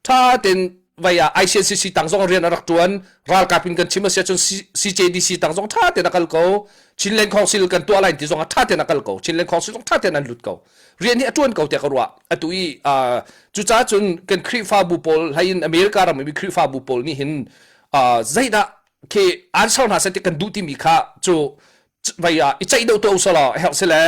ṭha tein vai ah ICNCC tang zong rian a rak ṭuan ralkap in kan chim a si ahcun CJDC tang zong ṭha tein a kal ko Chinland Council kan tuah lai ti zong ah ṭha tein a kal ko Chinland Council zong ṭha tein an lut ko rian hi a ṭuan ko tiah ka ruah atu i cucaah cun kan Khrihfabu pawl hlei in America ram i Khrihfabu pawl nih hin zeidah khi answer hna seh ti kan duh timi kha cu vai ah i ceih deuh tuah usalaw herh si le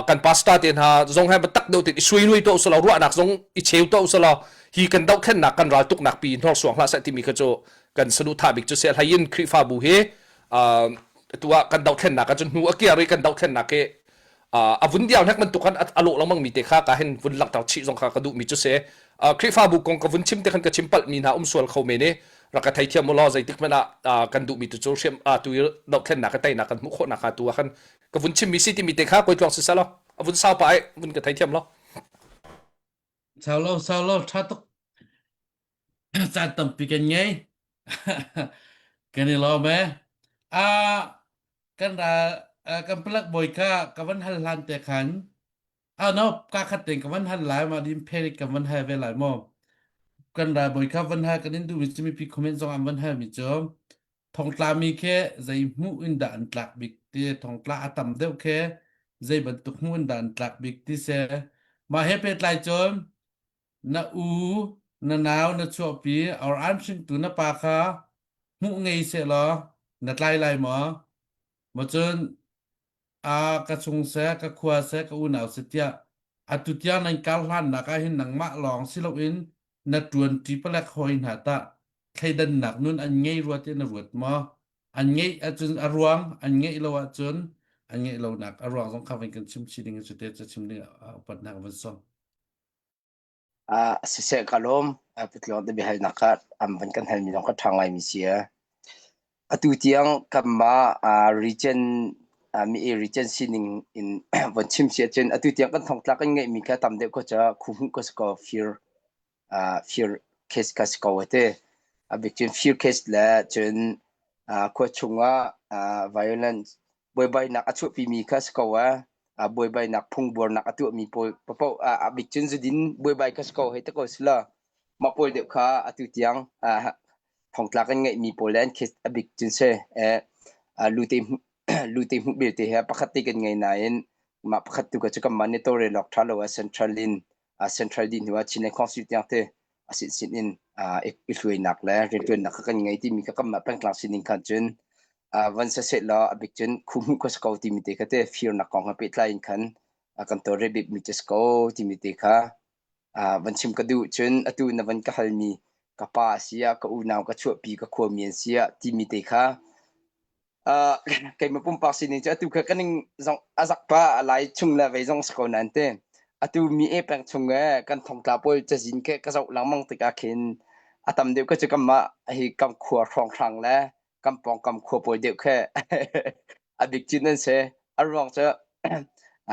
kan pastor te hna zong he tak deuh tin i suinui tuah usalaw ruahnak zong i cheu tuah usalaw hi kan dohthlennak kan raltuknak pi hnorsuang hlah seh timi kha cu kan saduhthah bik cu se hlei in Khrihfabu hi tu ah kan dohthlennak ah cun hnu a kiar i kan dohthlennak hi a vun diau hnek bantuk khan a lawh lengmang mi te kha ka hin vun langhter chih zong kha ka duh mi cu si Khrihfabu kong ka vun chim te khan ka chim palh mi hna um sual kho men i rak ka theithiam u law zeitik hmanh ah kan duh mi tu cu hriam tu i dohthlennak ka teinak kan hmuh khawhnak kha tu ah khan ka vun chim mi si timi te kha koi tluang si selaw a vun sau pa ai vun ka theithiam lo Sau lo sau lo tha tuk caan tampi kan ngei kan i lawm e a kan ra kan palak bawi kha ka van hal hlan te khan ah no ka khat ten ka van hal lai ma din pherik ka van hal ve lai mo kan ra bawi kha van hal kan in duh mi cu mipi comment zong an van hal mi cu thongtla mi khe zei hmuh in dah an tlak bik ti thongtla a tam deuh khe zei bantuk hmuh in dah an tlak bik ti se mah he pehtlai cun Na u, na nau na chuahpi or an hringtu na pa kha hmuh ngei sehlaw na tlai lai maw? Maw cun a ka chung seh, ka khua seh, ka unau seh tiah atu tiang nan kar hlannak ah hin nangmah lawng si loin na ṭuanṭi palek hawi hna tah thleidannak nun an ngei rua tiah na ruat maw? An ngeih ahcun a ruang, an ngeih lo ahcun an ngeih lonak a ruang zong kha van kan chim chih ding a si te, ca chim ding ah upatnak van sawm. Ah siseh ka lawm. Patluang te biahalnak kha an van kan halmi zong kha ṭha ngaimi si. Atu tiang kanmah region mi region sining in von chim si ahcun atu tiang kan thongtlak kan ngeihmi kha tam deuh ko ca khuhmuh ka si ko fir fir case ka si ko ati. A bik cun fir case le cun khua chungah violence buaibainak a chuahpimi kha si ko a buaibainak phungbuarnak a tuahmi pawl paoh a bik cun zudin buaibai kha si ko hei ti ko si law mah pawl deuh kha atu tiang thongtla kan ngeihmi pawl le an case a bik cun si lute lute hmuh belte he pakhat te kan ngei nain mah pakhat tu kha cu kanmah nih tawlrel awk ṭha lo ah central in central dih hnu ah Chin and Council tiang te a sinsin in i hruainak le rianṭuannak kha kan ngei timi kha kanmah pengtlang sining khan cun van siseh law a bik cun khuhmuh kha si ko timi te kha te firnak kong he pehtlai in khan kan tawlrel bikmi cu si ko timi te kha van chim ka duh. Cun atu na van ka halmi ka pa a si ah ka unau ka chuahpi ka khuami an si ah timi te kha Uh, keimah pumpak sining cu atu kha ka ning zong a zak pa a lai chung le vei zong si ko nain te atu mi e peng chung e kan thongtla pawl cazin ke ka zoh lengmang tikah khin a tam deuh ka cu kanmah hi kam khua hrawnghrang le kam pawngkam khua pawl deuh khe a bik cin an si a ruang cu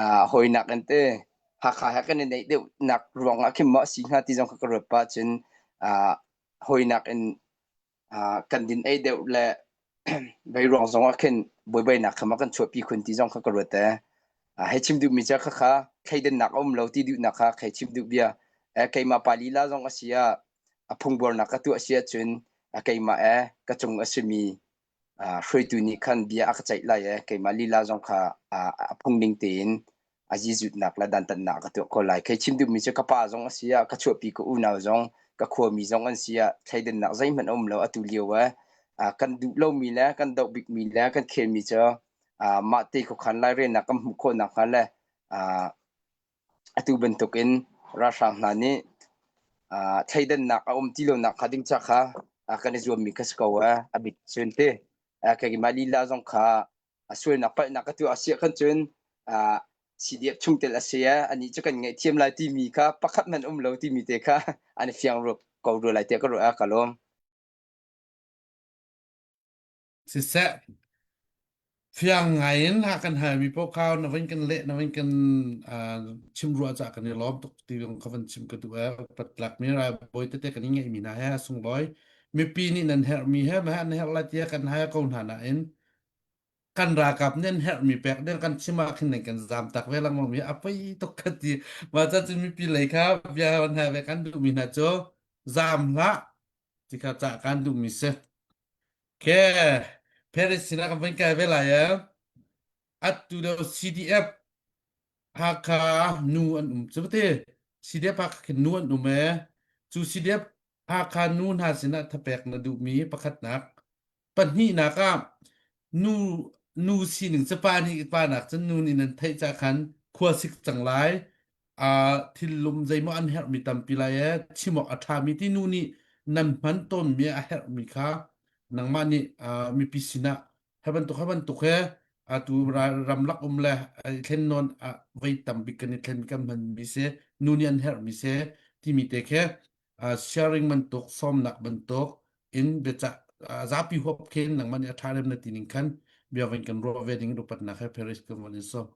uh, hawinak an te Hakha he kan i neih deuh nak ruang ah khin maw a si hnga ti zong kha ka ruat pah cun uh, hawinak in kan din ei deuh le vei ruang zong ah khin buaibainak kha ma kan chuahpi khun ti zong kha ka ruat e. Hei chim duhmi cu khakha thleidannak a um lo ti duhnak kha hei chim duh bia. Keimah pa lila zong a si ah a phungbuarnak ka tuah si ahcun keimah e ka cung a simi hruaitu nih khan bia a ka ceih lai e keimah lila zong kha a phung ning tein. a zizutnak le dantatnak ka tuah ko lai. Kei chim duhmi cu ka pa zong a si ah, ka chuahpi ka unau zong, ka khuami zong an si ah, thleidannak zeihmanh a um lo atu lio ah kan duh lomi le kan doh bikmi le kan khelmi cu mah te khuakhan lairelnak kan hmuh khawh nakhnga le atu bantukin ralhrang hna nih thleidannak a um ti lonak hnga ding ca kha kan i zuammi kha si ko a bik cun ti. Keimah lila zong kha a sualnak palhnak ka tuah a si khan cun CDF chungtel a si anih cu kan ngaihthiam lai timi kha pakhat hmanh um lo timi te kha an i fiang ko rua lai tiah ka ruah ka lawm. Siseh, fiang ngai in ha kan halmi paoh kha na van kan leh na van kan chim ruah cah kan i lawm tuk ti zong ka van chim ka duh e patlak mi rai bawi tete kan i ngeihmi hna he sunglawi mipi nih nan herhmi he ma nan herh lai tiah kan hal ko hna nain kan ralkap nih an herhmi pek ding kan chim ah khin kan zam tak ve lengmang mi a poi tuk ka ti mah ca cun mipi lei kha bia van hal ve kan duhmi hna cu zam hlah ti kha cah kan duhmi si ke Paris sinah kan van kai ve lai e atu do CDF Hakha nu an um cu te CDF Hakha khin nu an um e cu CDF Hakha nu hna sinah thapek na duhmi pakhatnak Pahnihnak ah nu nu sining cu pa nih pa nak cun nu nih nan theih ca khan khua sik cang lai. Uh, thil lum zeimaw an herhmi tampi lai e chim awk a ṭhami ti nu nih nan hman tawnmi a herhmi kha nangmah nih uh, mipi sinah he bantuk he bantuk he atu ramlak um le thlen nawn voi tambik kan i thlen kan hmanmi si nu nih an herhmi si timi te khi sharing bantuk sawmnak bantuk in biacah zapi huap khin nangmah nih a ṭha rem na ti ning khan bia van kan ruah ve ding upatnak he Paris kan van in sawm.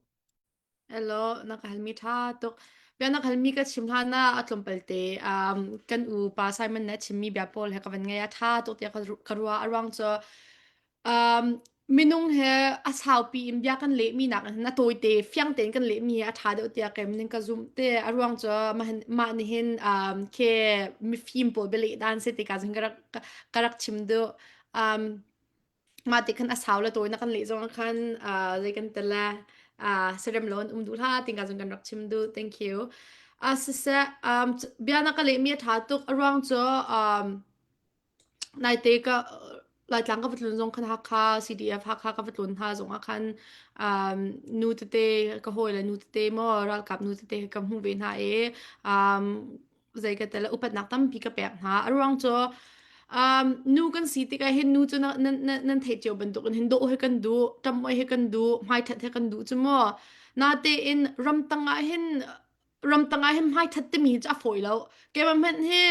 Hello, na ka halmi ṭha tuk. Bia na ka halmi ka chim hlan ah a tlawmpal te um, kan u pa Simon na chimmi bia pawl he ka van ngai a ṭha tuk tiah ka ruah. A ruang cu Um, minung he a saupi in bia kan lehmi nak in a tawite fiang tein kan lehmi hi a ṭha deuh tiah keim ning ka zumh te a ruang cu mah mah nih hin um, ke mifim pawl bialeh dan si tikah cun ka rak ka rak chim duh um, mah ti khan a sau le tawi na kan leh zong ah khan uh, zei kan tele uh, serem lo an um duh hlah tinga zong kan rak chim duh thank you uh, siseh um, bia na ka lehmi a ṭha tuk a ruang cu um, Naite ka Laitlang ka va tlun zong khan Hakha CDF Hakha ka va tlun hna zong ah khan um, nu tete ka hawile nu tete maw ralkap nu tete ka hmuh ve hna i um, zei ka tel upatnak tampi ka pek hna. A ruang cu um, nu kan si tikah hin nu cu nan, nan, nan theih cio bantukin hin dawh hi kan duh, ṭamh hi kan duh, hmaithat hi kan duh cu maw. Natein ramtang ah hin ramtang ah hin hmaithat timi hi cu a fawi lo. Keimah hmanh hi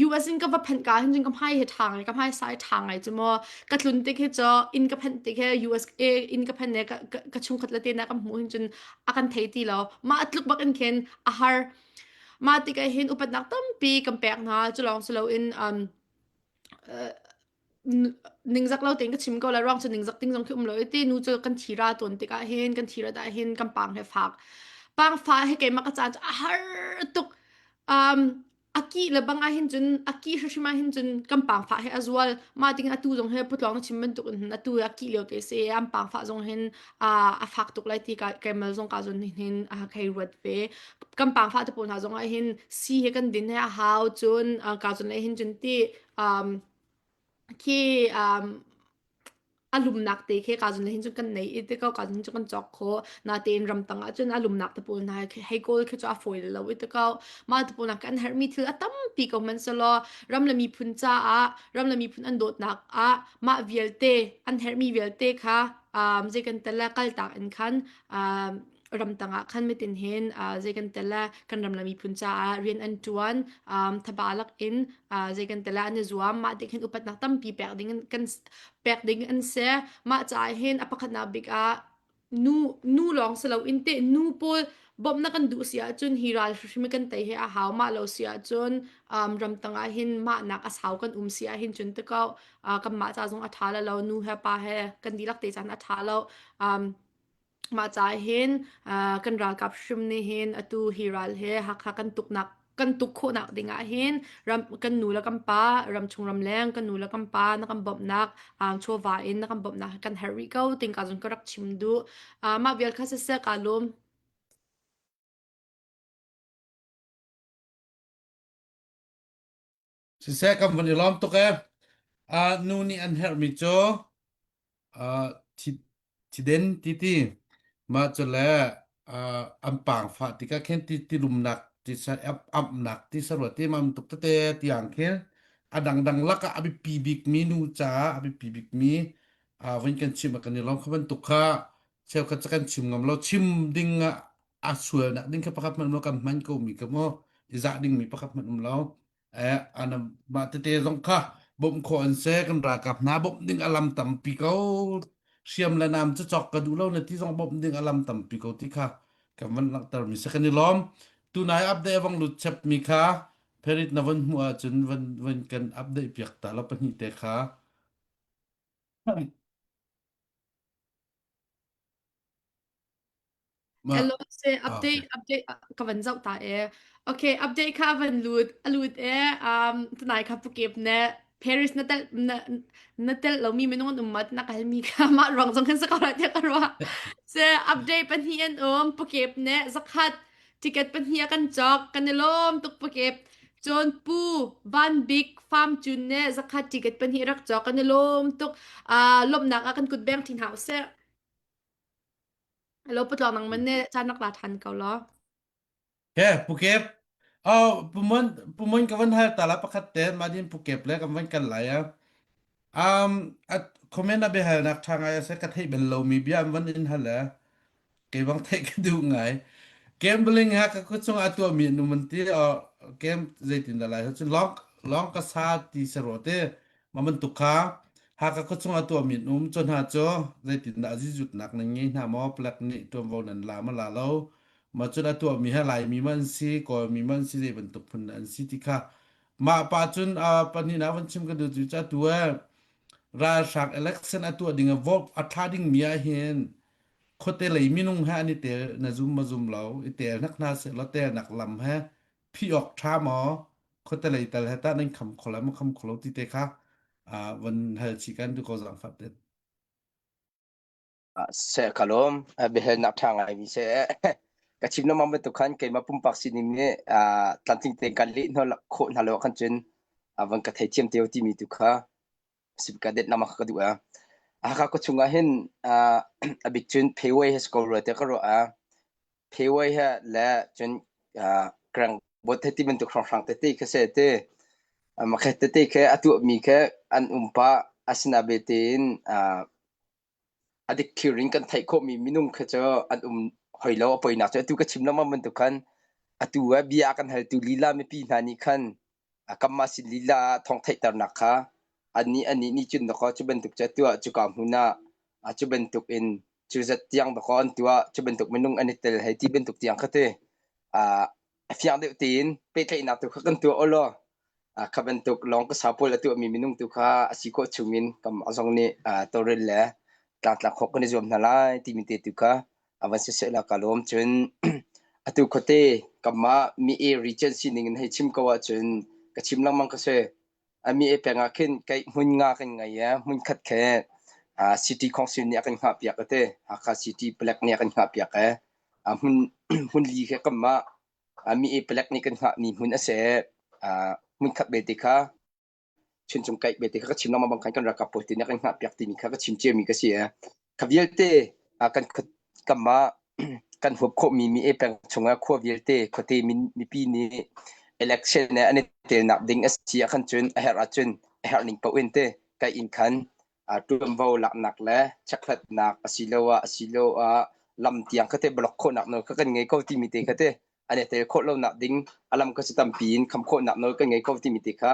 US in ka va phanh ka hin cun ka hmai hi ṭha ngai ka hmai sai ṭha ngai cu maw ka tlun tik hi cu inn ka phanh tik he US inn ka phanh ne ka, ka, ka chungkhat le te na ka hmuh hin cun a kan thei ti lo mah tluk bak in khin a har mah tikah hin upatnak tampi kan pek hna cu lawng si loin um, uh, ningzak lo tein ka chim ko lai ruang cu ningzak ding zong khi um lo i ti nu cu kan thira tawn tikah hin kan thira dah hin kan pang he fak pang fa he keimah ka caan cu a har tuk um a ki le bang ah hin cun a ki hrimhrim ah hin cun kan pang fa he a zual ma ting atu zong he putlong na chim bantuk in atu a ki lio te se an pang fa zong hin a fak tuk lai ti ka kemal zong ka zon hin a khei ruat ve kan pang fa te pawl hna zong ah hin si he kan din he a hau cun ka zon le hin cun ti um, khi um, a lumnak te khi ka zun hin cun kan nei i te ko ka zun cu kan cawk kho natein ramtang ah cun a lumnak te pawl hna hei kawl khi cu a fawi lo i te ko mah te pawl kan herhmi thil a tampi ko man selaw ram le miphun caah ram le miphun an dawtnak ah mah vialte an herhmi vialte kha um, zei kan tel kaltak in khan um, ramtang ah khan mitin hin zei kan tel kan ram le miphun caah rian an ṭuan thaba lak in zei kan tel an i zuam mah tik hin upatnak tampi pek ding kan pek ding an si mah caah hin a pakhatnak bik ah nu nu lawng si loin te nu pawl bawmhnak kan duh si ahcun hi ral hrim kan tei hi a hau mah lo si ahcun um, ramtang ah hin mahnak a sau kan um si ah hin cun te ko uh, kanmah ca zong a ṭha lo nu he pa he kan dihlak te caan a ṭha lo um, Mah caah hin kan ralkap hrim nih hin atu hi ral he Hakha kan tuknak kan tuk khawhnak ding ah hin ram kan nu le kan pa ram chung ram leng kan nu le kan pa na kan bawmhnak um, chawva in na kan bawmhnak kan herh rih ko ting ka zong ka rak chim duh uh, mah vial kha siseh ka lum. Siseh kan van i lawm tuk ee. Uh, nu nih an herhmi cu uh, thi, thiden ti ti mah cu le uh, an paang fah tikah khin ti ti lumnak ti sa amhnak ti sarua ti mam tuk tete tiang khin a dangdang lakah a biapi bikmi nu caah a biapi bikmi uh, van kan chim kan i lawm kha bantuk kha cheukhat cu kan chim ngam lo chim ding ah a sualnak ding kha pakhat hmanh um lo kan hman ko mi kha mu i zah ding mi pakhat hmanh um lo eh ana mah tete zong kha bawmh khawh an se kan ralkap hna bawmh ding alam tampi ko hriam le nam cu chok ka duh lo na ti zong bawmh ding alam tampi ko ti kha kan van langhter mi se kan i lawm tunai update avang lut chep mi kha Perit na van hmuh ahcun van van kan update piak ta la pahnih te kha. Ma Hello, se ah, okay. update update ka van zoh ta e. Okay, update kha van lut a lut e. Um tunai kha pukep ne Paris na tel na na tel lo mi minung an um mat na kal mi kha mah ruang zong khan sa ko ra tiah ka ruah. Se update pahnih an um pukep ne zakhat ticket pahnih a kan cawk kan i lawm tuk pukep. Cun Pu Van Bik Farm Cun ne zakhat ticket pahnih rak cawk kan i lawm tuk. Uh, lawmhnak ah kan kut beng thin hau seh. Hello, patluang nang man ne caan rak la ṭhan ko law. Ke Pukep. Oh, pumon pumon ka van hal ta la pakhat te ma din Pukep le kan van kal lai a. Um at comment a behal nak tha ngai ase ka thei bel lo mi bia an van in hal e. Kei bang theih ka duh ngai. Gambling ha ka ku chung a tuah mi nu man ti o game zeitin da lai cun long long ka sa ti sero te ma bantuk kha Hakha khuachung ah tuahmi an um. Cu hna cu zeitindah zizutnak nan ngei hna maw? Palek nih ṭuanvo nan la maw la lo? Mah cun a tuahmi hi Laimi maw an si, Kawlmi maw an si, zei bantuk phun dah an si ti kha mah pa cun uh, pahnihnak van chim ka duh cu cu atu eh ralhrang election a tuah ding ah vote a thla dingmi ah hin khuate lei minung he an i tel na zum ma zum lo i tel hnak hna seh law telnak lam he phih awk ṭha maw khuate lei tal he tah nan kham kho lai maw kham kho lo ti te kha uh, van hal chih kan duh ko zaangfah te. Se ka lawm biahalnak ṭha ngai mi se ka chim lengmang bantuk khan keimah pumpak sining nih tlamtling tein kan leh hna khawh hna lo khan cun van ka theithiam te timi tu kha sipka det nama ka duh a Hakha khuachung chung ah hin a bik cun Pheway he ko rua te ka ruah a Pheway he le cun krang bot he ti bantuk hrawnghrang tete kha se te makhe tete khe a tuah mi khe an um pa asina be tein a dik thlir in kan theih khawhmi minung kha cu an um hoi lo. A poinak cu atu ka chim lengmang bantuk khan atu ah bia a kan haltu lila mipi hna nih khan kanmah sin lila ah thawng theihternak kha annih annih nih cun dakaw cu bantuk cu atu ah cuka hmun ah cu bantuk in cu zat tiang dakaw an tuah cu bantuk minung an i tel hei ti bantuk tiang kha ti a fiang deuh tein pehtlaihnak tu kha kan tuah awlaw kha bantuk lawng ka sau pawl a tuahmi minung tu kha a si khawh chungin kanmah zong nih tawlrel le tlangtlak khawh kan i zuam hna lai timi te tu kha a van siseh la ka lawm. Cun atu khuate kanmah mi e region sining in hei chim ko ahcun ka chim lengmang ka si. A mi e peng ah khin kei hmun nga kan ngei i hmun khat khe city council nih a kan hngah piak a ti. Hakha City Palek nih a kan hngah piak i hmun hmun li khe kanmah mi e palek nih kan hngahmi hmun a si. Hmunkhat belte kha chuncung kaih belte kha ka chim lengmang bang khan kan ralkap pawl te nih kan hngah piak timi kha ka chim ciami ka si. Kha vialte kan kanmah kan huap khawhmi mi e peng chungah khua vialte khuate mipi nih election ne an i telnak ding a si ah khan cun a herh ahcun a herh ning paoh in te kai in khan ṭuanvo laknak le chekhlatnak asiloah asiloah lam tiang kha te block khawhnak nawl kha kan ngei ko timi te kha te an i tel khawh lonak ding a lam kha cu tampi in kham khawhnak nawl kan ngei ko timi te kha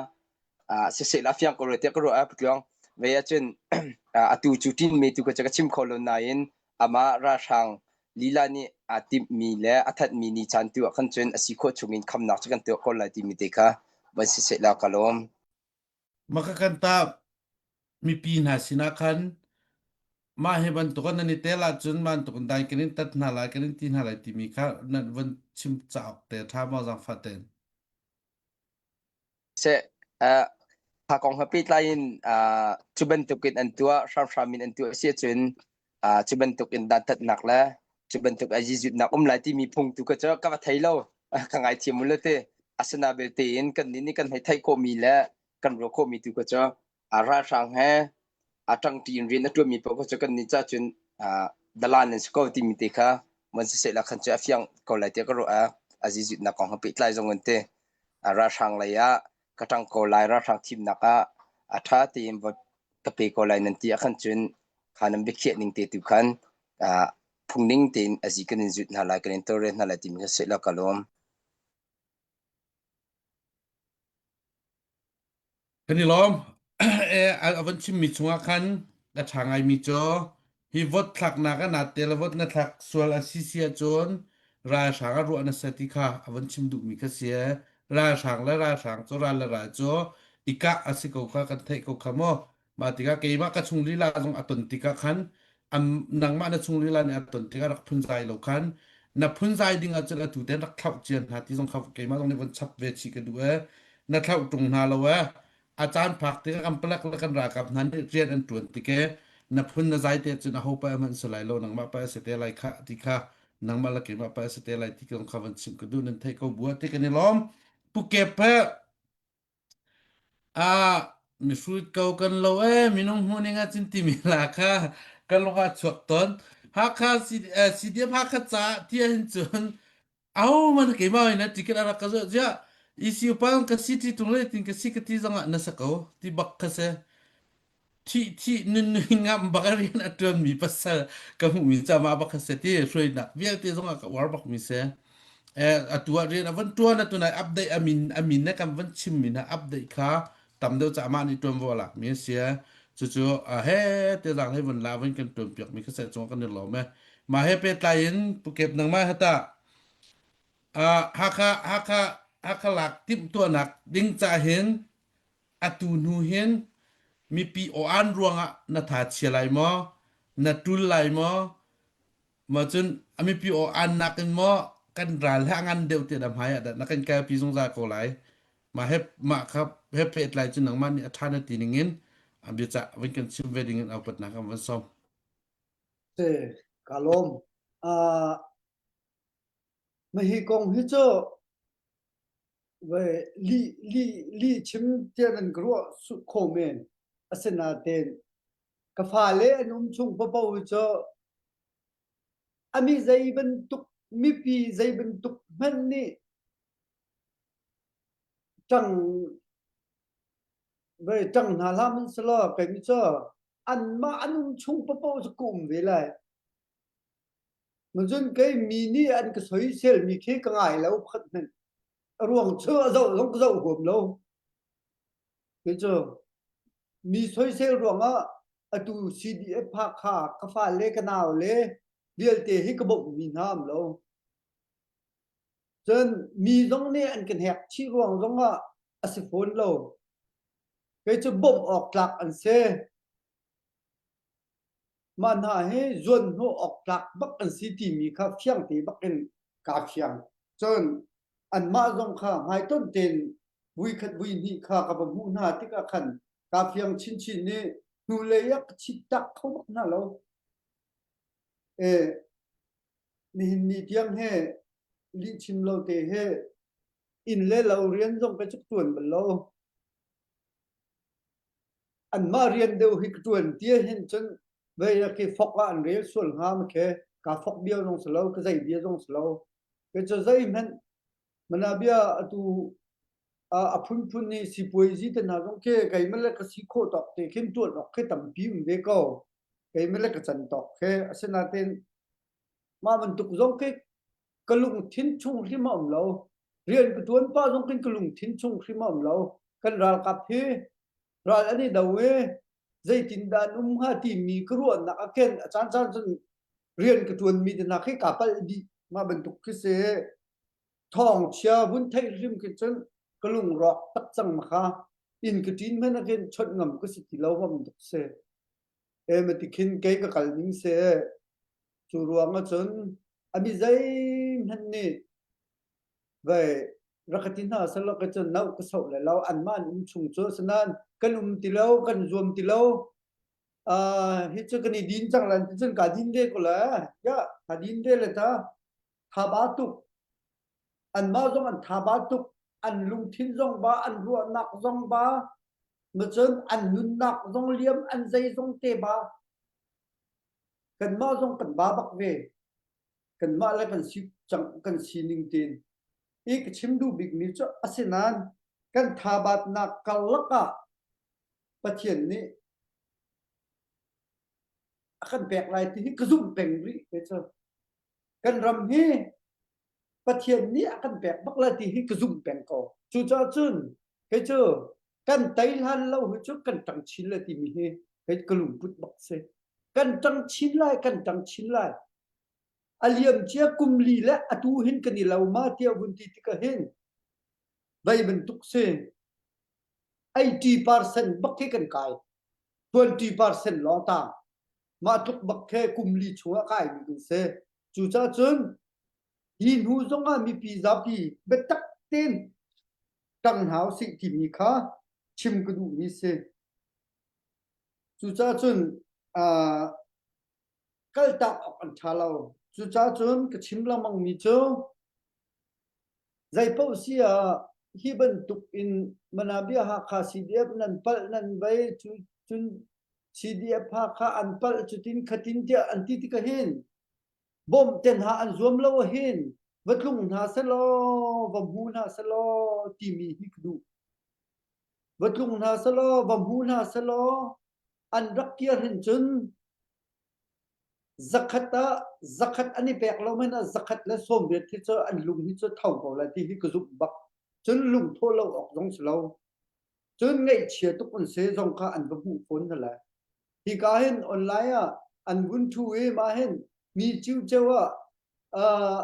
siseh la fiang ko rua tiah ka ruah patluang ve ahcun atu cu ṭin me tu ka cu ka chim kho lo nain amah ralhrang lila nih aa timhmi le a thatmi ni caan tu ah khan cun a si khawh chungin khamnak cu kan tuah ko lai timi te kha van siseh la ka lawm. Maka kan ta mipi hna sinah khan mah hi bantuk in nan i tel ahcun bantuk in dai kan in tat hna lai kan in ti hna lai timi kha nan van chim cauk te ṭha maw zaangfah tein. Seh, uh, kha kong he pehtlai in uh, cu bantukin an tuah, hramhram in an tuah si ahcun uh, cu bantukin dantatnak le cu bantuk a zizutnak um lai timi phung tu ka cu ka va thei lo. Ka ngaithiam u le te. Asina belte in kan nih nih kan hei theih khawhmi le kan ruah khawhmi tu ka cu a ralhrang he a ṭangṭi in rian a ṭuanmi paoh kha cu kan nih cah cun uh, dalan an si ko timi te kha mon siseh la khan cu a fiang ko lai tiah ka ruah. A zizutnak kong he pehtlai zong in te. Ralhrang lei ah ka ṭang ko lai, ralhrang thimnak ah a ṭha tein vote ka pe ko lai nan ti ahkhan cun kha nan biakhiah ning te tu khan phungning tein a zi kan in zut hna lai, kan in tawlrel hna lai timi kha seh law ka lawm. Kan i lawm. A van chimmi chungah khan a ṭha ngaimi cu hi vote thlaknak ah naa tel vote na thlak sual a si si ahcun ralhrang ah ruah na si ti kha a van chim duhmi kha si. Ralhrang le ralhrang cu ral le ral cu i kah a si ko kha kan theih ko kha mu. Mah tikah keimah ka chung lila zong a ton tikah khan am nangmah na chung lila nih a ton tikah rak phunzai lo khan na phunzai ding ahcun atu ten rak thlauh cia hna ti zong kha keimah zong nih von chap ve chih ka duh ee. Na thlauh ṭung hna lo ee. A caan phak tikah kan palek le kan ralkap hna nih rian an ṭuan tik ee na phun na zai te cun aho pa hmanh si lai lo nangmah pa si te lai kha ti kha nangmah le keimah pa si te lai ti kong kha van chim ka duh nan theih ko bua ti kan i lawm. Pu Kep he Ah, mihrut ko kan lo ee, minung hmuhning ah cun timi hla kha ka lung ah chuak tawn. Hakha CDF Hakha caah ti ahhin cun ahohmanh keimah in ticket a rak ka zuah ziah. ECU pa ka si ti tung le tin ka si ka ti zongah na sa ko ti bak kha si. Thih thih nun nun ngam bak a rian a ṭuanmi pasal ka hmuhmi cu amah bak kha si ti hruainak vialte zongah ka uar bakmi si. Eh, atu ah rian a van ṭuan atu nai update amin amin na kan van chimmi na update kha tam deuh ca amah nih ṭuanvo a lakmi a si. Cucu he te zang he van la van kan ṭuan piakmi kha se cung kan i lawm e. Mah he pehtlai in Pukep nangmah hata Hakha Hakha Hakha lak timhtuahnak ding ca hin atu hnu hin mipi aw-an ruangah na tha chia lai maw na tul lai maw ma cun a mipi aw-an nakin maw kan ral he a ngan deuh tiah na hmai ah dah na kan kalpi zungzal ko lai mah he mah kha he pehtlai cu nangmah nih a ṭha na ti ning in a biacah van kan chim ve ding in upatnak kan van sawm Se ka lawm. Uh, ma hi kong hi cu Lih lih lih chim tiah nan ka ruah khawh men. Asinain ka fale an um chung paohpaoh hi cu a mi zei bantuk mipi zei bantuk hmanh nih ṭang ve ṭang hna hlah hmanhsehlaw kei mi cu anmah an um chung paohpaoh cu ka um ve lai. Cun kei mi nih an ka soiselmi khi ka ngai lo pakhat hmanh. A ruang cu a zoh zong ka zoh huam lo. Kei cu mi soisel ruangah atu CDF Hakha ka fale ka nau le vialte hi ka bawmhmi hna am lo. Cun mi zong nih an kan hek chih ruang zongah a si fawn lo. Kei cu bawmh awk tlak an si. Mah hna hi zuanhnawh awk tlak bak an si timi kha fiangte bak in kaa fiang. Cun anmah zong kha hmaitonh tein vuikhat vuihnih kha ka va hmuh hna tikah khan kaa fiang chinchin i hnulei ah ka chit tak kho bak hna lo. E, nihin ni tiang he lihchim lo te he inn le lo rian zong ka cuk tuan bal lo. Anmah rian deuh hi ka ṭuan ti ahhin cun vei khi fok ah an rel sual hnga ma khi kaa fok bia zong si lo ka zei bia zong si lo kei cu zeihmanh mana bia atu a phunphun nih sipuaizi te hna zong khi keimah le ka si khawh tawk te khin ṭuan awk khi tampi um ve ko keimah le ka can tawk khi asinain mah bantuk zong khi ka lungthin chung hrim a um lo rian ka ṭuan pah zong khin ka lungthin chung hrim a um lo kan ralkap hi ral an i do i zeitindah an um hnga timi ka ruahnak a ken a caan caan cun rian ka ṭuanmi te hna khi kaa palh dih mah bantuk khi si thawng chia vun theih hrim khi cun ka lungrawk tak cang ma kha inn ka ṭin hmanh ah khin chawnh ngam ka si ti lo ma bantuk si e ma ti khin kei ka kal ning si cu ruang ah cun a mi zeihmanh nih vai. Rak ka ti hna selaw ka cun no ka soh le lo anmah an um chung cu asinain kan um ti lo kan zuam ti lo uh, hi cu kan i din cang lan ti cun ka din ve ko le ya ka din ve le ta thaba tuk anmah zong an thaba tuk an lungthin zong ba an ruahnak zong ba ma cun an nunnak zong liam an zei zong te ba kanmah zong kan ba bak ve kanmah le kan si cang kan sining tein i ka chim duh bikmi cu asinain kan thabatnak karlak ah Pathian nih a kan pek lai ti hi ka zumh peng rih te cu kan ram hi Pathian nih a kan pek bak lai ti hi ka zumh peng ko cucaah cun kei cu kan tei hlan lo hi cu kan ṭang chin lai timi hi kei ka lungput bak si kan ṭang chin lai kan ṭang chin lai a liam cia kum li le atu hin kan i lo ma tiah vun ti tikah hin vei bantuk si 80% bak khi kan kai 20% lawng tang mah tluk bak khe kum li chungah kai mi kan si cucaah cun hi hnu zongah mipi zapi biatak tein ṭang hna usih timi kha chim ka duhmi si cucaah cun uh, kaltak awk an ṭha lo cucaah cun ka chim lengmang mi cu Zeipaoh si ah hi bantuk in Manabia Hakha CDF nan palh nan vei cu cun CDF Hakha an palh cutin khatin tiah an ti tikah hin bawmh te hna an zuam lo ahhin va tlung hna selaw va hmu hna selaw timi hi ka duh. Va tlung hna selaw va hmu hna selaw an rak kir hin cun Zakhat ah zakhat an i pek lo hmanh ah zakhat le 80 hi cu an lung hi cu tho ko lai ti hi ka zumh bak. Cun lungthawh lo awk zong si lo. Cun ngaihchia tuk an si zong kha an va hmuh fawn hna lai. Hika hin online ah an vun ṭhu i mah hin mi ciuceo ah uh,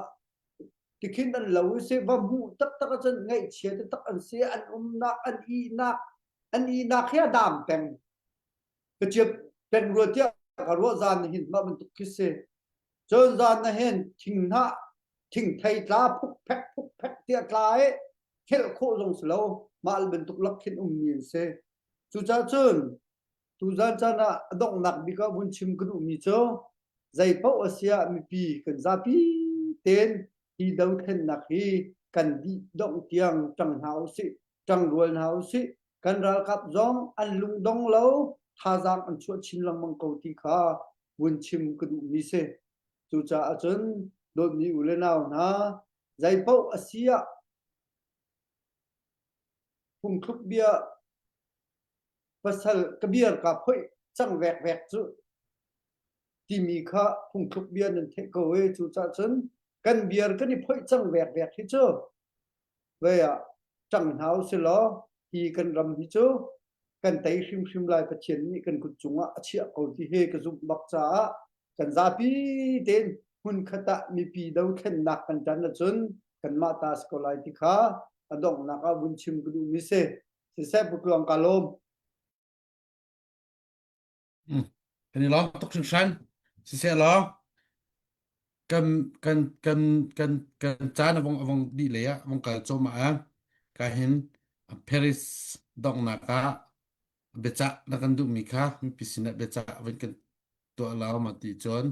tikhin an lo i si va hmuh taktak ahcun ngaihchia taktak an si an umnak an ihnak an ihnak hi a dam peng. Ka ciap peng rua tiah ka ruah zan hin mah bantuk khi si. Cun zan na hin thinghnah thingthei tla phuk phek phuk phek tiah tla i khelh khawh zong si lo mah bantuk lak khin ummi an si. Cucaah cun tuzan caan ah a donghnak bik ah vun chim ka duhmi cu zei paoh a si ah mipi kan zapi tein hi dothlennak hi kan dih dongh tiang ṭang hna usih ṭangrual hna usih kan ralkap zong an lungdong lo thazaang an chuah chin lengmang ko ti kha vun chim ka duhmi si cucaah cun dawtmi u le nau hna zeipaoh a si ah phungthluk bia pasal ka biar ka phoih cang vekvek cu timi kha phungthluk bia nan theih ko e cucaah cun kan biar kan i phoih cang vekvek hi cu Vei ah ṭang hna usilaw hi kan ram hi cu kan tei hrimhrim lai Pathian nih kan kut cungah a chiah ko ti hi ka zumh bak caah kan zapi tein hmunkhat ah mipi dothlennak kan ṭan ahcun kanmah ta si ko lai ti kha a donghnak ah vun chim ka duhmi si. Siseh Pu Tluang ka lawm. Kan i lawm tuk hringhran. Siseh law kan kan kan kan kan caan a vong a vong dih lei ah vong kal cawm ah ka hin Paris donghnak ah biacah na kan duhmi kha mipi sinah biacah vun kan tuah lau ma ti cun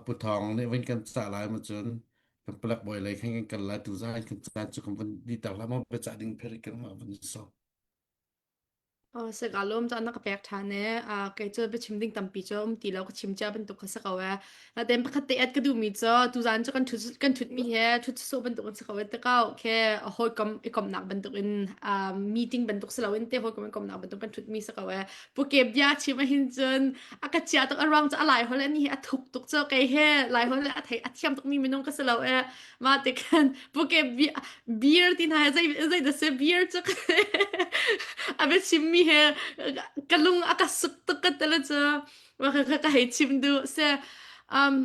Pu Thawng nih vun kan cah lai ma cun kan palek bawi lei khan kan kal lai tu zan kan caan cu kan vun dih ter la maw biacah ding Paris kan mah vun so. Aw sik aa lawm caan na ka pek ṭhan ee. Ah, kei cu biachim ding tampi cu um ti lo ka chim cia bantuk kha si ko ee. Natein pakhat te at ka duhmi cu tuzaan cu kan ṭhut kan ṭhutmi he ṭhut sawh bantuk in si ko ee. Tikau khi hawikom i komhnak bantuk in ah, meeting bantuk si loin te hawikom i komhnak bantuk kan ṭhutmi si ko ee. Puke bia chim ahhin cun a ka chia tuk a ruang cu a lai holh ani hi a thuk tuk cu kei he lai holh a thei a thiam tukmi minung ka si lo ee. Mah ti khan puke beer ti hna he zei zei dah si beer cu a bia chimmi he ka lung a ka suk tuk ka tele cu ka ka hei chim duh se um.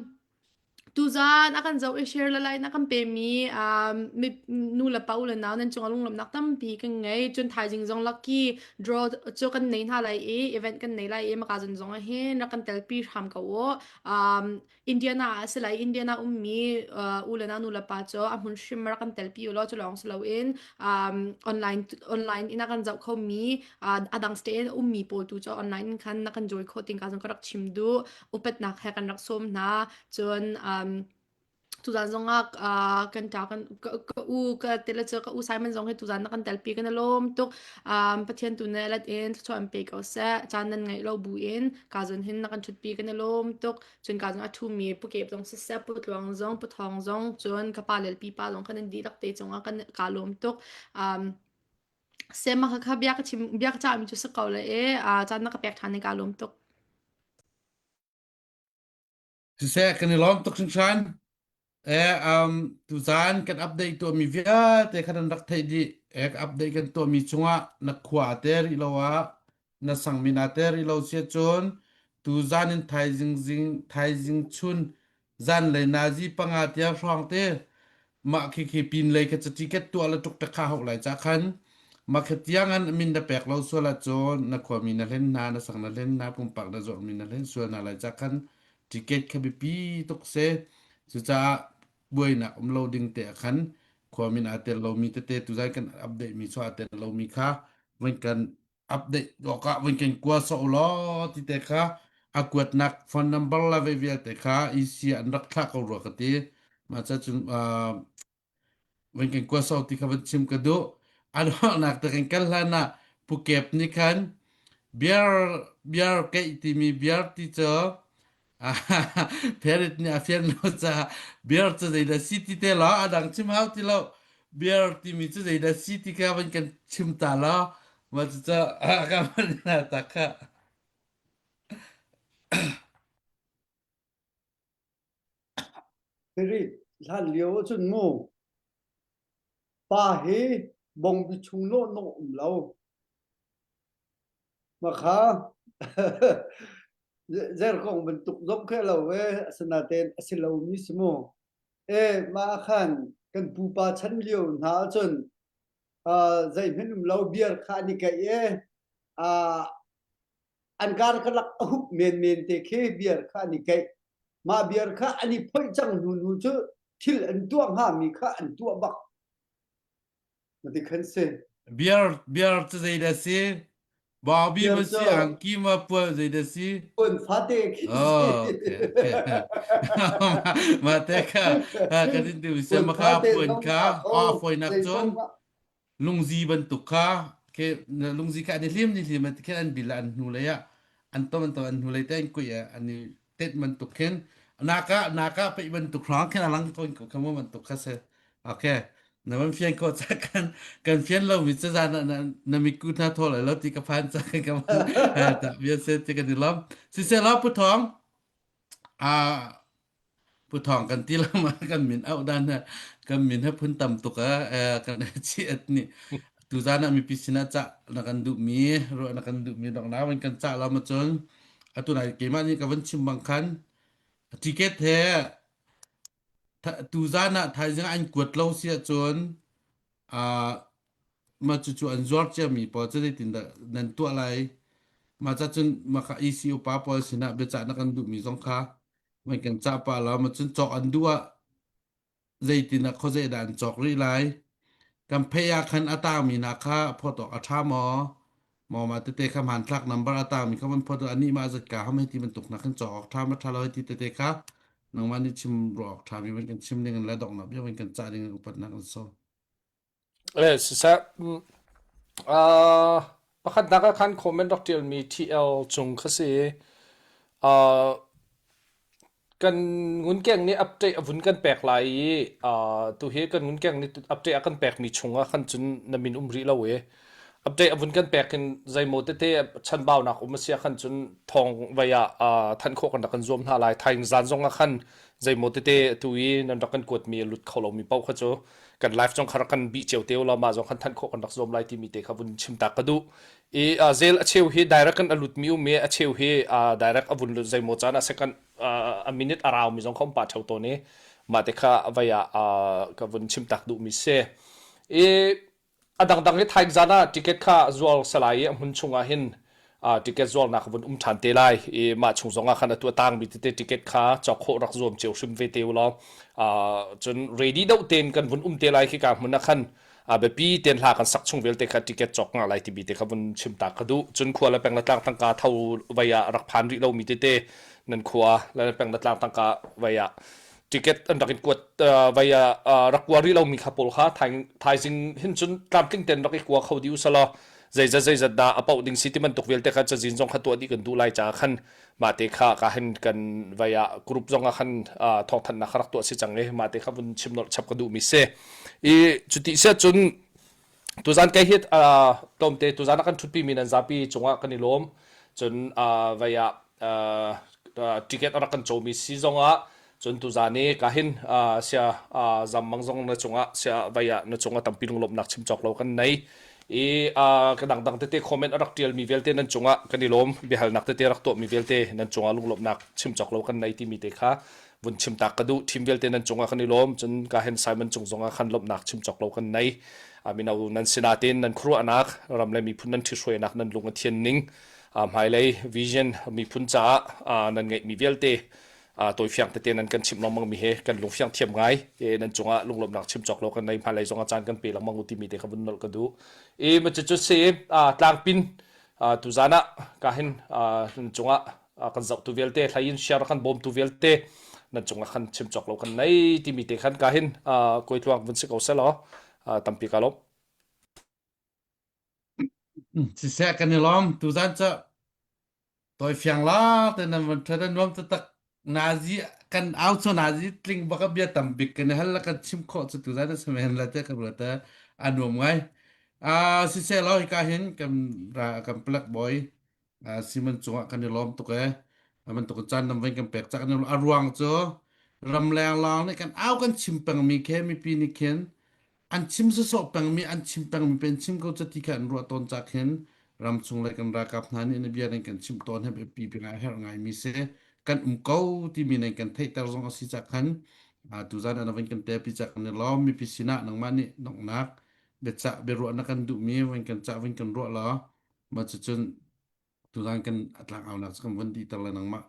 Tuzaan a kan zoh i share le like na kan pemi um, mi, nu le pa u le nau nan cungah lunglawmhnak tampi kan ngei. Cun thaizing zong lucky draw cu kan nei hna lai i event kan nei lai i maka zon zong ah hin rak kan telpi hram ko u. Um, Indiana ah a si lai Indiana ummi uh, u le nau nu le pa cu a hmun hrim rak kan telpi u law cu lawng si loin um, online online in a kan zoh khomi uh, a dang state in ummi pawl tu cu online in khan na kan join khawh ting ka zong ka rak chim duh. Upatnak he kan rak sawm hna. Cun um, tuzan zongah uh, kan ṭa kan ka, ka u ka tele cu ka u Simon zong hi tuzan na kan telpi kan i lawm tuk um, Pathian tu nih let in thluachuah in pe ko seh caan nan ngeih lo bu in ka zon hin na kan ṭhutpi kan i lawm tuk cun ka zong a ṭhumi pu Kep zong siseh pu Tluang zong pu Thawng zong cun ka pa le pi pa zong kan in dihlak te cungah kan ka lawm tuk um, Sema kha kha bia ka chim bia ka cahmi cu si ko le e uh, caan na ka pek ṭhan i ka lawm tuk. Siseh, kan i lawm tuk hringhran. Eh, um, tuzaan kan update tuahmi vialte kha nan rak theih dih. Eh, update kan tuahmi chungah na khua a te rih lo ah, na sangmin a te rih lo si ahcun tuzaan in thaizing zing, thaizing chun zanlei nazi panga tiang hrawng te mah khi khi pin lei kha ticket tuah le tuk kha hau lai cha khan mah khi tiang an min na pek lo sual ahcun na khuami na hlen hna na sang na hlen hna pumpak na zawrhmi na hlen sual hna lai cha khan ticket kha biapi tuk se cucaah buainak um lo ding te ah khan khuamin aa tel lomi tete tuzan kan update mi chu aa tel lomi kha van kan update awkah vun kan kua sawh u law ti te kha a kuatnak phone number la ve vialte kha EC an rak thlah ko rua ka ti mah ca cun vun kan kua sawh ti kha van chim ka duh an nak te kan kal hlan ah Pukep nih khan beer beer keih timi beer ti cu Perit nih a fian lo caah beer cu zeidah si ti te law a dang chim hau ti lo. Beer timi cu zeidah si ti kha van kan chim ta law mah cucu ka van na ta kha. Perit hlan lio ahcun mu pa hi bongbi chung nawh nawh um lo. Makha zerkong bantuk zong khi lo e asinain a si lomi si mu. E mah khan kan pupa chan lio hna ahcun uh, zeihmanh um lo beer kha an i keih e uh, an kar karlak a hup menmen te khi beer kha an i keih. Mah beer kha an i phoih cang hnu hnu cu thil an tuah hngami kha an tuah bak. Mati khan si. Beer beer cu zeidah si? Bobby Beer ma si cu angki ma pual zeidah si? puan fate khi si. Oh, okay, okay. Ma te kha kan in tu se Puan ma kha fate puan zong kha tha a kho, foinak zei cun zong ah. lungzi bantuk kha ke lungzi kha an i hlim ni hlim an khin an bil an hnu lei ah an tom an tom an hnu lei te an kuih an i tet bantuk khin naka naka peih bantuk hrawng khin alang ko ko kamo bantuk kha se okay na van fian ko cha kan kan fian lo mi cha na na na miku na thol lo ti ka phan cha kan kan ta bia se ti kan i lom si se lo pu thong a Pu Thawng kan ti lama kan min auh dan ha kan min he phun tam tuk a kan chi at ni tuzan ah mipi sinah cah na kan duh mi ruah na kan duh mi dok na van kan cah lo ma cun atu nai keimah nih ka van chim bang khan ticket he tuzan ah thaizing an kuat lo si ahcun mah cucu an zuar ciami pawl cu zeitindah nan tuah lai? Mah ca cun mah kha EC upa pawl sinah biacah na kan duhmi zong kha van kan cah pah law mah cun cawk an duh ah zeitin ah khuazei dah an cawk rih lai? Kan phei ah khan a tangmi hna kha phawt awk a ṭha maw? Maw mah tete kha hmanthlak number a tangmi kha van phawt anih mah zat ka ham hei ti bantuk hna khan cawk awk ṭha ma ṭha lo hei ti tete kha nangmah nih chim ruah awk ṭhami van kan chim ding in le donghnak bia van kan cah ding in upatnak an sawm. Eh, siseh, mm, ah, pakhatnak ah khan comment rak ṭialmi TL cung kha si. Ah, kan ngunkeng nih update a vun kan pek lai i ah, tuhi kan ngunkeng nih update a kan pekmi chungah khan cun na min um rih lo i update a vun kan pek in zeimaw tete chanbaunak um a si ah khan cun thawng vai ah ah, thanh khawh kan rak kan zuam hna lai. Thaing zan zong ah khan zeimaw tete tu i nan rak kan kuatmi a lut kho lomi paoh kha cu kan live zong kha rak kan bih cio te ulaw mah zong khan thanh khawh kan rak zuam lai timi te kha vun chim tak ka duh. I zel a cheu hi direct kan a lut mi um i a cheu hi direct a vun lut zeimaw caan ah second a minute a rau mi zong kha um pah theo tawn i mah te kha vai ah ka vun chim tak duh mi si. I A dangdang i thaizan ah ticket kha zuar salai i a hmun chungah hin ticket zuarnak vun um ṭhan te lai i mah chung zongah khan atu a tangmi tete ticket kha cawk khawh rak zuam cio hrim ve te u law cun ready deuh tein kan vun um te lai khi ka hmun ah khan biapi ten hla kan sak chung vialte kha ticket cawk ngah lai timi te kha vun chim ta ka duh cun khua le peng le tlang tangka tho vai ah rak phan rih lomi tete nan khua le peng le tlang tangka vai ah ticket an rak in kuat vai ah rak kua rih lomi kha pawl kha thaizing hin cun tlamtling ten rak i kua kho dih usalaw zeizat zeizat dah a paoh ding si ti bantuk vialte kha cazin zong kha tuah dih kan duh lai caah khan mah te kha ka hin kan vai ah group zong ah khan thawngthanhnak kha rak tuah si cang i mah te kha vun chim nolh chap ka duh mi si i cuti sia cun Tuzan kai hi tlawmte tuzan ah kan ṭhutpi mi nan zapi cungah kan i lawm. Cun vei ah ticket a rak kan cawmi si zongah cun tuzan i ka hin sia zammang zong na cungah sia vei ah na cungah tampi lunglawmhnak chim cawk lo kan nei. I ka dangdang tete comment a rak ṭialmi vialte nan cungah kan i lawm. Biahalnak tete rak tuahmi vialte nan cungah lunglawmhnak chim cawk lo kan nei timi te kha vun chim tak ka duh team vialte nan cungah kan i lawm cun ka hen Simon cung zongah khan lawmhnak chim cawk lo kan nei mino nan sinatin nan khuaruahnak ram le miphun nan ṭhithruainak nan lung a thian ning hmailei vision miphun caah nan ngeihmi vialte tawifiang tete nan kan chimh lengmang mi he kan lungfiang thiam ngai e nan cungah lunglawmhnak chim cawk lo kan nei hmailei zongah caan kan pe lengmang u timi te kha vun nolh ka duh e ma cu si tlangpin tuzan ah ka hin cungah kan zohtu vialte hlei in share kan bawmtu vialte nan cungah khan chim cawk lo kan nei timi te khan ka hin koi tluang vun si ko selaw tampi ka lawm. Siseh kan i lawm tuzan cu toi fiang la te nan van ṭha nan nuam taktak nazi kan au cu nazi tling bak a bia tam bik kan hal la kan chim khawh cu tuzan a samen la te kan ruat a nuam ngai. Ah siseh law hika hin kan ra kan plak boy Simon cungah kan i lawm tuk ee. Bantuk caan nam vein kan pek cak a ruang cu ramleng lawng nih kan au kan chim pengmi khe mipi nih khin an chim sawsawh pengmi an chim pengmi pen chim ko cati kha an ruah tawn cak hin ramchung le kan ralkap hna nih na bia nan kan chim tawn he biapi pi ngai herh ngaimi si kan um ko timi nan kan theihter zong a si cak khan tuzan an van kan tepi cak kan i lawm mipi sinah nangmah nih donghnak biacah biaruahnak kan duhmi van kan cah van kan ruah law Mah cucun tuzan kan tlang aunak cu kan vun dihter le nangmah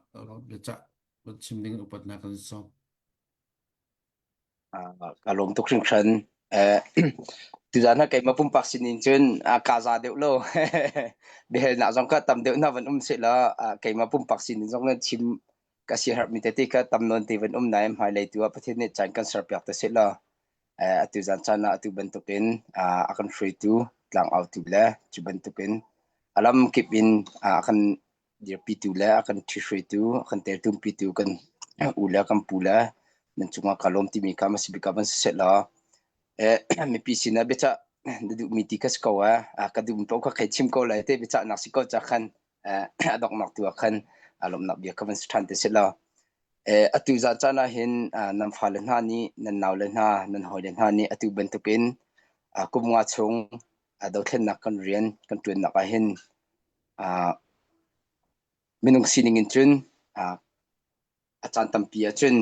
biacah vun chim ding upatnak kan sawm. Ka lawm tuk hringhran. Tuzan ha keimah pumpak sinin cun ka za deuh lo. Biahalnak zong kha tam deuh na van um seh law keimah pumpak sinin zong nan chim ka siaherhmi tete kha tam nawn te van um nain hmailei tu ah Pathian nih caan kan serpiak te seh law Atu zan caan ah atu bantukin a kan hruaitu tlangautu le cu bantukin a lamkip in a kan dirpitu le a kan ṭhihruaitu, a kan teltumpitu kan u le kan pu le nan cungah kaa lawm timi kha hmasa bik ah van si seh law mipi sinah biacah na duhmi ti kha si ko ee, ka duhmi paoh kha khei chim ko lai te biacahnak si ko ca khan a donghnak tu ah khan lawmhnak bia kha van si ṭhan te seh law Atu zan caan ah hin nan fale hna nih, nan naule hna, nan hawile hna nih atu bantukin kum nga chung dothlennak kan rian kan ṭuannak ah hin minung sining in cun a caan tampi ahcun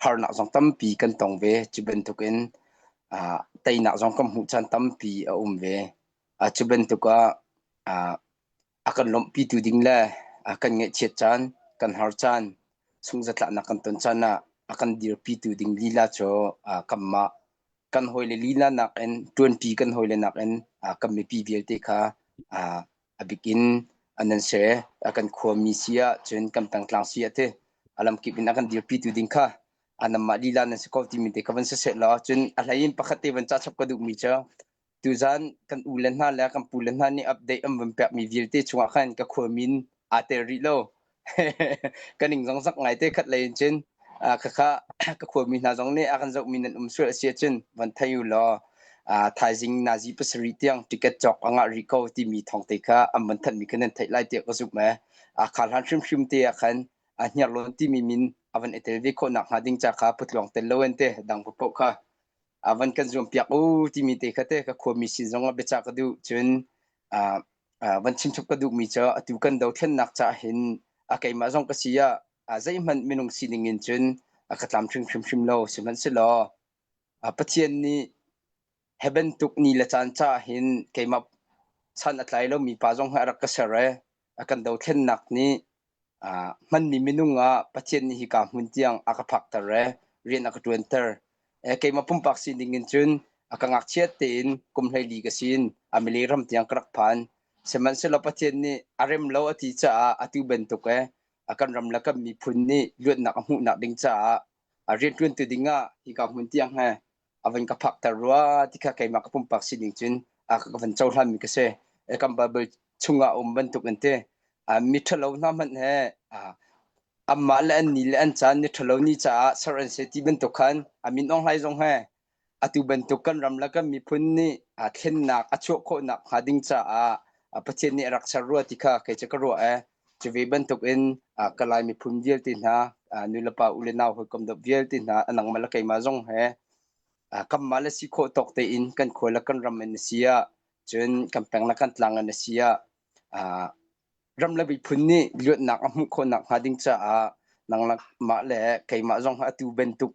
harnak zong tampi kan tong ve. Cu bantukin teinak zong kan hmuh caan tampi a um ve. Cu bantuk ah A kan lawmhpitu ding le a kan ngaihchiat caan, kan har caan, sungzatlaknak kan ton caan ah a kan dirpitu ding lila cu kanmah kan hawile lila nakin ṭuanṭi kan hawile nakin kan mipi vialte kha a bik in an nan si. A kan khuami si ah cun kan pengtlang si ah ti a lamkip in a kan dirpitu ding kha anamah lila nan si ko timi te kha van si seh law cun a hlei in pakhat te van ca chap ka duhmi cu Tuzan kan u le hna le kan pu le hna nih update an vun pekmi vialte chungah khan ka khua min aa tel rih lo. Ka ning zong zak ngai te khat lei in cun khakha ka khuami hna zong nih a kan zohmi nan um sual a si ahcun van thei u law thaizing nazi pasarih tiang ticket cawk a ngah rih ko timi thawng te kha an van thanhmi kha nan theih lai tiah ka zumh ee. Kha hlan hrimhrim te ah khan hniarlawn timi min a van i tel ve khawh nak hnga ding ca kha putluang tel lo in te dang paoh kha van kan zuam piak u timi te kha te ka khuami sin zong ah biacah ka duh cun. Uh, uh, van chimchap ka duhmi cu atu kan dothlennak ca hin a keimah zong ka si ah uh, zeihmanh minung sining in cun a ka tlam hrim hrim lo sihmanhsehlaw uh, Pathian nih Hi bantuk ni le caan caah hin keimah san a tlai lomi pa zong hi a rak ka ser i a kan dothlennak nih aa hmanmi minung ah Pathian nih hika hmun tiang a ka phakter i rian a ka ṭuanter. Keimah pumpak sining in cun a ka ngakchiat tein kum 14 ka si in a Malay ram tiang ka rak phan. Sihmanhsehlaw Pathian nih a rem lo a ti caah atu bantuk i a kan ram le kan miphun nih luatnak a hmuhnak ding caah a rianṭuantu ding ah hika hmun tiang he a van ka phakter rua ti kha keimah ka pumpak sining cun a ka van cohlanmi ka si. Kan Bible chungah a um bantuk in ti mi ṭhalo hna hmanh he anmah le an ni le an caan ni ṭhalo ni caah ser an si ti bantuk khan a min Aung Hlaing zong he atu bantuk kan ram le kan miphun nih thlennak a chuah khawhnak hnga ding caah Pathian nih a rak ser rua ti kha kei cu ka ruah e. Cu ve bantuk in ka Lai miphun vialte hna nulepa u le nau hawikom dawt vialte hna nangmah le keimah zong he kanmah le si khawh tawk tein kan khua le kan ram in a si ah cun kan peng le kan tlang in a si ah ram le miphun nih luatnak a hmuh khawhnak hnga ding caah nangmah le keimah zong atu bantuk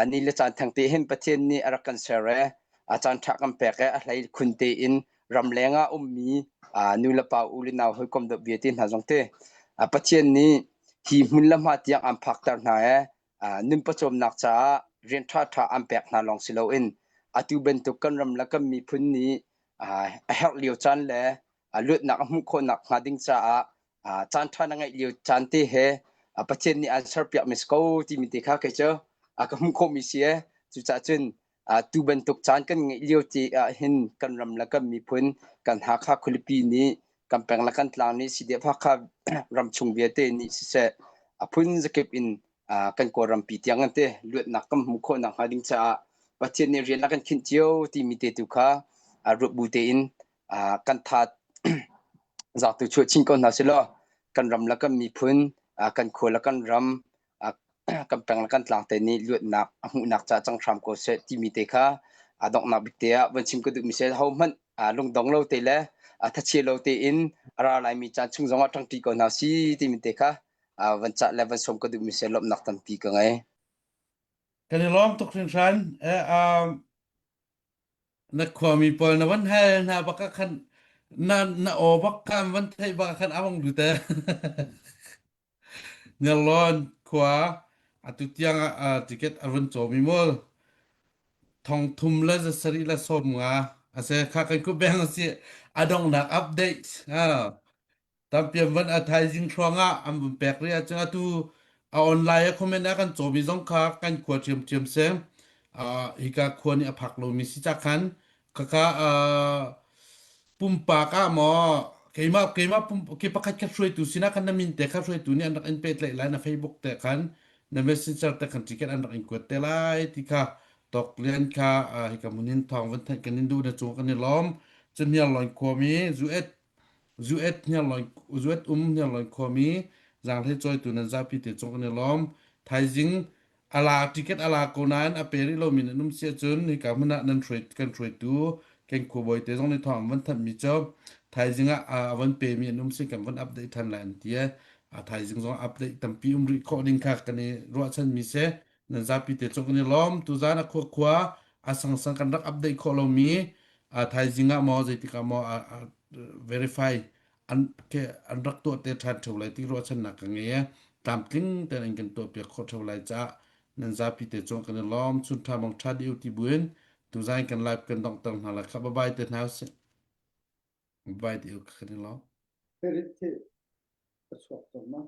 ani le caan theng te hin Pathian nih a rak kan ser e a caan ṭha kan pek e a hlei khun tein ramleng ah ummi nu le pa u le nau hawikom dawt vialte hna zong te Pathian nih hi hmun le hma tiang an phakter hna e nun pawcawmnak caah rian ṭhaṭha an pek hna lawng si loin atu bantuk kan ram le kan miphun nih a herh lio caan le luatnak a hmuh khawhnak hnga ding caah caan ṭha na ngeih lio caan te he Pathian nih an serpiak mi si ko timi te kha kei cu ka hmuh khawhmi si e. Cucaah cun tu bantuk caan kan ngeih lio te ah hin kan ram le kan miphun kan Hakha khualipi nih kan peng le kan tlang nih CDF Hakha ram chung vialte nih siseh a phun zakip in kan Kawlrampi tiang an te luatnak kan hmuh khawhnak hnga ding caah Pathian nih rian a kan khinh cio timi te tu kha ruat bu tein kan tha zaangtu chuah chin ko hna selaw kan ram le kan miphun kan khua le kan ram kan peng le kan tlang te nih luatnak a hmuhnak ca cang hram ko seh timi te kha a donghnak bik te ah van chim ka duhmi si ho hmanh lungdong lo te le thachia lo tein a ra laimi caan chung zongah ṭangṭi ko hna si timi te kha van cah le van sawm ka duhmi si lawmhnak tampi ka ngei. Kan i lawm tuk hringhran. Eh, um, na khuami pawl na van hal hna bak ah khan na na aw bak kha an van theih bak ah khan amang du te Nelon khua atu tiang ah ticket a vun cawmi mul thong thum le zasarih le 50 ase kha kan ku beng asi adongnak update Tampian van a thaizing hrawng ah an vun pek rih ahcun atu a online a comment ah kan cawmi zong kha kan khua ṭhiamṭhiam si. Uh, hika khua nih a phak lomi si cak khan khakha uh, pumpak ah maw keimah keimah pum ke pakhat khat hruaitu sinah khan na min te kha hruaitu nih an rak in pehtlaih lai na Facebook te khan na messenger te khan ticket an rak in kuat te lai ti kha tawk lian kha uh, hika munin thawng van thanh kan in duh na cung kan i lawm cun hniarlawn khuami zu et Zuet hniarlawn zuet um hniarlawn khuami zaanghlei cawitu nan zapi te cung kan i lawm. Thaizing a la ticket a la ko nain a pe rih lomi nan um si ahcun hika hmun ah nan hruai kan hruaitu kan khuabawi te zong nih thawng an van thanhmi cu thaizing ah a van pemi an um si kan van update than lai an ti a thaizing zong update tampi um rih khawh ding kha kan i ruahchanmi si nan zapi te cung kan i lawm tuzan a khua khua a sangsang kan rak update khawh lomi a thaizing ah maw zeitik ah maw verify an ke an rak tuah te ṭhan ṭheo lai ti ruahchannak ka ngei e tlamtling tein an kan tuah piak khawh ṭheo lai caah nan zapi te cung kan i lawm chun ṭha mang ṭha dih ti buin tuzan kan live kan donghter hna la kha bye bye te hna usih bye ti kan i lawm Ferit the ka chuak to ma.